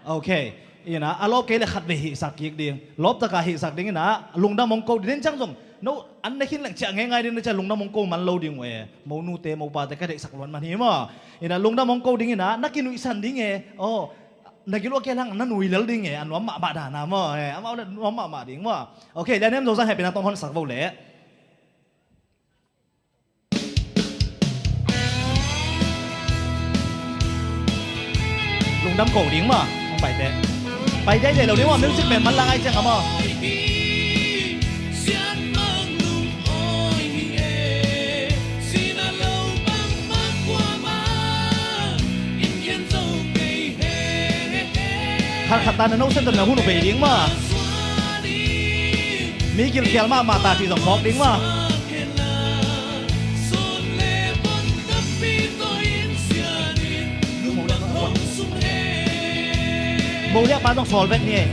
Ok. In ah a lawp kei leh khatvei hihsak kik ding. Lawp tak a hihsak ding in ah lungdam hong ko ding. Den ciang zong no an na khin leng ciah ngeingai ding na ciah lungdam hong ko man lo ding uh e. Monute mopate ka deihsak luat man hi maw. In ah lungdam hong ko ding in ah na kinuihsan ding e. Aw, na gil uh a kilang na nui lel ding e. A nuam mahmah dan a maw e. Amau le nuam mahmah ding maw. Ok, Lianem Zozam hehpihna tawh hong honsak vo leh. Lungdam ko ding maw, hong pai teh. Pai dai dai lo ding maw, music pen man lang ai ciang a maw. Khat khat ta na no sen tawh na hun uh bei ding maw. Mi gilkial mahmah ta cih zong phawk ding maw. Mo liakpa zong sawl vek ni e.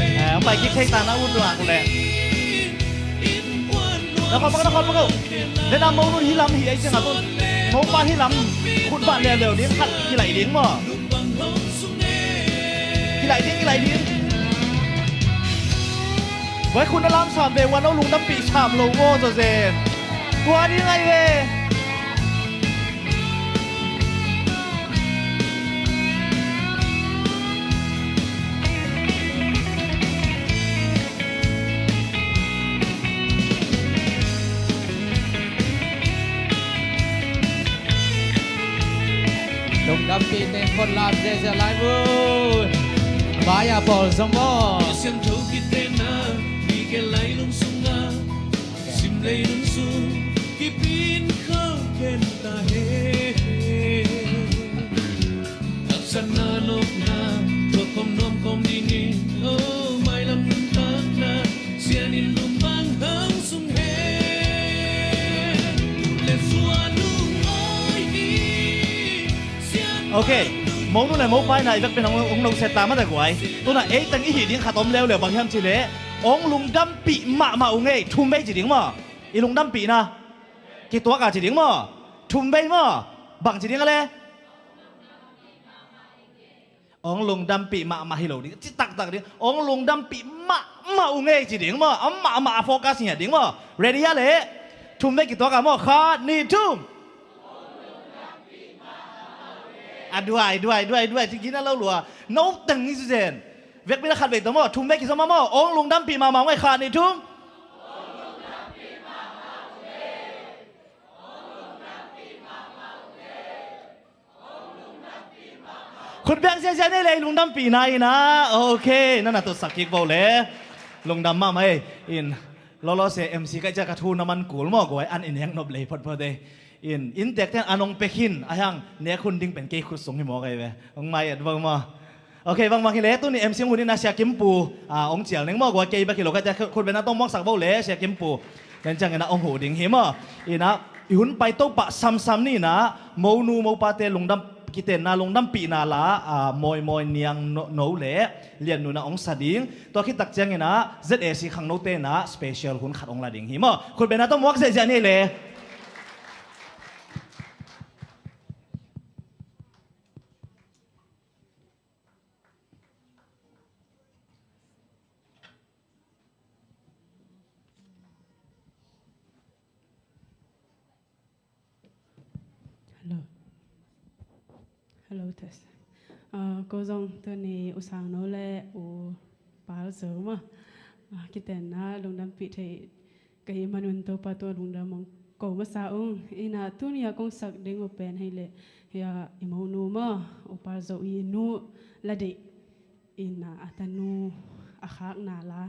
Eh, hong pai kik thei ta na ut lak uh leh. Na khawm pah ko, na khawm pah ko. Dena mo nun hi lam hi ei ciang a tun. Mo pa hi lam. Khut bah leuleu ding khat kilaih ding maw. Kilaih ding, kilaih ding. Vai khut na lam sam ve, wan o lungdampih sam lo maw, zazen. Tua ding ai ve. Lungdampih teng khut lam ziahziah lai mu. Vai a pawl zong maw. Siangtho kitena mi ke lai lung sunga. Sim lei lung sung kipin khau ken ta he. Haksatna nopna tua khom nuam khom dingin, oh, mailam nuntakna sianin lum bang hang sung hen. Ut le suan uh awi hi. Ok, mo nu le mo pa ina i vekpi in hong, hong noset ta mah ta guai. Tuna ei teng i hih ding khat om leuleu, bang hiam cih leh hong lungdampih mahmah uh ngei, thum vei ci ding maw? I lungdampihna kituak a ci ding maw? Thum vei maw? Bang ci ding a le? Hong lungdampih mahmah hi lo ding, ci taktak ding. Hong lungdampih mahmah uh ngei ci ding maw? A mahmah a focus ngiat ding maw? Ready a le? Thum vei kituak a maw? Khat, nih, thum. A duai, duai, duai, duai, ci gina lo lua. No teng hi zen. Vekpi in a khat vei tawh maw? Thum vei kizom a maw? Hong lungdampih mahmah uh ngei, khat, nih, thum. Khut beng ziahziah ni le, lungdampihna in ah. Ok, na na tutsak kik bo le. Lungdam mahmah ei. In, lolo se M C ka hih ciang ka thu na man kul maw, guai an i nek nop lei photphot ei. In, inntekte'n an hong pia khin, a hiang nek hun ding pen kei khut sung hi mawk ei ve. Hong mai et bo maw. Ok, bangbang hi le, tuni M C hong huh ding na Sia Kim Pu, ah, hong cial ning maw, guai kei bek hi lo ka hih ciang khut beng na tawh muaksak bo le, Sia Kim Pu. Tua ciangin ah hong huh ding hi maw. In ah, i hun pai to pah samsam ni in ah, monu mopate lungdam, kitenna lungdampihna la, ah, mawimawi niang no, no le, lian nuna hong sa ding. Tua khit tak ciangin ah, Z A C khangnote in ah, special hun khat hong la ding hi maw. Khut beng na tawh muak ziahziah ni le. Hello. Hello, test. Ah, ko zong tuni U Sang No le U Pal Zo maw. Ah, kitenna lungdampih thei ka hih manun Topa tungah lungdam hong ko masa ung. In ah tuni a kong sak ding uh pen hi le, hi a i monu maw, U Pal Zo i nu la deih. In ah a tanu a khakna la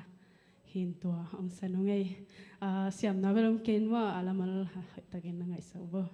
hi in tua hong sa nung ei. Ah, siamna bel om kei in maw, a lamal hoihtakin na ngaihsak bo.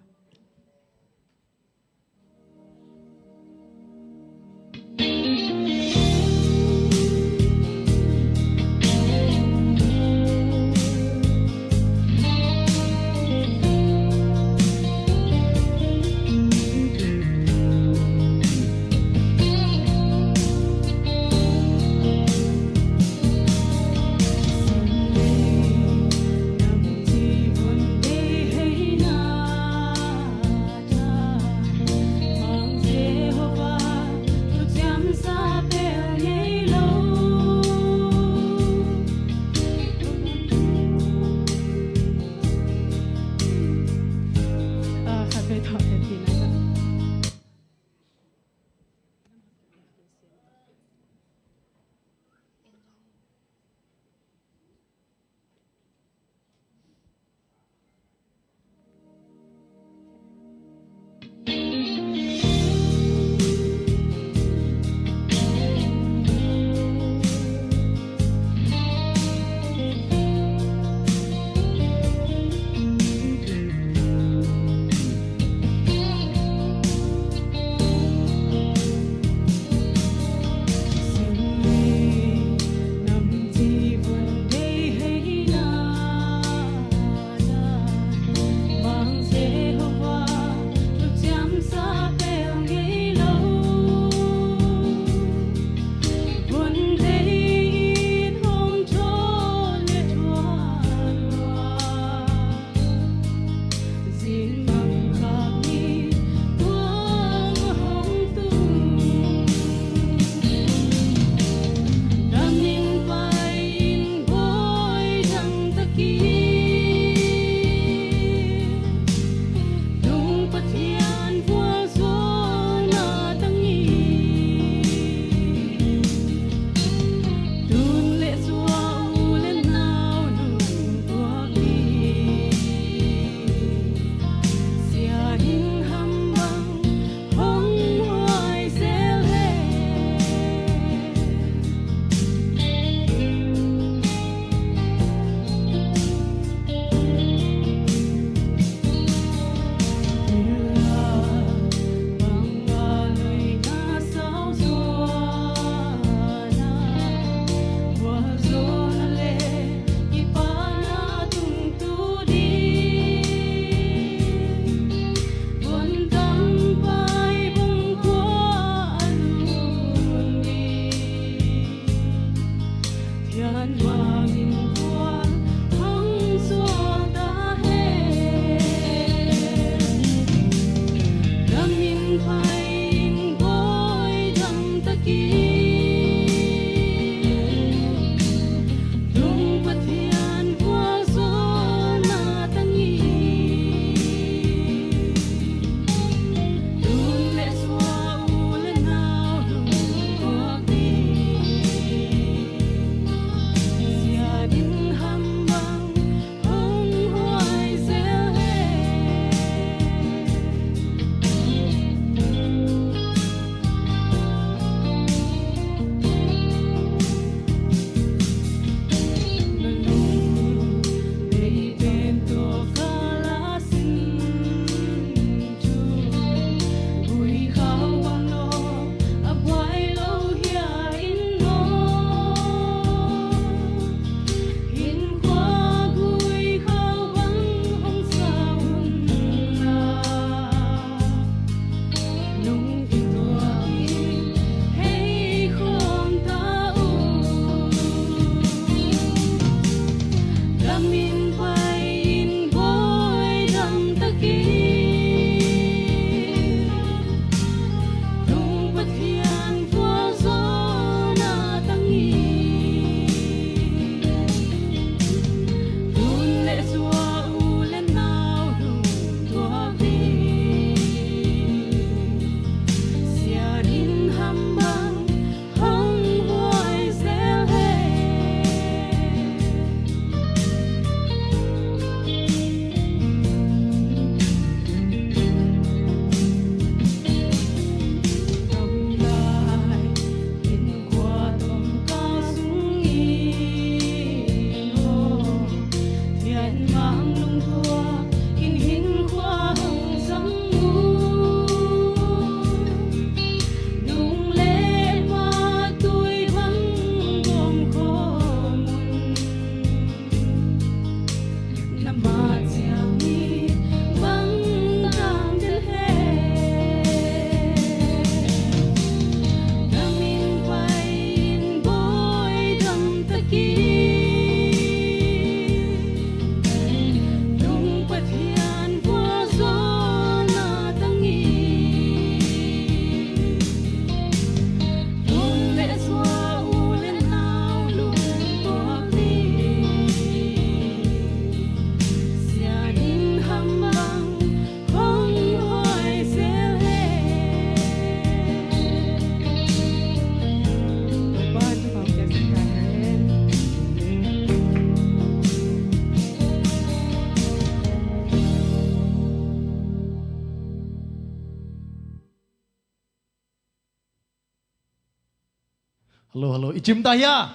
Hello, hello. I cim ta hia?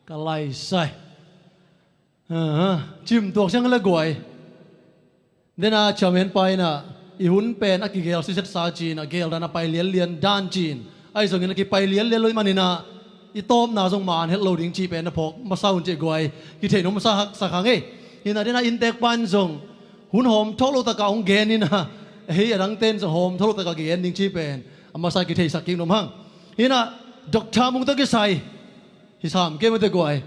Ka laisai. Aha, cim tuak siang le guai. Dena chairman pa ina i hun pen a kigel siset sa cina gel dan a pai lianlian dan cin. Ai zongin a kipai lianlian lo i manina i tawpna zong man het lo ding ci pen a phawk masa un ci guai. Kithei nung masa hak sa khang ei. Ina dena inntek pan zong hun hawm thawk lo taka hong gen ina. Hei a dangten zong hawm thawk lo taka kigen ding ci pen a masa kitheisak kik nung hang. Ina Doctor Mung tawh kisai. Hi sam kei mate guai.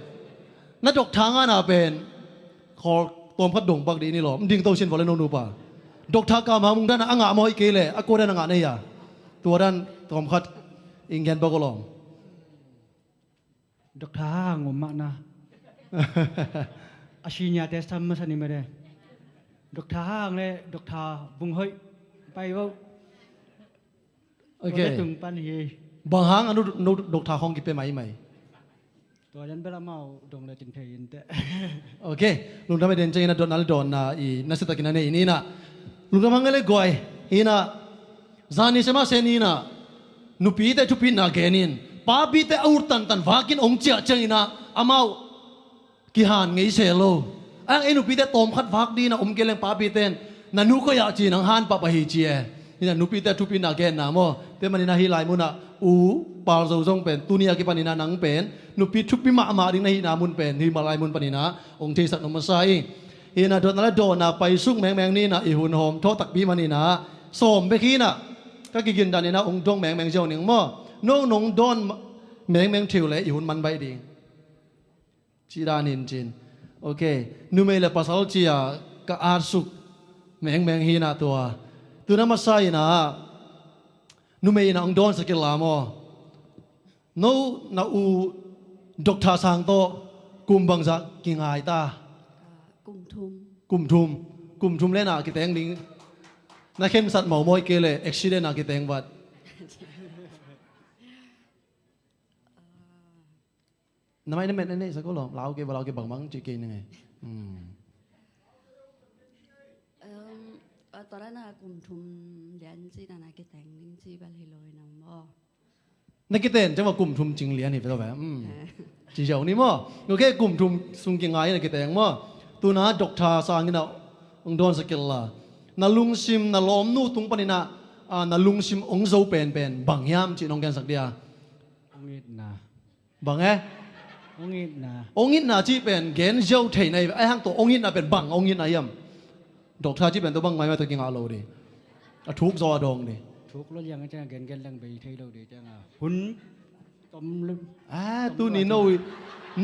Na doctor ngahna pen khawl tawmkhat dong bak dih ni lawm. Ding to sin vawle no nupa. Doctor kama mung dana a ngah maw hi kei le a kua dana ngah na hi a. Tua dan tawmkhat ing gen bak aw lawm. Doctor hang om mahna. A senior te sam masa ni mate. Doctor hang le doctor bung hoih pai vo. Ok. Tua tung pan hi. Bang hang a nu, nu doctor khawng kipe maimai. Tua dan bel amau dong le cin thei in teh. Ok. Lungdam a den ciangin a dotna le dawnna i nasiatakin a nei in ina. Lungdam hang le guai ina. Zani sema sen ina. Nupite thupitna genin papite a ut tantan vakin ong ciah ciangina amau kihan ngei se lo. Ang ei nupite tawmkhat vak dina om kei leng papiten na nu koi ah ci nang han pap ahi ci e. Hina nupite thupina genna maw te manina hi lai muna u pal zo zong pen tuni a kipanina nang pen nupi thupi mahmah ding na hihna mun pen hi ma lai mun panina ong theisak nong masa i. Hina dotna le dawna paisuk mengmeng nina i hun hawm thaw takpi manina sawm bek hina ka kigindanina ong dong mengmeng ziau ning maw no nong dawn mengmeng theu le i hun man baih ding. Ci dan hin cin. Ok. Numei le pasal cia ka atsuk mengmeng hina tua. Tuna masa ina numei ina ong dawn sakil la maw. No na u doctor sang tawh kum bangzah kingai ta. Kum thum. Kum thum. Kum thum le na kiteng ding. Na khensat mawmaw i kei le accident a kiteng vat. Na mai na met na neih sak uh lawm lau kei va lau kei bangmang cih kei ni ngei. Um, uh, tua dan a kum thum lian ci na na kiteng ding ci bel hi lo in ang maw. Na kiten cang va kum thum cing lian hi ve tawh ve. Um. Ci ziau ni maw. Ok kum thum sung kingai na kiteng maw. Tuna doctor sangin a ong dawn sakil la. Na lungsim na lawmnu tung panina na lungsim ong zo penpen bang hiam ci nong gensak dia. Ong itna. Bang e? Ong itna. Ong itna cih pen gen ziau thei na hi ve. Ai hang tawh ong itna pen bang ong itna hiam? Doctor cih pen tawh bang maimai tawh kingah lo dih. A thuk zaw a dawng dih. Thuk lo liang a ciang a gengen leng bei thei lo dih ciang a hun tom lum. A tuni no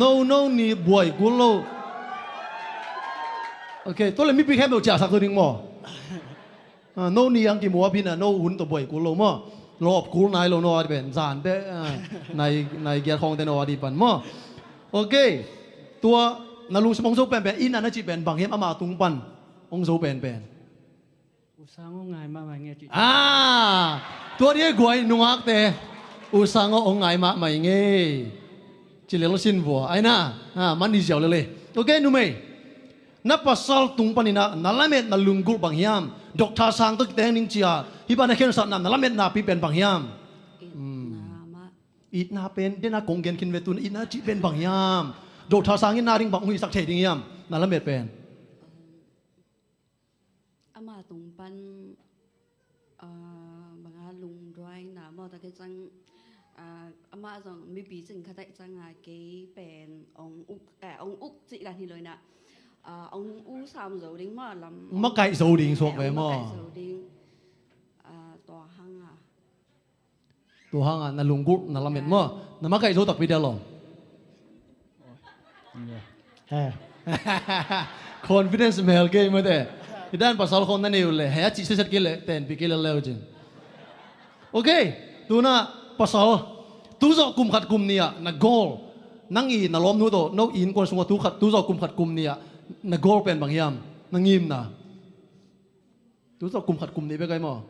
no no ni buai kul lo. Ok tua le mipi khempeuh ciahsak tu ding maw? No ni ang kimuap hina no hun tawh buai kul lo maw? Lawp kul nai lo no a di pen zan te nai giat khawngte no a di pan maw? Ok. Tua na lungsim ong zo penpen ina na cih pen bang hiam ama tung pan ong zo penpen. Usang ong ngai mahmah nge cih. Ah, tua di guai nungakte. Usang ong ngai mahmah nge. Ci lel sin vua aina. Ah, man hi ziau lele. Ok numei. Na pasal tung panina na lamet na lunggulh bang hiam? Doctor sang tawh kiteng ding cia hi ban a khensatna na lametna pi pen bang hiam? Itna pen dena kong gen khin ve tun itna cih pen bang hiam? Doctor sang itna ding bang hong hisak thei ding hiam? Na lamet pen. Ama tung pan banga lungduaina maw ta kei cang. Ama zong mipi cing khatai canga kei pen ong uk eh, ong uk cih dan hi loina ong u sam zo ding maw lam makaih zo ding suak ve maw? Makaih zo ding. Tua hanga tua hanga na lunggulh na lamet maw? Na makaih zo takpi dia lo. Confidence mel kei mate. Idan pasal khong na nei uh le he a cih siaset kei le tenpi kei le leu cin. Ok. Tuna pasal tuzawh kum khat kum nih ah na goal nang i na lawmnu tawh no innkuan sungah tu khat tuzawh kum khat kum nih ah na goal pen bang hiam? Na ngimna. Tuzawh kum khat kum nih bek ai maw?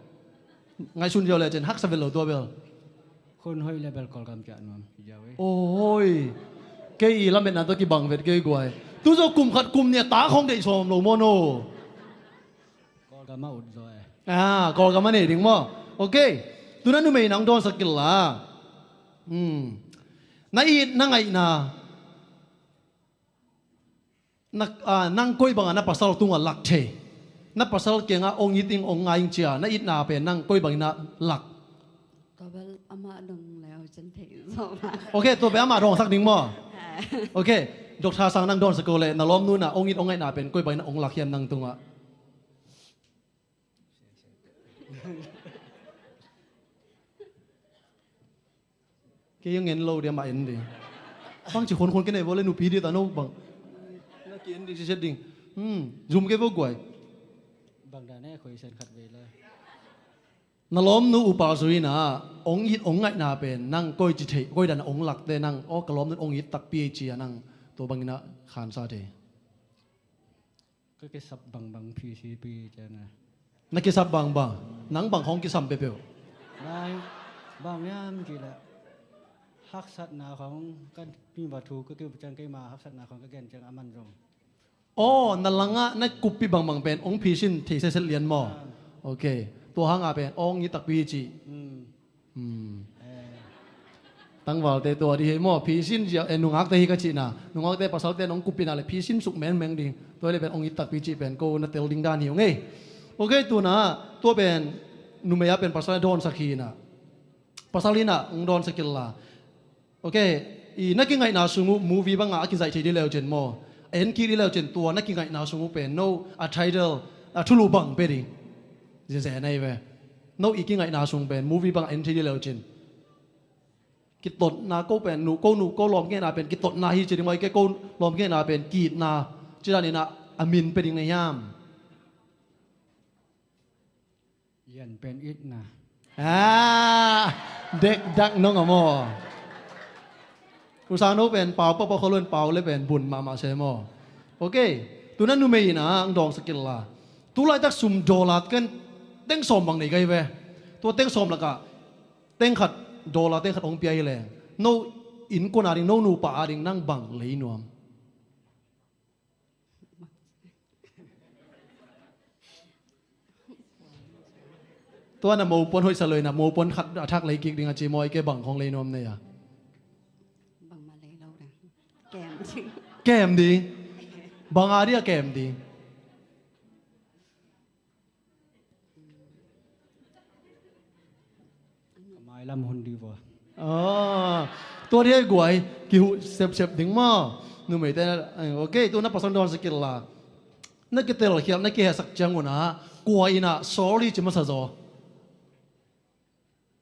Ngaihsun ziau le cin haksa vet lo tua bel. Khun hoih le bel Kawlgam ciah nuam hi ziau ei. Oi. Kei i lametna tawh kibang vet kei guai. Tuzawh kum khat kum nih a ta khawng deih sawm lo maw no? Kawlgam a ut zaw e. Ah, Kawlgam a nei ding maw? Ok. Tuna numei nang dawnsak kil la. Hmm. Na it na ngaihna, na, ah, nang koi bangah na pasal tungah lak thei? Na pasal kiangah ong it ing, ong ngai ing ci-a na itna pen nang koi bangin na lak? Tua bel amah dong leu cin thei zaw mah. Ok, tua bel amah dong sak ding maw? Ok, Doctor Sang nang dong sak ko leh, na lawmnu in ah ong it ong ngaihna pen koi bangin na ong lak hiam nang tungah? Kei ong en lo dia, amah en ding. Bang ci khonkhon kei nei vo le, nupi dia ta no bang. Na ki en ding siset ding. Hmm, zum kei vo guai. Bang dan e, khoi sen khat vei le. Na lawmnu upa zui in ah ong it ong ngaihna pen nang koi ci thei, koi dan ong lakte nang, aw ka lawmnu in ong it takpi ei ci-a nang tua bangin ah khansa thei? Ka kisap bangbang P C P ciang a. Na kisap bangbang. Nang bang khong kisam peuhpeuh? Bang, bang hiam cih leh haksatna khong kan mi va thu ka kiu ciang keima haksatna khong ka gen ciang a man zong. Aw, na langah na kuppih bangbang pen ong phisin thei sehset lian maw? Ah. Ok. Tua hanga pen ong it takpi ci. Hmm. Hmm. Eh. Tangvalte tua di hi maw, phisin zia, eh, nungakte hi ka cihna. Nungakte pasalte nong kuppihna le phisin suk mengmeng ding. Tua le pen ong it takpi cih pen ko na tel ding dan hi ung ei. Ok, tuna tua pen numei a pen pasal a dawnsak hi na. Pasal in ah ong dawnsak kei la. Ok, i na kingaihna sung uh movie bangah a kizaih thei di leu cin maw, a en kik di leu cin tua na kingaihna sung uh pen no a title, a thulu bang pe ding. Ziazia na hi ve. No i kingaihna sung pen movie bang en thei di leu cin, kitotna ko pen, nu ko, nu ko lawm kingaihna pen kitotna hi ci ding maw, i ke ko lawm kingaihna pen kiitna ci dan in ah a min pe ding na hiam? Yan pen itna. Ah, dekdak nong a maw. Usang no pen pau papa kholun pau le pen bun mahmah se maw. Ok, tuna numei in ah ang dawngsak kei la. Tulaitak sum dollar kan teng sawm bang nei kai ve. Tua teng sawm lakah teng khat, dollar teng khat ong pia hi leng, no innkuan a ding, no nupa a ding nang bang lei nuam? Tua na mopuan hoih sa lo in ah mopuan khat a thak lei kik ding a ci maw, i ke bang khong lei nuam nei a? Bangmah lei lo ding. Kem ding. Kem ding. Bang a dia kem ding. Ka mailam hun di vua. Ah, tua dia guai kihuh sepsep ding maw. Numeite, ok, tuna pasal dawnsak kei la. Na kitelkhialh, na kihehsak ciangun ah kua in ah sorry ci masa zaw?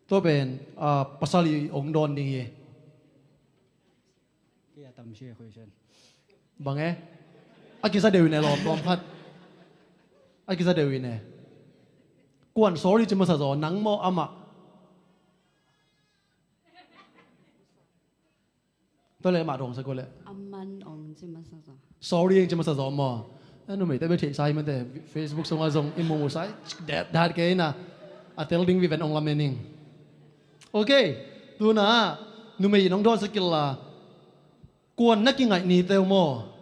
Tua pen, ah, pasal i ong dawn ding hi. Kei a tam sia khoi sen. Bang e? A kisa deuh in e lawm, lawm khat. A kisa deuh in e. Kuan sorry ci masa zaw, nang maw amah? Tua le amah dawngsak ko le. Aman ong ci masa zaw. Sorry ong ci masa zaw maw? Eh, numeite bel theihsa hi mate, Facebook sungah zong i mumu sai. Dat, dat kei na. A tel ding viven ong lamen ing. Ok, tuna numei in ong dawnsak kei la. Kuan na kingaih ni teu maw?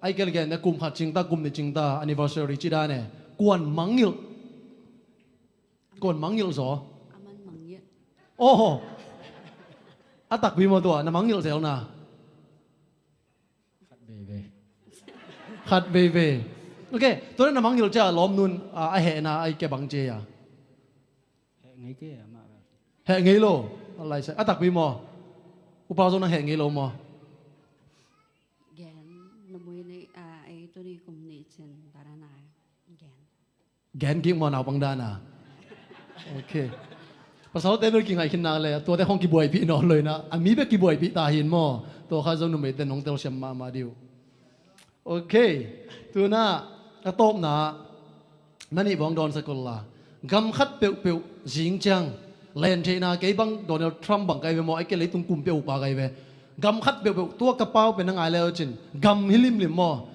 Ai kel gen na kum khat cing ta, kum ni cing ta, anniversary ci dan e. Kuan mangngilh. Kuan mangngilh zaw? Aman mangngilh. Oh. A takpi maw tua, na mangngilh zelna? Khat veivei. Khat veivei. Ok, tua na mangngilh cia lawmnun, ah, a hehna ai ke bang cia? Heh ngei kei amah. Heh ngei lo. A lai sa, a takpi maw? Upa zong nang heh ngei lo maw? Gen, na mui ni, ah, ei tuni kum ni cin, barana. Gen. Gen kik maw naupang dana? Ok. Pasalte bel kingaih khin nak le, tuate khong kibuaipih nawn lo ina, a mi bek kibuaipih ta hin maw? Tua kha zong numeite nong telsiam mahmah dih uh. Ok. Tuna, a tawpna, na nih bawng dawnsak uh la. Gam khat peuhpeuh zing ciang len theihna kei bang Donald Trump bang kai ve maw, ai kei leitung kum peuh upa kai ve. Gam khat peuhpeuh tua ka pau pen na ngai le uh cin. Gam hi limlim maw.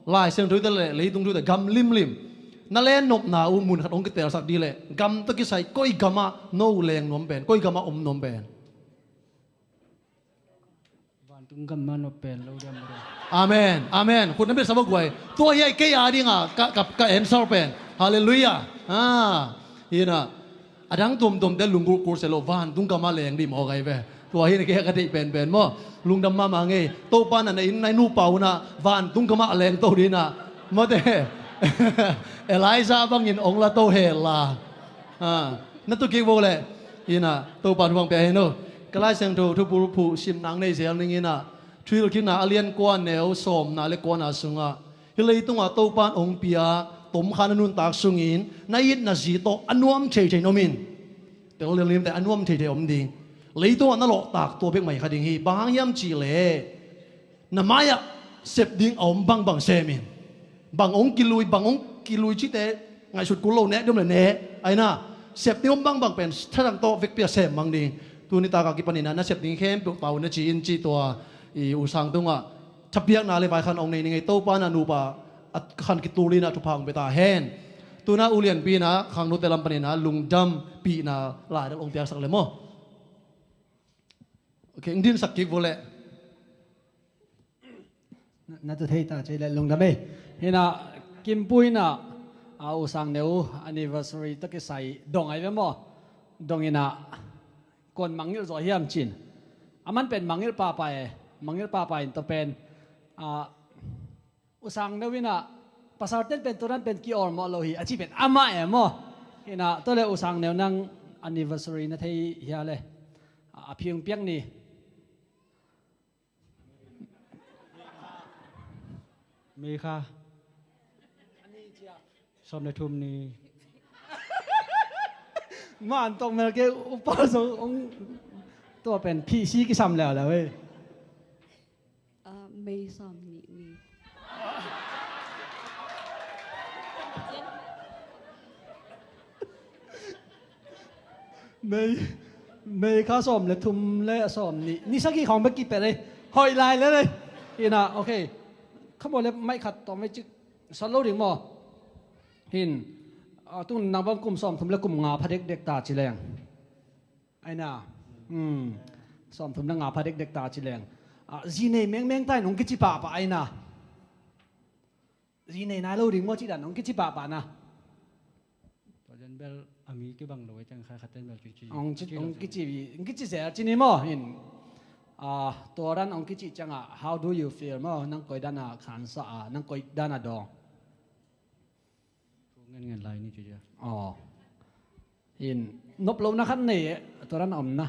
Lai Siangtho te le leitung thu te gam limlim. Na len nopna uh mun khat hong kitelsak dih leh gam tawh kisai koi gamah no leng nuam pen, koi gamah om nuam pen? Vantung gamah nop pen lo diam lo. Amen. Amen. Khut na bia sa bak guai. Tua hi ai kei a dinga ka, ka, ka answer pen. Hallelujah. Ah. Hina. Adang tuamtuam te lunggulh kul se lo vantung gamah leng dih maw gai ve. Tua hi na kei ka deih penpen maw. Lungdam mahmah ngei. Topa na na inn na i nupa unah vantung kamah lengto dinah mawte. Elijah bangin ong la to hel la. Ah, na tu kik vo leh. Inah Topa thu bang pia hen uh. Ka Lai Siangtho thupul phuh sim nang nei zel ning inah. Thuhilhkikna a lian kua neu sawmna le kuana sungah, hih leitungah Topa in ong pia tomkha na nuntak sungin na itna zi tawh a nuam theithei na om in. Tel lel limte a nuam theithei om ding. Leitungah na lawhtak tua bek mai kha ding hi. Bang hang hiam cihleh na mai-ah sep ding a om bangbang sem in. Bang ong kilui, bang ong kilui cihte ngaihsut kul lo, nek ding om le nek. Aina sep ding om bangbang pen thathang tawh vekpi-a sem mang ding. Tuni taka kipaninah na sep ding khempeuh pau na ci in cih tua i U Sang tungah thapiakna le vaikhan ong nei ning ei. Topa na nupa a khan kitul inah thupha ong pia ta hen. Tuna ulianpi inah khangnute lam paninah lungdampihna laidal ong piaksak le maw. Ok, ong dinsak kik vo leh. Na, na tu thei ta cei le lungdam ei. Hinah Kimpu inah a U Sang Neu anniversary tawh kisai dong ai ve maw. Dong inah kuan mangngilh zaw hiam cin. A man pen mangngilh papa e. Mangngilh papa in tawh pen a U Sang Neu inah pasal ten pen turan pen ki-awlmawh lo hi a ci pen amah e maw. Inah tua le U Sang Neu nang anniversary na thei hia le a phiung piak ni. Mei kha sawm le thum ni. Man tawk mel ke upa zo ong tua pen phihsi kisam leuleu ei. Ah, Mei sawm nih ni. Mei, Mei kha sawm le thum le sawm nih, ni sagih khawng bek kipet ei. Hoih lai le lei. Ina, ok. Kha maw le maih khat tawm ei cik sat lo ding maw. Hin a tun nang bang kum sawm thum le kum nga pha dekdek ta ci leng. Aina. Sawm thum le nga pha dekdek ta ci leng. Zi nei mengmeng ta in hong kici pahpah aina. Zi nei nai lo ding maw cih dan hong kici pahpah na. Tua dan bel a mi kibang lo ei ciang kha khaten bel kici. Hong ci, hong kici, hong kici zel ci ni maw hin. Tua dan hong kici ciangah how do you feel maw, nang koi dan a khansa a, nang koi dan a dawng. Thu ngen ngen lai ni ci cia. Aw. Hin nop lo na khat nei eh, tua dan a om na.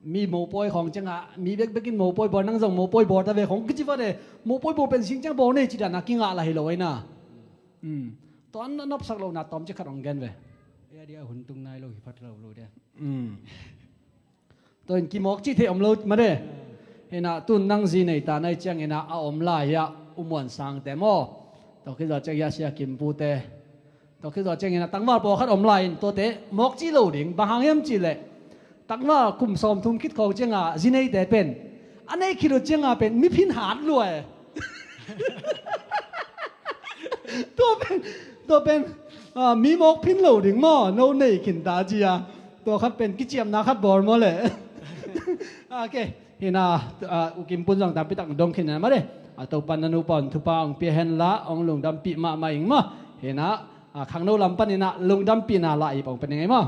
Mi mopawi khawng ciangah mi bekbek in mopawi bawl, nang zong mopawi bawl ta ve khawng kici vat e. Mopawi bawl pen sing ciang bawl nei ci dan a kingah la hi lo ei na. Tua an a nopsak lohna tawm ci khat hong gen ve. Ei a dia hun tung nai lo hi phat lo lo dia. Tua in kimawk cih theih om lo mah de. Hinah tun nang zi nei ta nai cianginah a om lai hiah U Muan Sangte maw. Tua khit zawh ciang hiah Sia Kim Pute. Tua khit zawh cianginah tangval pawlkhat om lai in tuate mawk cih lo ding, bang hang hiam cihleh tangval kum sawm thum khit khawng cianga zi neite pen a nei khit uh cianga pen miphin hat lua e. Tua pen, tua pen mi mawk phin lo ding maw, no nei khin ta ci a. Tua khat pen kiciamna khat bawl maw le. Ok. Hina, U Kim Pun zong tampi tak dong khin na mah de. A Topan na nupa un thupha ong pia hen la ong lungdampih mahmah ing maw. Hina, khangno lam paninah lungdampihna la ip ong pia ning ei maw.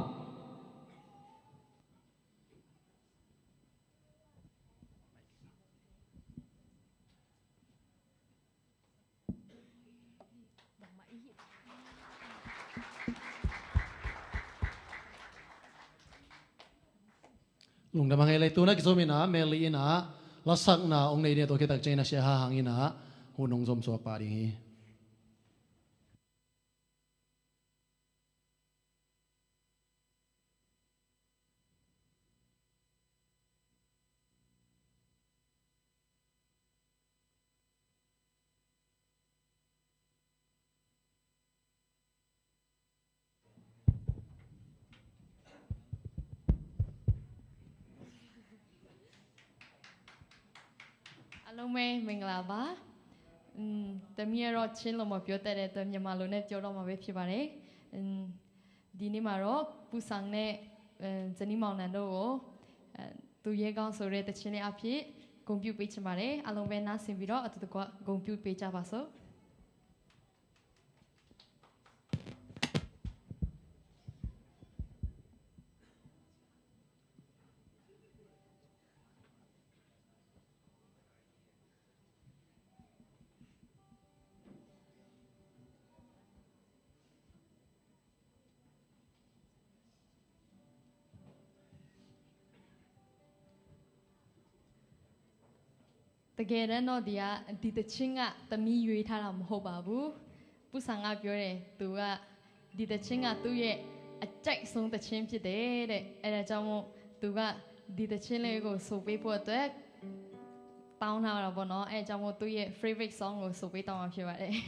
Lungdam a ngei lei. Tuna kizom inah Meli inah lasakna ong nei ding a, tua khit tak ciang inah Sia Ha Hang inah hun ong zom suak pah ding hi.အားလုံးပဲမင်္ဂလာပါ။ อืม တမီးကတော့ ချင်းလိုမပြောတတ်တဲ့အတွက် မြန်မာလိုနဲ့ပြောတော့မှာပဲဖြစ်ပါတယ်။ อืม ဒီနေ့မှာတော့ ပူဆောင်နဲ့ အဲ ဇနီးမောင်နှံတို့ကို အဲ သူရဲကောင်းဆိုတဲ့သီချင်းလေးအဖြစ် ဂုဏ်ပြုပေးချင်ပါတယ်။ အားလုံးပဲနားဆင်ပြီးတော့ အတူတကွဂုဏ်ပြုပေးကြပါစို့။ တကယ်တမ်းတော့ ဒီက ဒီသီချင်းက သမီးရွေးထားတာ မဟုတ်ပါဘူး။ ပူဆန်က ပြောတယ်။ သူက ဒီသီချင်းက သူ့ရဲ့ အကြိုက်ဆုံးသီချင်း ဖြစ်တယ်တဲ့။ အဲဒါကြောင့်မို့ သူက ဒီသီချင်းလေးကို ဆိုပေးဖို့အတွက် တောင်းထားတာပေါ့နော်။ အဲဒါကြောင့်မို့ သူ့ရဲ့ favorite song ကို ဆိုပေးသွားမှာ ဖြစ်ပါတယ်။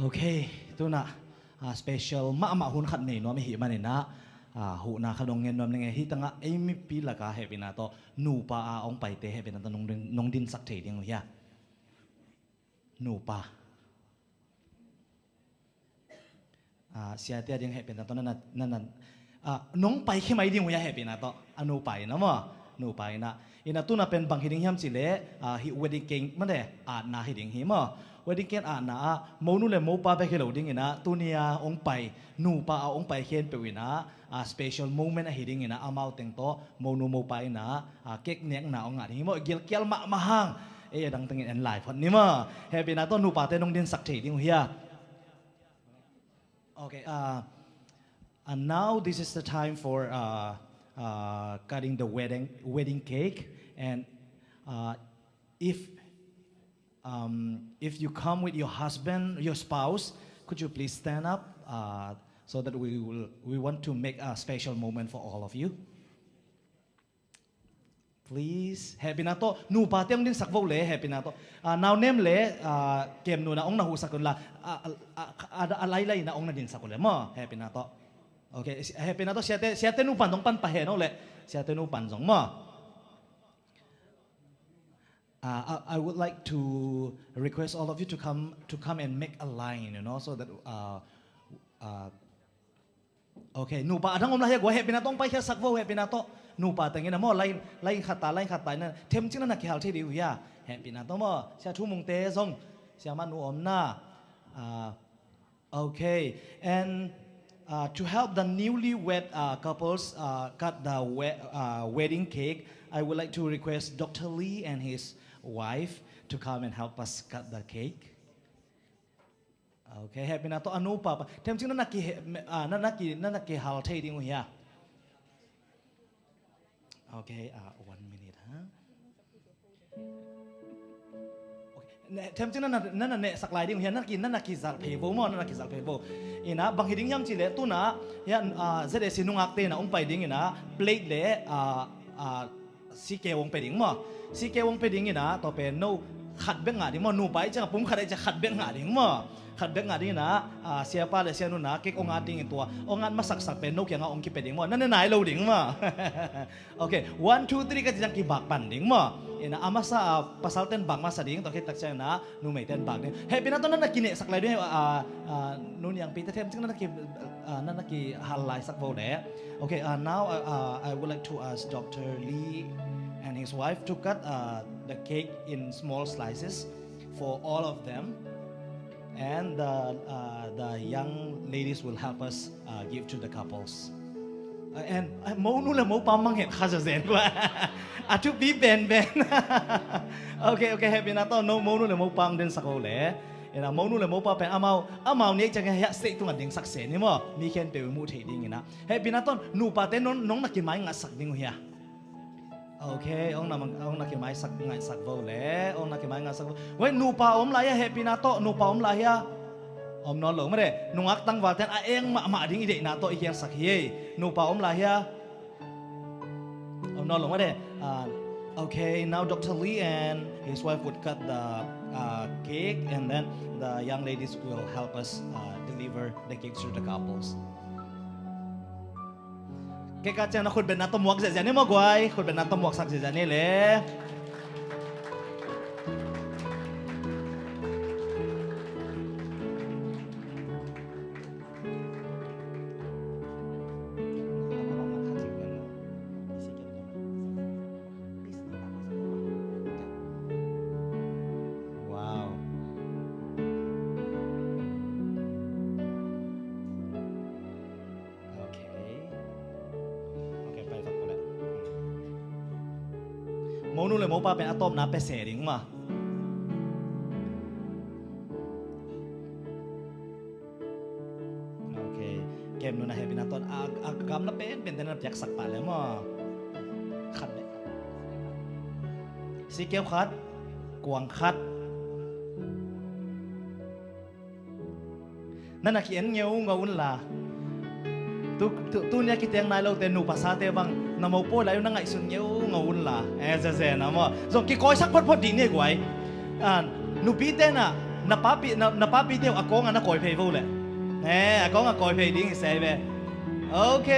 Okay, tunah, ah, special mahmah hun khat nei nuam i hih maninah, ah, huhna khat hong ngen nuam ning e. Hih tangah ei mipi lakah hehpihna tawh nupa a hong paite hehpihna tawh nong din, nong dinsak thei ding uh hia? Nupa. Ah, siate a ding hehpihna tawh na, na, na, na, ah, nong paikhia mai ding uh hia hehpihna tawh? A nupa inah maw? Nupa inah. Inah tunah pen bang hi ding hiam cihleh, ah, hih wedding cake mate, atna hi ding hi maw? Wedding cake atna ah monu le mopa bek hi lo ding inah, tuni a hong pai nupa a hong pai khempeuh inah, ah, special moment ahi ding inah, amau teng tawh monu mopa inah, ah, cake nekna hong ngah ding hi maw? Gilkial mahmah hang. Ei a dang tengin en lai phot ni maw? Hehpihna tawh nupate nong dinsak thei ding uh hia? Okay, uh, and now this is the time for, uh, uh, cutting the wedding, wedding cake. And uh, if, um, if you come with your husband, your spouse, could you please stand up, uh, so that we will, we want to make a special moment for all of you. Please. Hehpihna tawh nupa te hong dinsak vo le, hehpihna tawh. Ah, nau nem le, ah, kem nuna hong na husak un la, ah, ah, ah, ah, a lailai ina hong na dinsak un le maw, hehpihna tawh. Ok, hehpihna tawh siate, siate nupa dong pan pahen hong le, siate nupa zong maw. Uh, I, I would like to request all of you to come, to come and make a line, you know, so that, uh, uh, ok, nupa adang om la hia, guai, hehpihna tawh hong paikhiatsak vo, hehpihna tawh. Nupa tengin a maw, line, line khat ta, line khat ta ina themcing na na kihal thei ding uh hia. Hehpihna tawh maw, sia Thu Mung te zong, sia mah nu om na. Uh, Okay, and uh, to help the newlywed uh, couples uh, cut the we- uh, wedding cake, I would like to request Doctor Lee and his wife to come and help us cut the cake. Okay, hehpihna tawh a nupa pa. Themcing na na ki, ah, na na ki, na na kihal thei ding uh hia. Okay, uh, one minute, ha. Okay. Themcing na na nehsak lai ding uh hia, na na ki, na na kizalh phei vo maw, na na kizalh phei vo. Ina bang hi ding hiam cih leh tuna hia, ah, Z A C nungakte ina hong pai ding ina plate le, ah, ah, sikeu hong pia ding maw. Sikeu hong pia ding ina tua pen no khat bek ngah ding maw, nupa i ciang a pum khat i ciang khat bek ngah ding maw. Khat bek ngah ding ina, ah, siapa le sianu na kek hong at ding in tua hong at masaksak pen no kiangah hong kipia ding maw, na ne nai lo ding maw. Ok, one, two, three ka ci ciang kibak pan ding maw. Ina a masa, ah, pasal ten bak masa ding, tua khit tak ciang ina numei ten bak ding. Hehpihna tawh na na kinehsak lai ding, ah, ah, nu Niang Pi te themcing na na ki, ah, na na kihal laisak vo le. Ok, uh, now uh, uh, I would like to ask Doctor Lee and his wife to cut uh, the cake in small slices for all of them. And the, uh, the young ladies will help us uh, give to the couples. Uh, and uh, monu le mopa manghet kha zazen kua. A thupi benben. Ok, ok, hehpihna tawh no monu le mopa ang den sak o le. Ina monu le mopa pen amau, amau nek ciang hia state tunga dingsak se ni maw. Mi khen pe mu thei ding ina. Hehpihna tawh nupate nong, nong na kimai ngaihsak ding uh hia. Ok, ong na, ong na kimaisak ngaihsak vo le, ong na kimai ngaihsak vo. Wei, nupa om lai hia, hehpihna tawh nupa om lai hia. Om nawn lo mah de, nungak tangval ten a eng mahmah ding i deihna tawh i kiangsak hi. Nupa om lai hia. Om nawn lo mah de. Uh, ok, now Doctor Lee and his wife would cut the uh, cake, and then the young ladies will help us uh, deliver the cake to the couples. Kei ka ciang na khutbetna tawh muak ziahziah ni maw guai, khutbetna tawh muaksak ziahziah ni le. Wow. Ok. Ok, pai sak puleh. Monu le mopa pen a tawpna pese ding mah. Ok. Kem nuna hehpihna tawh a, a gamla penpen te na piaksak pah le maw. Khat le. Sikeu khat, kuang khat. Na na ki-en ngeungau unla. Tu, tu, tuni a kiteng nai lote nupa sate bang na mopawi lai uh na ngaihsun ngeungau unla. E, zeze na maw. Zong kikawisak photphot dih ni guai. Ah, nupite na, na papi, na, na papite uh a kawngah na kawi phei vo le. E, a kawngah kawi phei ding i sei ve. Ok.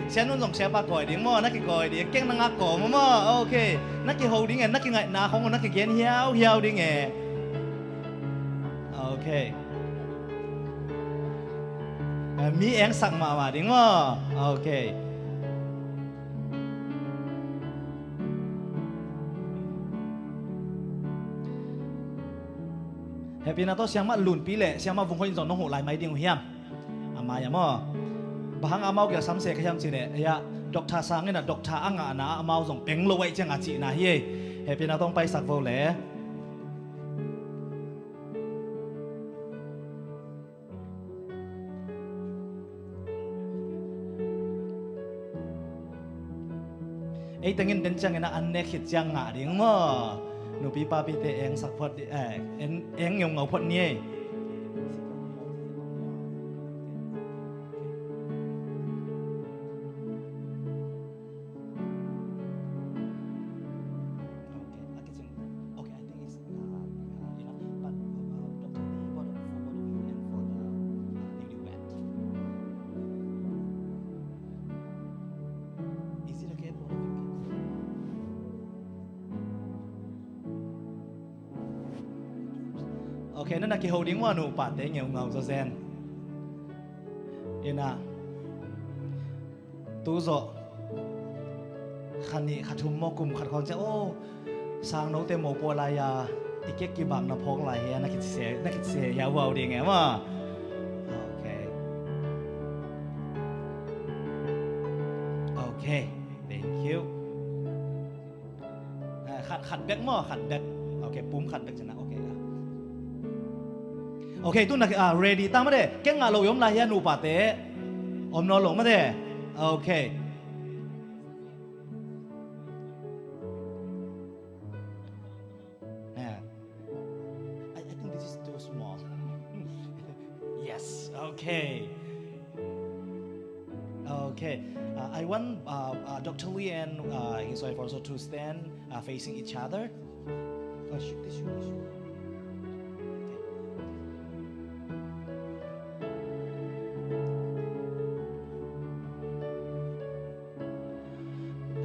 Sianun zong siapa kawi ding maw, na kikawi ding. Keng na ngak kaw maw maw. Ok. Na kiho ding e, na kingaihna khong uh na kigen hiauhiau ding e. Ok. Eh, mi engsak mahmah ding maw. Ok. Hehpihna tawh siangmah Lunpi le siangmah Vung Hoih in zong nong huh lai mai ding uh hiam? A mai a maw. Bang hang amau gel samse ka hiam cih leh, ya, Doctor Sang in a Doctor a ngahna amau zong peng lo aih ciang a cihna hi ei. Hehpihna tawh hong paisak vo le. Ei tengin den ciangin ah an nek khit ciang ngah ding maw? Nupi papite eng sak phot di, eh, en, eng ngeungau phot ni ei. Okay, okay, I think it's, uh, uh, enough. But, uh, Doctor Lee, for the, for both of you and for the, uh, newlywed. Is it okay for both of you? Okay, na na kiho ding maw, nupate ngeungau zawzen. Ina. Tu zawh kha nih kha thum maw, kum khat khawng ciang, oh, sangnote mopawi lai-a i kek kibakna phawk lai hi a, na kici se, na kici se hi a, wow ding e maw? Okay. Okay. Thank you. Ah, khat, khat bek maw, khat bek. Okay, pum khat bek cina. Okay, ah. Okay, tu na, ah, ready ta mah de. Keng ngah lo i om lai hia, nupate? Om nawn lo mah de. Okay. Ah. I, I think this is too small. Yes, okay. Okay. Uh, I want, uh, uh, Doctor Lee and, uh, his wife also to stand, uh, facing each other. Oh, shoot, shoot, shoot. Okay.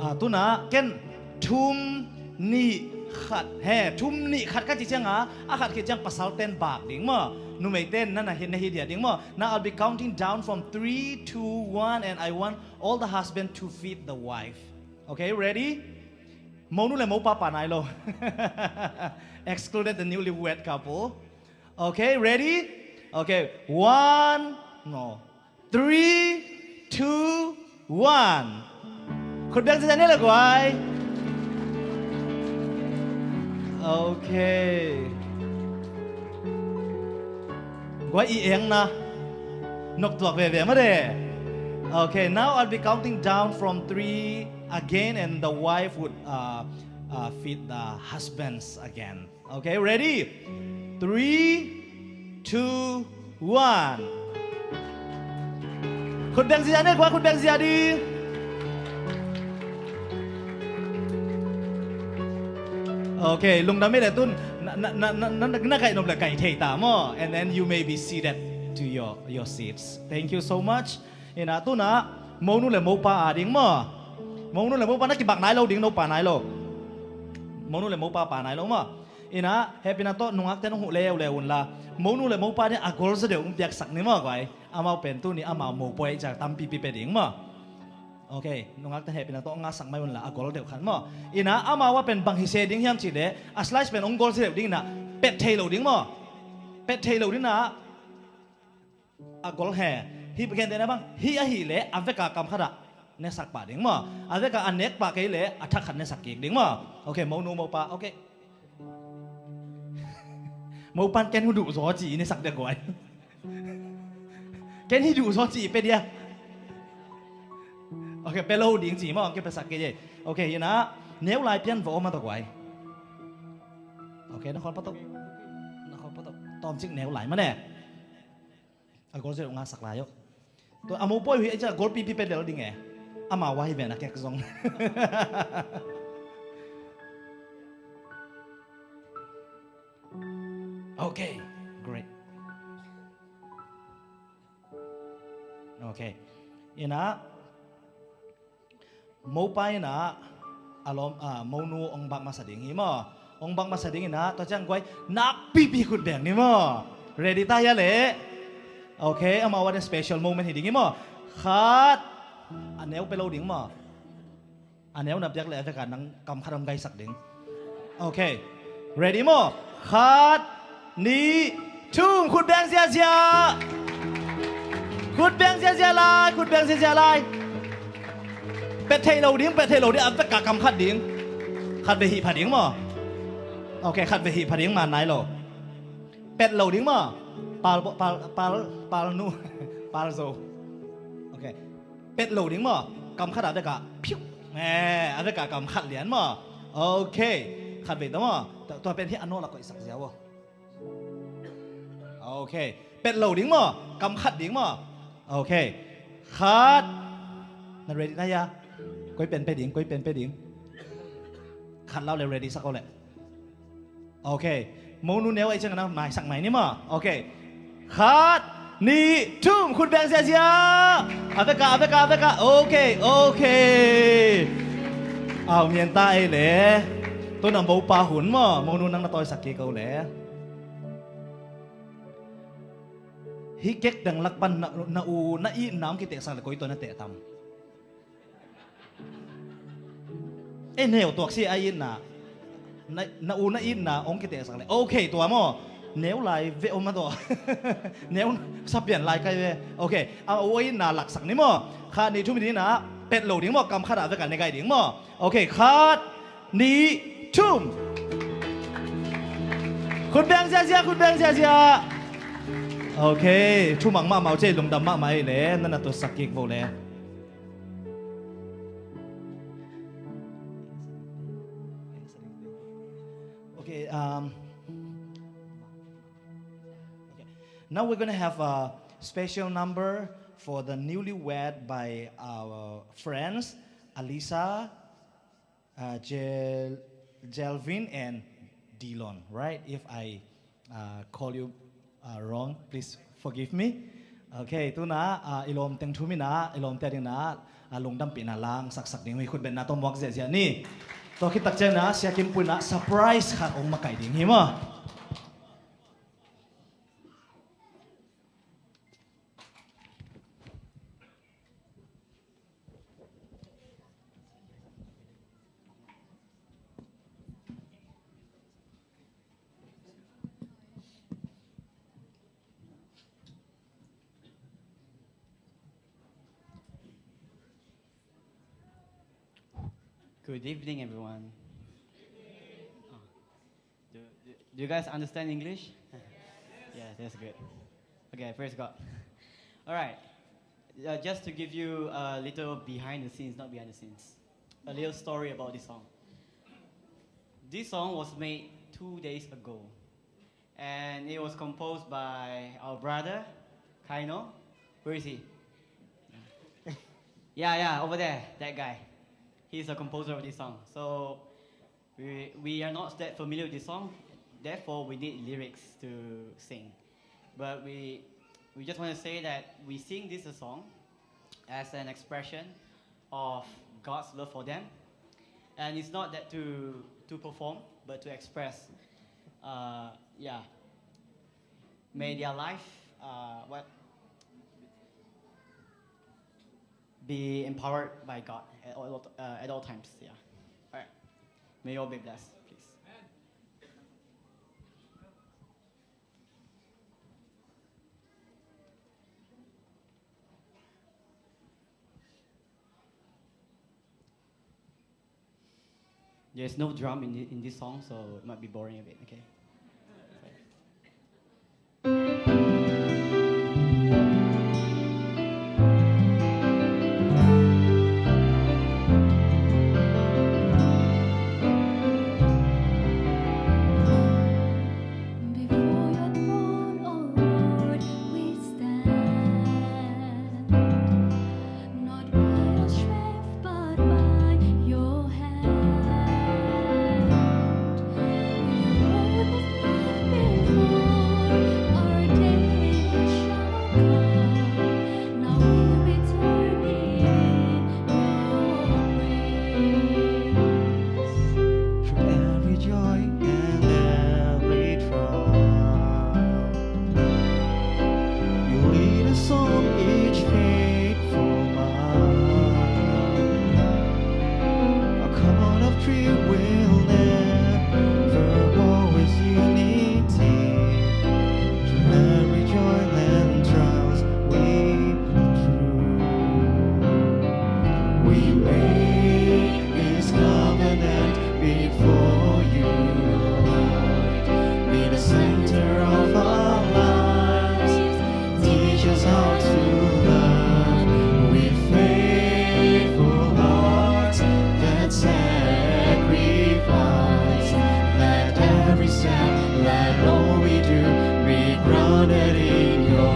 Ah, tuna ken thum nih khat, he, thum nih khat ka ci cianga, a khat khit ciang pasal ten bak ding maw? Numei ten na na hi, na hi dia ding maw? Now I'll be counting down from three, two, one, and I want all the husband to feed the wife. Okay, ready? Monu le mopa pa nai lo. Excluded the newlywed couple. Okay, ready? Okay, one, no. Three, two, one. Khut beng ziazia ni le guai. Okay. Guai i engna noptuak veve mah de. Okay, now I'll be counting down from three again, and the wife would, uh, uh, feed the husbands again. Okay, ready? Three, two, one. Khut beng ziazia ni guai, khut beng ziazia di. Okay, lungdam hi le tun na, na, na gaih nop le gaih thei ta maw. And then you may be seated to your, your seats. Thank you so much. Ina, tuna monu le mopa a ding maw? Monu le mopa na kibak nai lo ding, nopa nai lo. Monu le mopa pa nai lo maw? Ina, hehpihna tawh nungakte nong huh leuleu unla, monu le mopa ni a golzaw deuh hong piaksak ni maw guai. Amau pen tuni amau mopawi ahih ciang tampipi pia ding maw? Okay, nungakte hehpihna tawh hong ngahsak mai unla a gol deuh khat maw? Ina, amau a pen bang hi se ding hiam cih leh a slice pen hong golzaw deuh ding ina, pet thei lo ding maw? Pet thei lo ding ina, a gol he. Hih gentehna bang, hih ahih leh a veka kam khatah nesak pah ding maw? A veka a nek pah kei leh a thak khat nesak kik ding maw? Okay, monu mopa, okay. Mopan ken hu duh zaw ci i nesak dek guai. Ken hi duh zaw ci i pia dia. Okay, pia lo ding ci maw, ken piasak kei. Okay, ina, neu lai pian va om a tawh guai. Okay, na khawl pa tawh. Na khawl pa tawh. Tawmcik neu lai mah ne. A golzaw deuh ngahsak lai uh. Tua a mopawi uh hi a, golpipi pia lel ding e. Amau a hi ven a kek zong. Okay, great. Okay. Ina, mopa ina a lawm, a, monu hong bak masa ding hi maw? Hong bak masa ding ina, tua ciang guai nakpipi khut beng ni maw? Ready ta hia leh? Okay, amau a ding special moment hi ding hi maw? Khat. A neu pia lo ding maw? A neu na piak leh a veka nang kam khat hong gaisak ding. Okay. Ready maw? Khat, nih, thum, khut beng ziazia. Khut beng ziazia lai, khut beng ziazia lai. Pet theih lo ding, pet theih lo ding, a veka kam khat ding. Khat vei hih pha ding maw? Okay, khat vei hih pha ding, man nai lo. Pet lo ding maw? Pal, pal, pal, pal nu, pal zo. Okay. Pet lo ding maw? Kam khat a veka. Phiu. Eh, a vekah kam khat lian maw? Ok. Khat vei ta maw? Tua, tua pen hi a nawl a koihsak ziau aw. Ok. Pet lo ding maw? Kam khat ding maw? Ok. Khat. Na ready na hia? Koi pen pe ding, koi pen pe ding. Khat lau le ready sak aw le. Ok. Monu neu a i ciang na maisak mai ni maw? Ok. Khat, nih, thum, khut beng ziazia. A vekah, a vekah, a vekah. Ok, ok. Au, mian ta ei le. Tuna mopa hun maw? Monu nang na tawisak kik ko le. Hih kek dang lak pan na, na u, na itna hong kitehsak le koi tawh na teh tam. Eh, neu tuak si a itna. Na, na u na itna hong kitehsak le. Ok, tua maw. Neu lai ve om a tawh. Neu sapian lai kai ve. Ok, a u a itna laksak ni maw. Khat nih thum ding na, pet lo ding maw, kam khat a vekah ne gai ding maw. Ok, khat, nih, thum. Khut beng ziazia, khut beng ziazia. Ok, thumang mahmah uh cei lungdam mahmah ei le, na na tusak kik vo le. Okay, um, okay. Now we're gonna have a special number for the newlywed by our friends Alisa, uh, Jel-, Jelvin and Dilon, right? If I, uh, call you, uh, wrong, please forgive me. Okay, tuna, uh, i lawmteng thum in a, i lawmte ding in a, uh, lungdampihna langsaksak ding uh hi, khut bengna tawh muak ziahziah ni. Tua khit tak ciangin a, Sia Kim Pui in a surprise khat hong makaih ding hi maw. Good evening, everyone. Oh. Do, do, do you guys understand English? Yeah, that's good. Okay, praise God. All right. Uh, just to give you a little behind the scenes, not behind the scenes, a little story about this song. This song was made two days ago, and it was composed by our brother, Kaino. Where is he? Yeah, yeah, over there, that guy. He's a composer of this song. So, We, we are not that familiar with this song, therefore we need lyrics to sing. But we, we just want to say that we sing this song as an expression of God's love for them. And it's not that to, to perform, but to express. Uh, yeah. May their life, uh, what, be empowered by God at all, uh, at all times. Yeah. All right. May you all be blessed, please. There's no drum in, thi-, in this song, so it might be boring a bit, okay? Before your throne, O Lord, we stand. Not by our strength, but by your hand. You broke the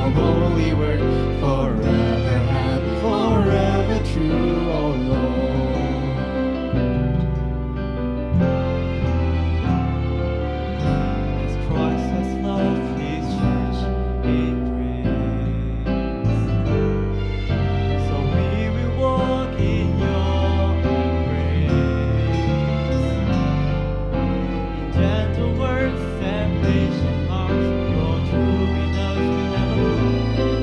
Holy word, forever happy, forever true, O Lord. As Christ has loved his church in grace, so we will walk in your embrace. In gentle words and patient hearts, your true winners will never fall.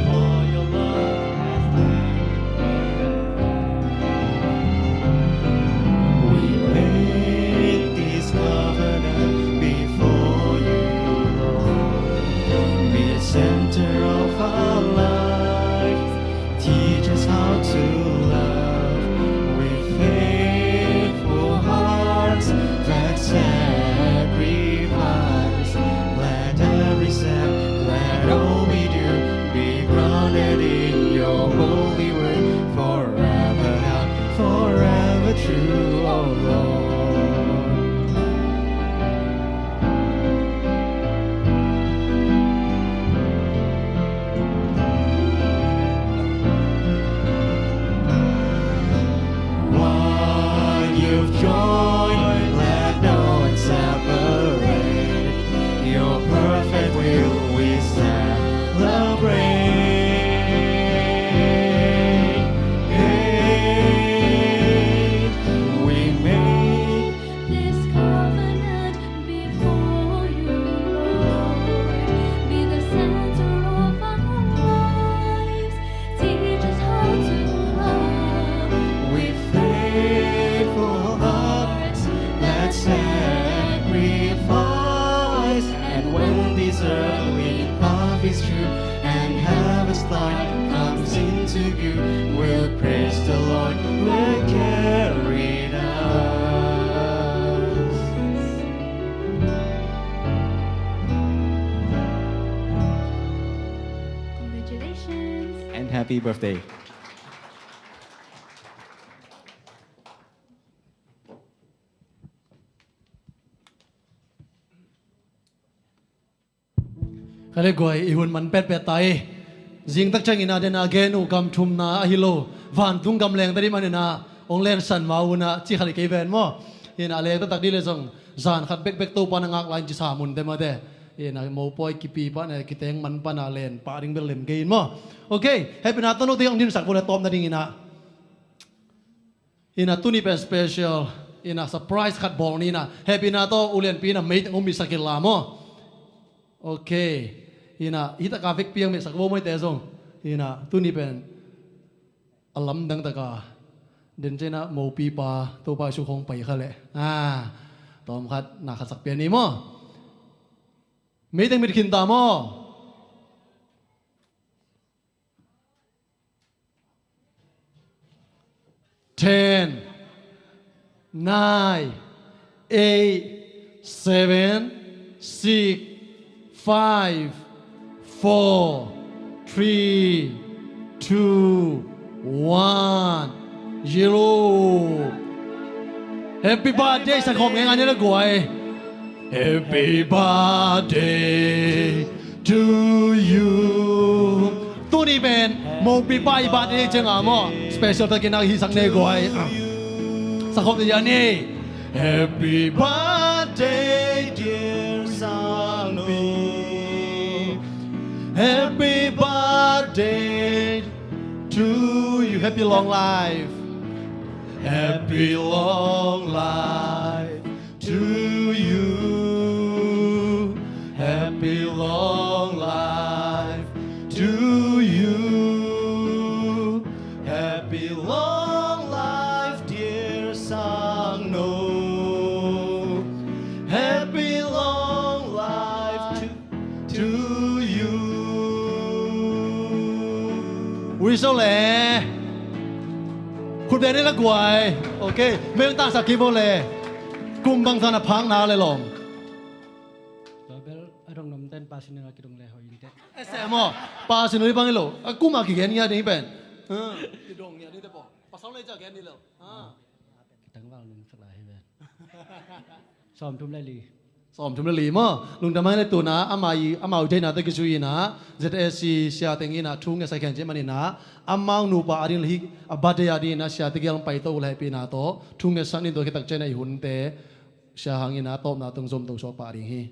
For your love has carried me high. We make this covenant before you, Lord. Be the center of our lives. Teach us how to love with faithful hearts that sacrifice. Let every step, let all we do be grounded in your holy word, forever held, forever true, O Lord. What you've joined, let no one separate. Your perfect will we celebrate. We make this covenant before you, Lord. Be the center of our lives. Teach us how to love with faithful hearts that sacrifice. And when this earthly path is through and heaven's light comes into view, we'll praise the Lord who carried us. Congratulations. And happy birthday. Kha le guai, i hun man petpet ta hi. Zingtak ciangin a den a gen uh gam thumna ahi lo, vantung gam leng ta dih manin a hong lensan ma un a ci khat i kei ven maw? Hi na, a leng taktak dih le zong zan khat bekbek Topa na ngak lai in ci sa mun te mate. Hi na, mopawi kipi pan a kiteng man pan a len pah ding bel lem kei in maw? Ok, hehpihna tawh note hong dinsak vo le tawpna dingin a. Hi na, tuni pen special, hi na, surprise khat bawl ni na. Hehpihna tawh ulianpi na meiteng hong mitsak inla maw? Ok. Hi na, hi taka vekpi hong mitsak vo maw eite zong. Hi na, tuni pen a lamdang taka den ciang a mopipa Topa Jesu khawng pai kha leh, a, tawm khat na khat sak pian ni maw? Meiteng mit khin ta maw? Ten, nine, eight, seven, six, five, four, three, two, one, zero. Happy birthday, sa khawm ngei ngai ni le guai. Happy birthday to you. Tuni pen mopipa i birthday ciang a maw, special takin a hisak ne guai. Sa khawm ni a ni. Happy birthday, dear Sangpi. Happy birthday to you. Happy long life. Happy long life to you. Happy long life to you. Happy long life, dear Sangno. Happy long life to, to you. Ui, so le. Khut beng ni le guai. Ok. Meng tangsak kik vo le. Kum bang zan a phak na le lawm? Tua bel a dong nom ten pa sin a kidong le hoih in teh. A se maw. Pa sin a bang hi lo. A kum a kigen ngiat ding hi pen. Ha, kidong ngiat ding teh paw. Pasal le ca gen ni lo. Ha. Kitang val nung sak lai hi pen. Sawm thum le li. Sawm thum le li maw? Lungdam hang e. Tuna amau, amau deihna tawh kizui inah Z A C sia teng inah thu ngetsak khempeuh maninah amau nupa a ding le hih a birthday a ding inah sia tegel pai to uh le hehpihna tawh thu ngetsak ning. Tua khit tak ciangin i hunte sia hang inah tawpna tung zom to suak pah ding hi.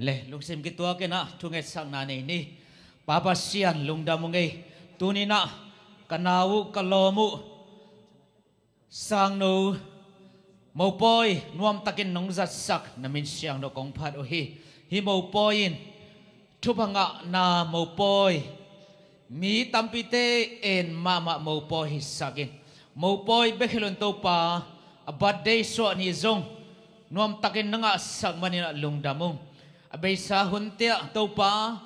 Le lungsim kituak inah thu ngetsakna nei ni. Pa Pasian, lungdam ung ei. Tuni inah ka nau uh, ka lawm uh, Sangno Mopawi nuamtakin nong zatsak, na min siangtho kong phat uh hi. Hih Mopawi in thupha ngahna Mopawi, mi tampite en mahmah Mopawi hisak in. Mopawi bek hi loin Topa, a birthday suah ni zong nuamtakin na ngahsak maninah lungdam ung. A beisa hunte ah Topa,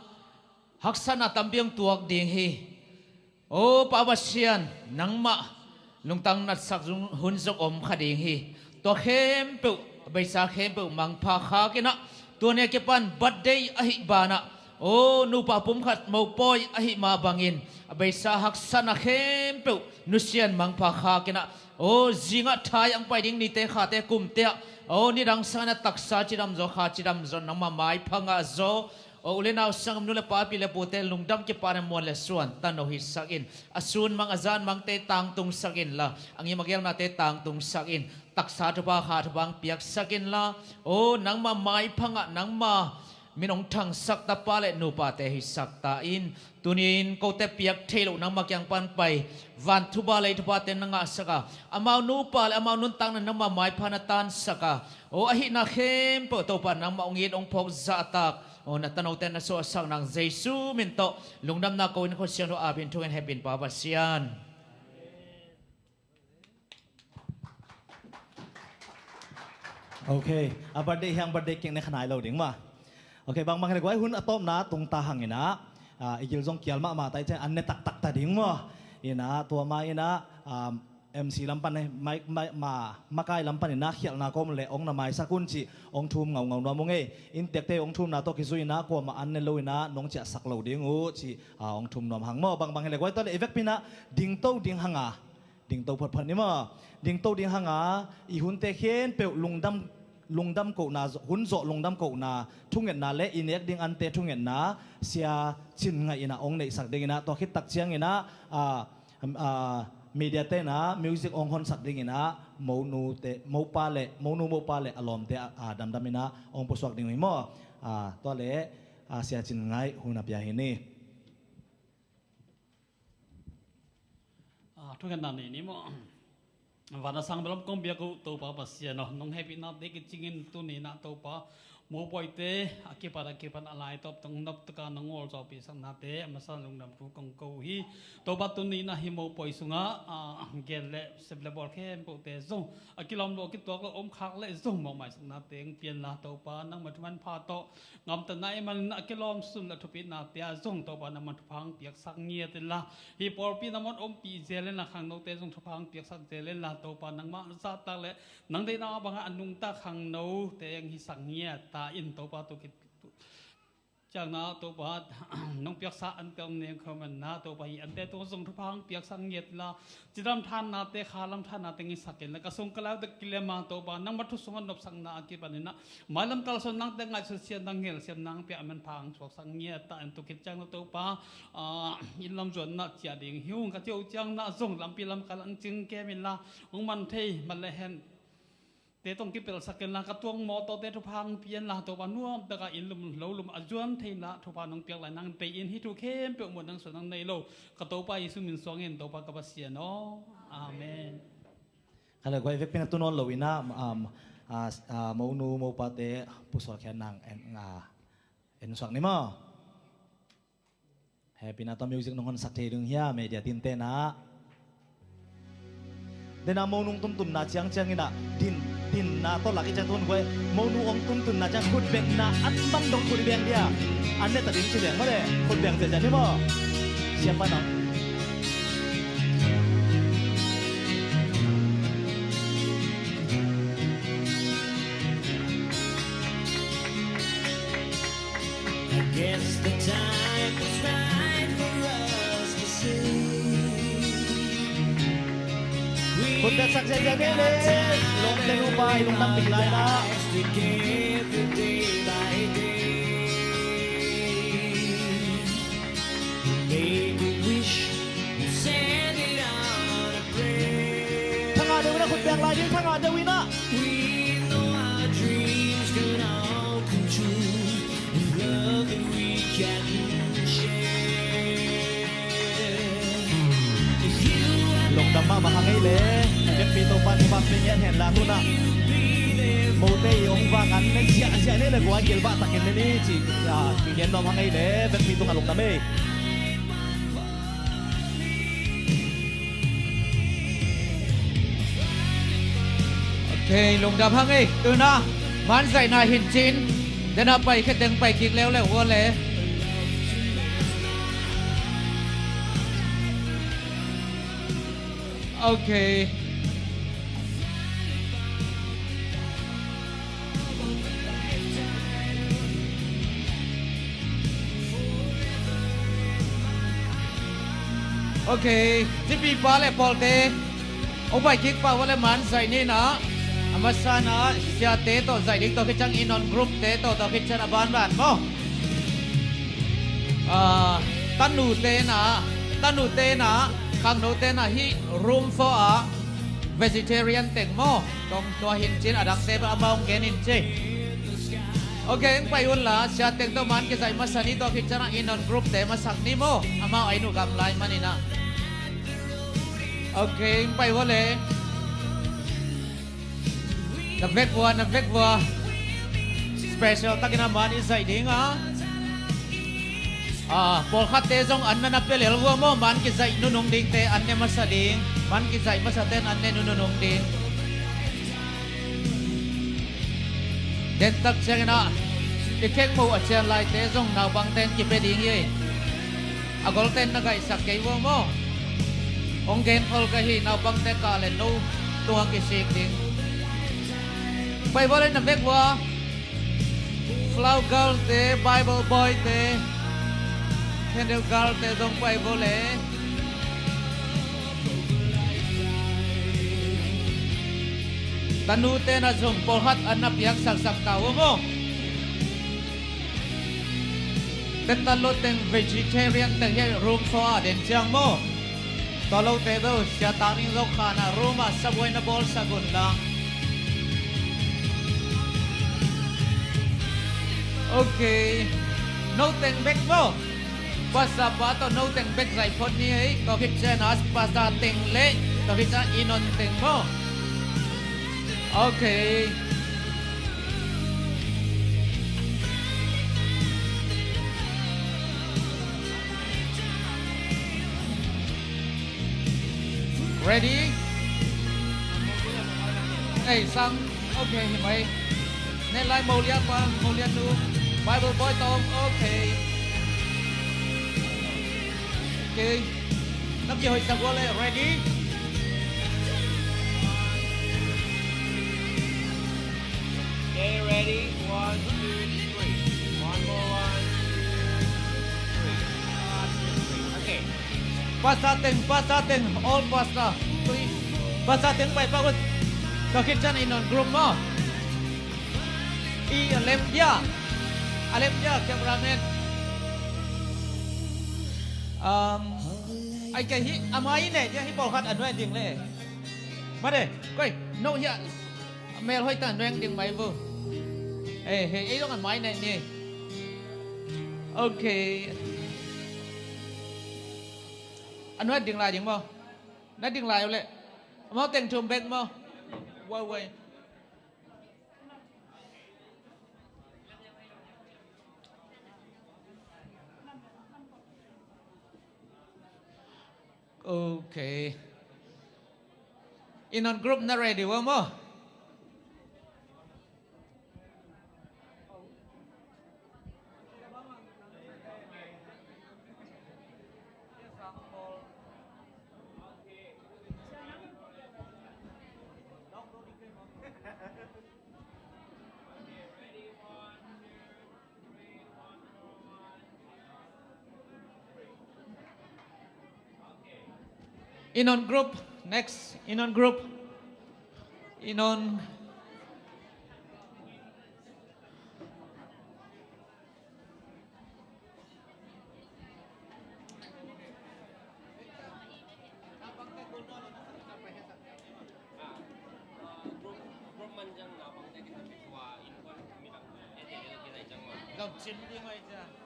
haksatna tampi hong tuak ding hi. O Pa Pasian, nangmah lungtang natsak zung hun zong om kha ding hi. Tua khempeuh, a beisa khempeuh mangpha khak inah, tua ni a kipan birthday ahih banah, o nupa pumkhat Mopawi ahih mah bangin, a beisa haksatna khempeuh nusia in mangpha khak inah, o zingah thai ang pai ding nite, khate, kumte ah, o nidang sang inah taksa cidam zaw, kha cidam zaw, nangmah maipha ngah zaw. O u le nau, sanggam nu le pa, pi le pute, lungdam kipahna muan le suan tano hisak in. A sun mang a zan mangte tangtungsak inla, a ngim a gelnate tangtungsak in. Taksa thupha, kha thupha hong piaksak inla, o nangmah maipha ngah, nangmah min hong thangsak tapa le nupate hisak ta in. Tuni-in kote piak thei loh nangmah kiang pan pai van thupha, lei thuphate na ngahsak a, amau nupa le amau nuntakna nangmah maipha na tansak a, o ahihna khempeuh Topa nangmah hong it, hong phawk zahtak, o na tanote na suahsak nang Jesu min tawh lungdamna ko in, Kha Siangtho aap in thu ngen, hehpih in Pa Pasian. Ok, a birthday hiang birthday cake ne kha nai lo ding maw. Ok, bangbang hi le guai, hun a tawpna tungta hang inah, ah, i gil zong kial mahmah ta i cen an ne taktak ta ding maw. Inah tua ma inah, ah, M C lam pan, eh, mai, mai, ma, makai lam pan inah khialhna kawm le hong na maisak un cih hong thum ngaungau nuam ung ei. Inntekte hong thumna tawh kizui inah kuamah an ne lo inah nong ciahsak lo ding uh cih, ah, hong thum nuam hang maw. Bangbang hi le guai, tua le i vekpi inah dingto ding hang a, dingto photphot ni maw. Dingto ding hang a, i hunte khempeuh lungdam, lungdam kohna, hun zawh lungdam kohna thungetna le i nek ding ante thungetna Sia Cin Ngaih inah hong neihsak ding inah, tua khit tak ciang inah, ah, ah, media te inah music hong honsak ding inah, monute, mopa le, monu mopa le a lawmte, ah, damdam inah hong pusuak ding uh hi maw. Ah, tua le, ah, Sia Cin Ngaih hun a pia hi ni. Ah, thungetna nei ni maw. Van a sang bel om kong biak uh Topa Pasian aw, nong hehpihnate kicingin tuni inah Topa, Mopawite a kipat a kipan a laitawp tong nop taka nong ngawlzawhpihsaknate a masa lungdam thu kong ko uh hi. Topa, tuni inah hih Mopawi sungah, ah, gen le sep le bawl khempeuhte zong a kilawm lo, a kituak lo, om khak leh zong mawhmaisaknate hong pia inla Topa, nangma thumanpha tawh ngamtatna i hih manin a kilawm sun le thupihnate ah zong Topa nangma thupha hong piaksak ngiat inla, hih pawlpi na mawh ompih zel inla, khangnote zong thupha hong piaksak zel inla Topa, nangmah zahtak le nang deihna bangah a nungta khangnote hong hisak ngiat ta in Topa, tua khit ciangna Topa, nong piaksa ante hong neng khawm inla Topa, hih ante tungah zong thupha hong piaksak ngiat inla, cidam thannate, khalam thannate hong hisak inla, ka sung ka lau tawh kilem a Topa, nangma thu sungah nopsakna a kipan inah mailam kalsuan nangte ngaihsut siatna, ngelsiatna hong piak a manpha hong suaksak ngiat ta in. Tua khit ciangna Topa, ah, inn lam zuanna ciah ding hi ung ka cih uh ciangna zong lampi lamkal ah hong cing kem inla, hong man thei man le hen te tawh hong kipelsak inla, ka tuang mawtawte thupha hong pia inla Topa, nuamtaka inn lum lo lum a zuan thei inla thupha nong piak lai nang deih in, hih thu khempeuh muan nang suan nang nei lo ka Topa Jesu min suang in Topa ka Pasian aw. Amen. Kha le guai, vekpi inah tu nawn lo inah, um, ah, ah, monu mopate pusuak khia nang en, ah, en suak ni maw. Hehpihna tawh music nong honsak thei ding hia, media team te inah. Dena mo nung tuntunna ciangciang inah din, Hinna tawh lak i ciat hun guai, monu hong tuntunna ciang khut bekna an bang dong khut i beng dia. An ne ta ding ci beng maw le, khut beng ziahziah ni maw. Siapa nang. Khut beng sak ziahziah ni le, lawmte nupa i lungdam ding lai na. Thangah deuh in ah khut beng lai ding, thangah deuh in ah. Lungdam mahmah hang ei le. Vekpi Topa'n i bang pia ngiat hen la, tu-in ah mote i hong vak an ne ziahziah ni le, guai gilbah takin ne ni ci, a, kingen nuam hang ei le. Vekpi tungah lungdam ei. Ok, lungdam hang ei. Tu-in ah man zaihna hin cin. Den ah pai khe teng pai kik leuleu ua le. Ok. Ok, cipi pa le pawlte hong pai kik pah ua le man zaih ni in ah. A masa in ah siate tawh zaih ding, tua khit ciang in on group te tawh, tua khit ciang a banban maw. Ah, tanute in ah, tanute in ah, khangnote in ah hih room four ah vegetarian teng maw. Kong tua hin cin, a dangte bel amau hong gen in ci. Ok, hong pai un la, sia teng tawh man kizaih masa ni, tua khit ciangah in on group te masak ni maw. Amau a inn uh gamla ahih manin ah. Ok, hong pai ua le. Na vek ua, na vek ua. Special takin ah man i zaih ding a. Ah, pawlkhatte zong an na na pia lel ua maw, man kizaih nunung dingte an ne masa ding, man kizaih masate an ne nunung ding. Dentak ciangin ah i khekmoh a cian laite zong naupangte in kipia ding hi. A golte in na gaihsak kei ua maw. Hong gen khol ka hi, naupangte kah le no tungah kisik ding. Pai ua le, na vek ua. Flower girl te, Bible boy te, candle girl te zong pai ua le. Tanute na zong pawlkhat an na piaksaksak ta ua maw. Tetan lo teng vegetarian teng hih room four ah den ciang maw. Tua lote bel sia tang ding zo khan ah room ah sabuai na bawlsak un la. Ok. No teng bek maw. Pastor pa tawh no teng bek zaih phot ni ei. Tua khit ciang ah pastor teng le tua khit ciang in on teng maw. Ok. Ready? Ei, sang. Ok, hi mai. Nen lai, Molia pa, Molia nu. Bible boy tom. Ok. Ok. Nam kihoih sak ua le. Ready? Okay, ready? One, two, three. One more, one, two, three. One, two, three. Okay. Pastor teng, pastor teng, all pastor, please. Pastor teng pai pak un. Tua khit ciang in on group maw. I a lem dia. A lem dia, cameraman. Um, ai kei hi, a mai ne dia hi, pawlkhat a nuai ding le. Mate, koi, no hia. Mel hoih ta nueng ding mai vo. Eh, he, ei dong a mai ne ni. Ok. A nuai ding lai ding maw. Na ding lai uh le. Amau teng thum bek maw. Wai, wai. Ok. In on group na ready ua maw. Inon group. Next, Inon group. Inon. Zong cin ding mai cia.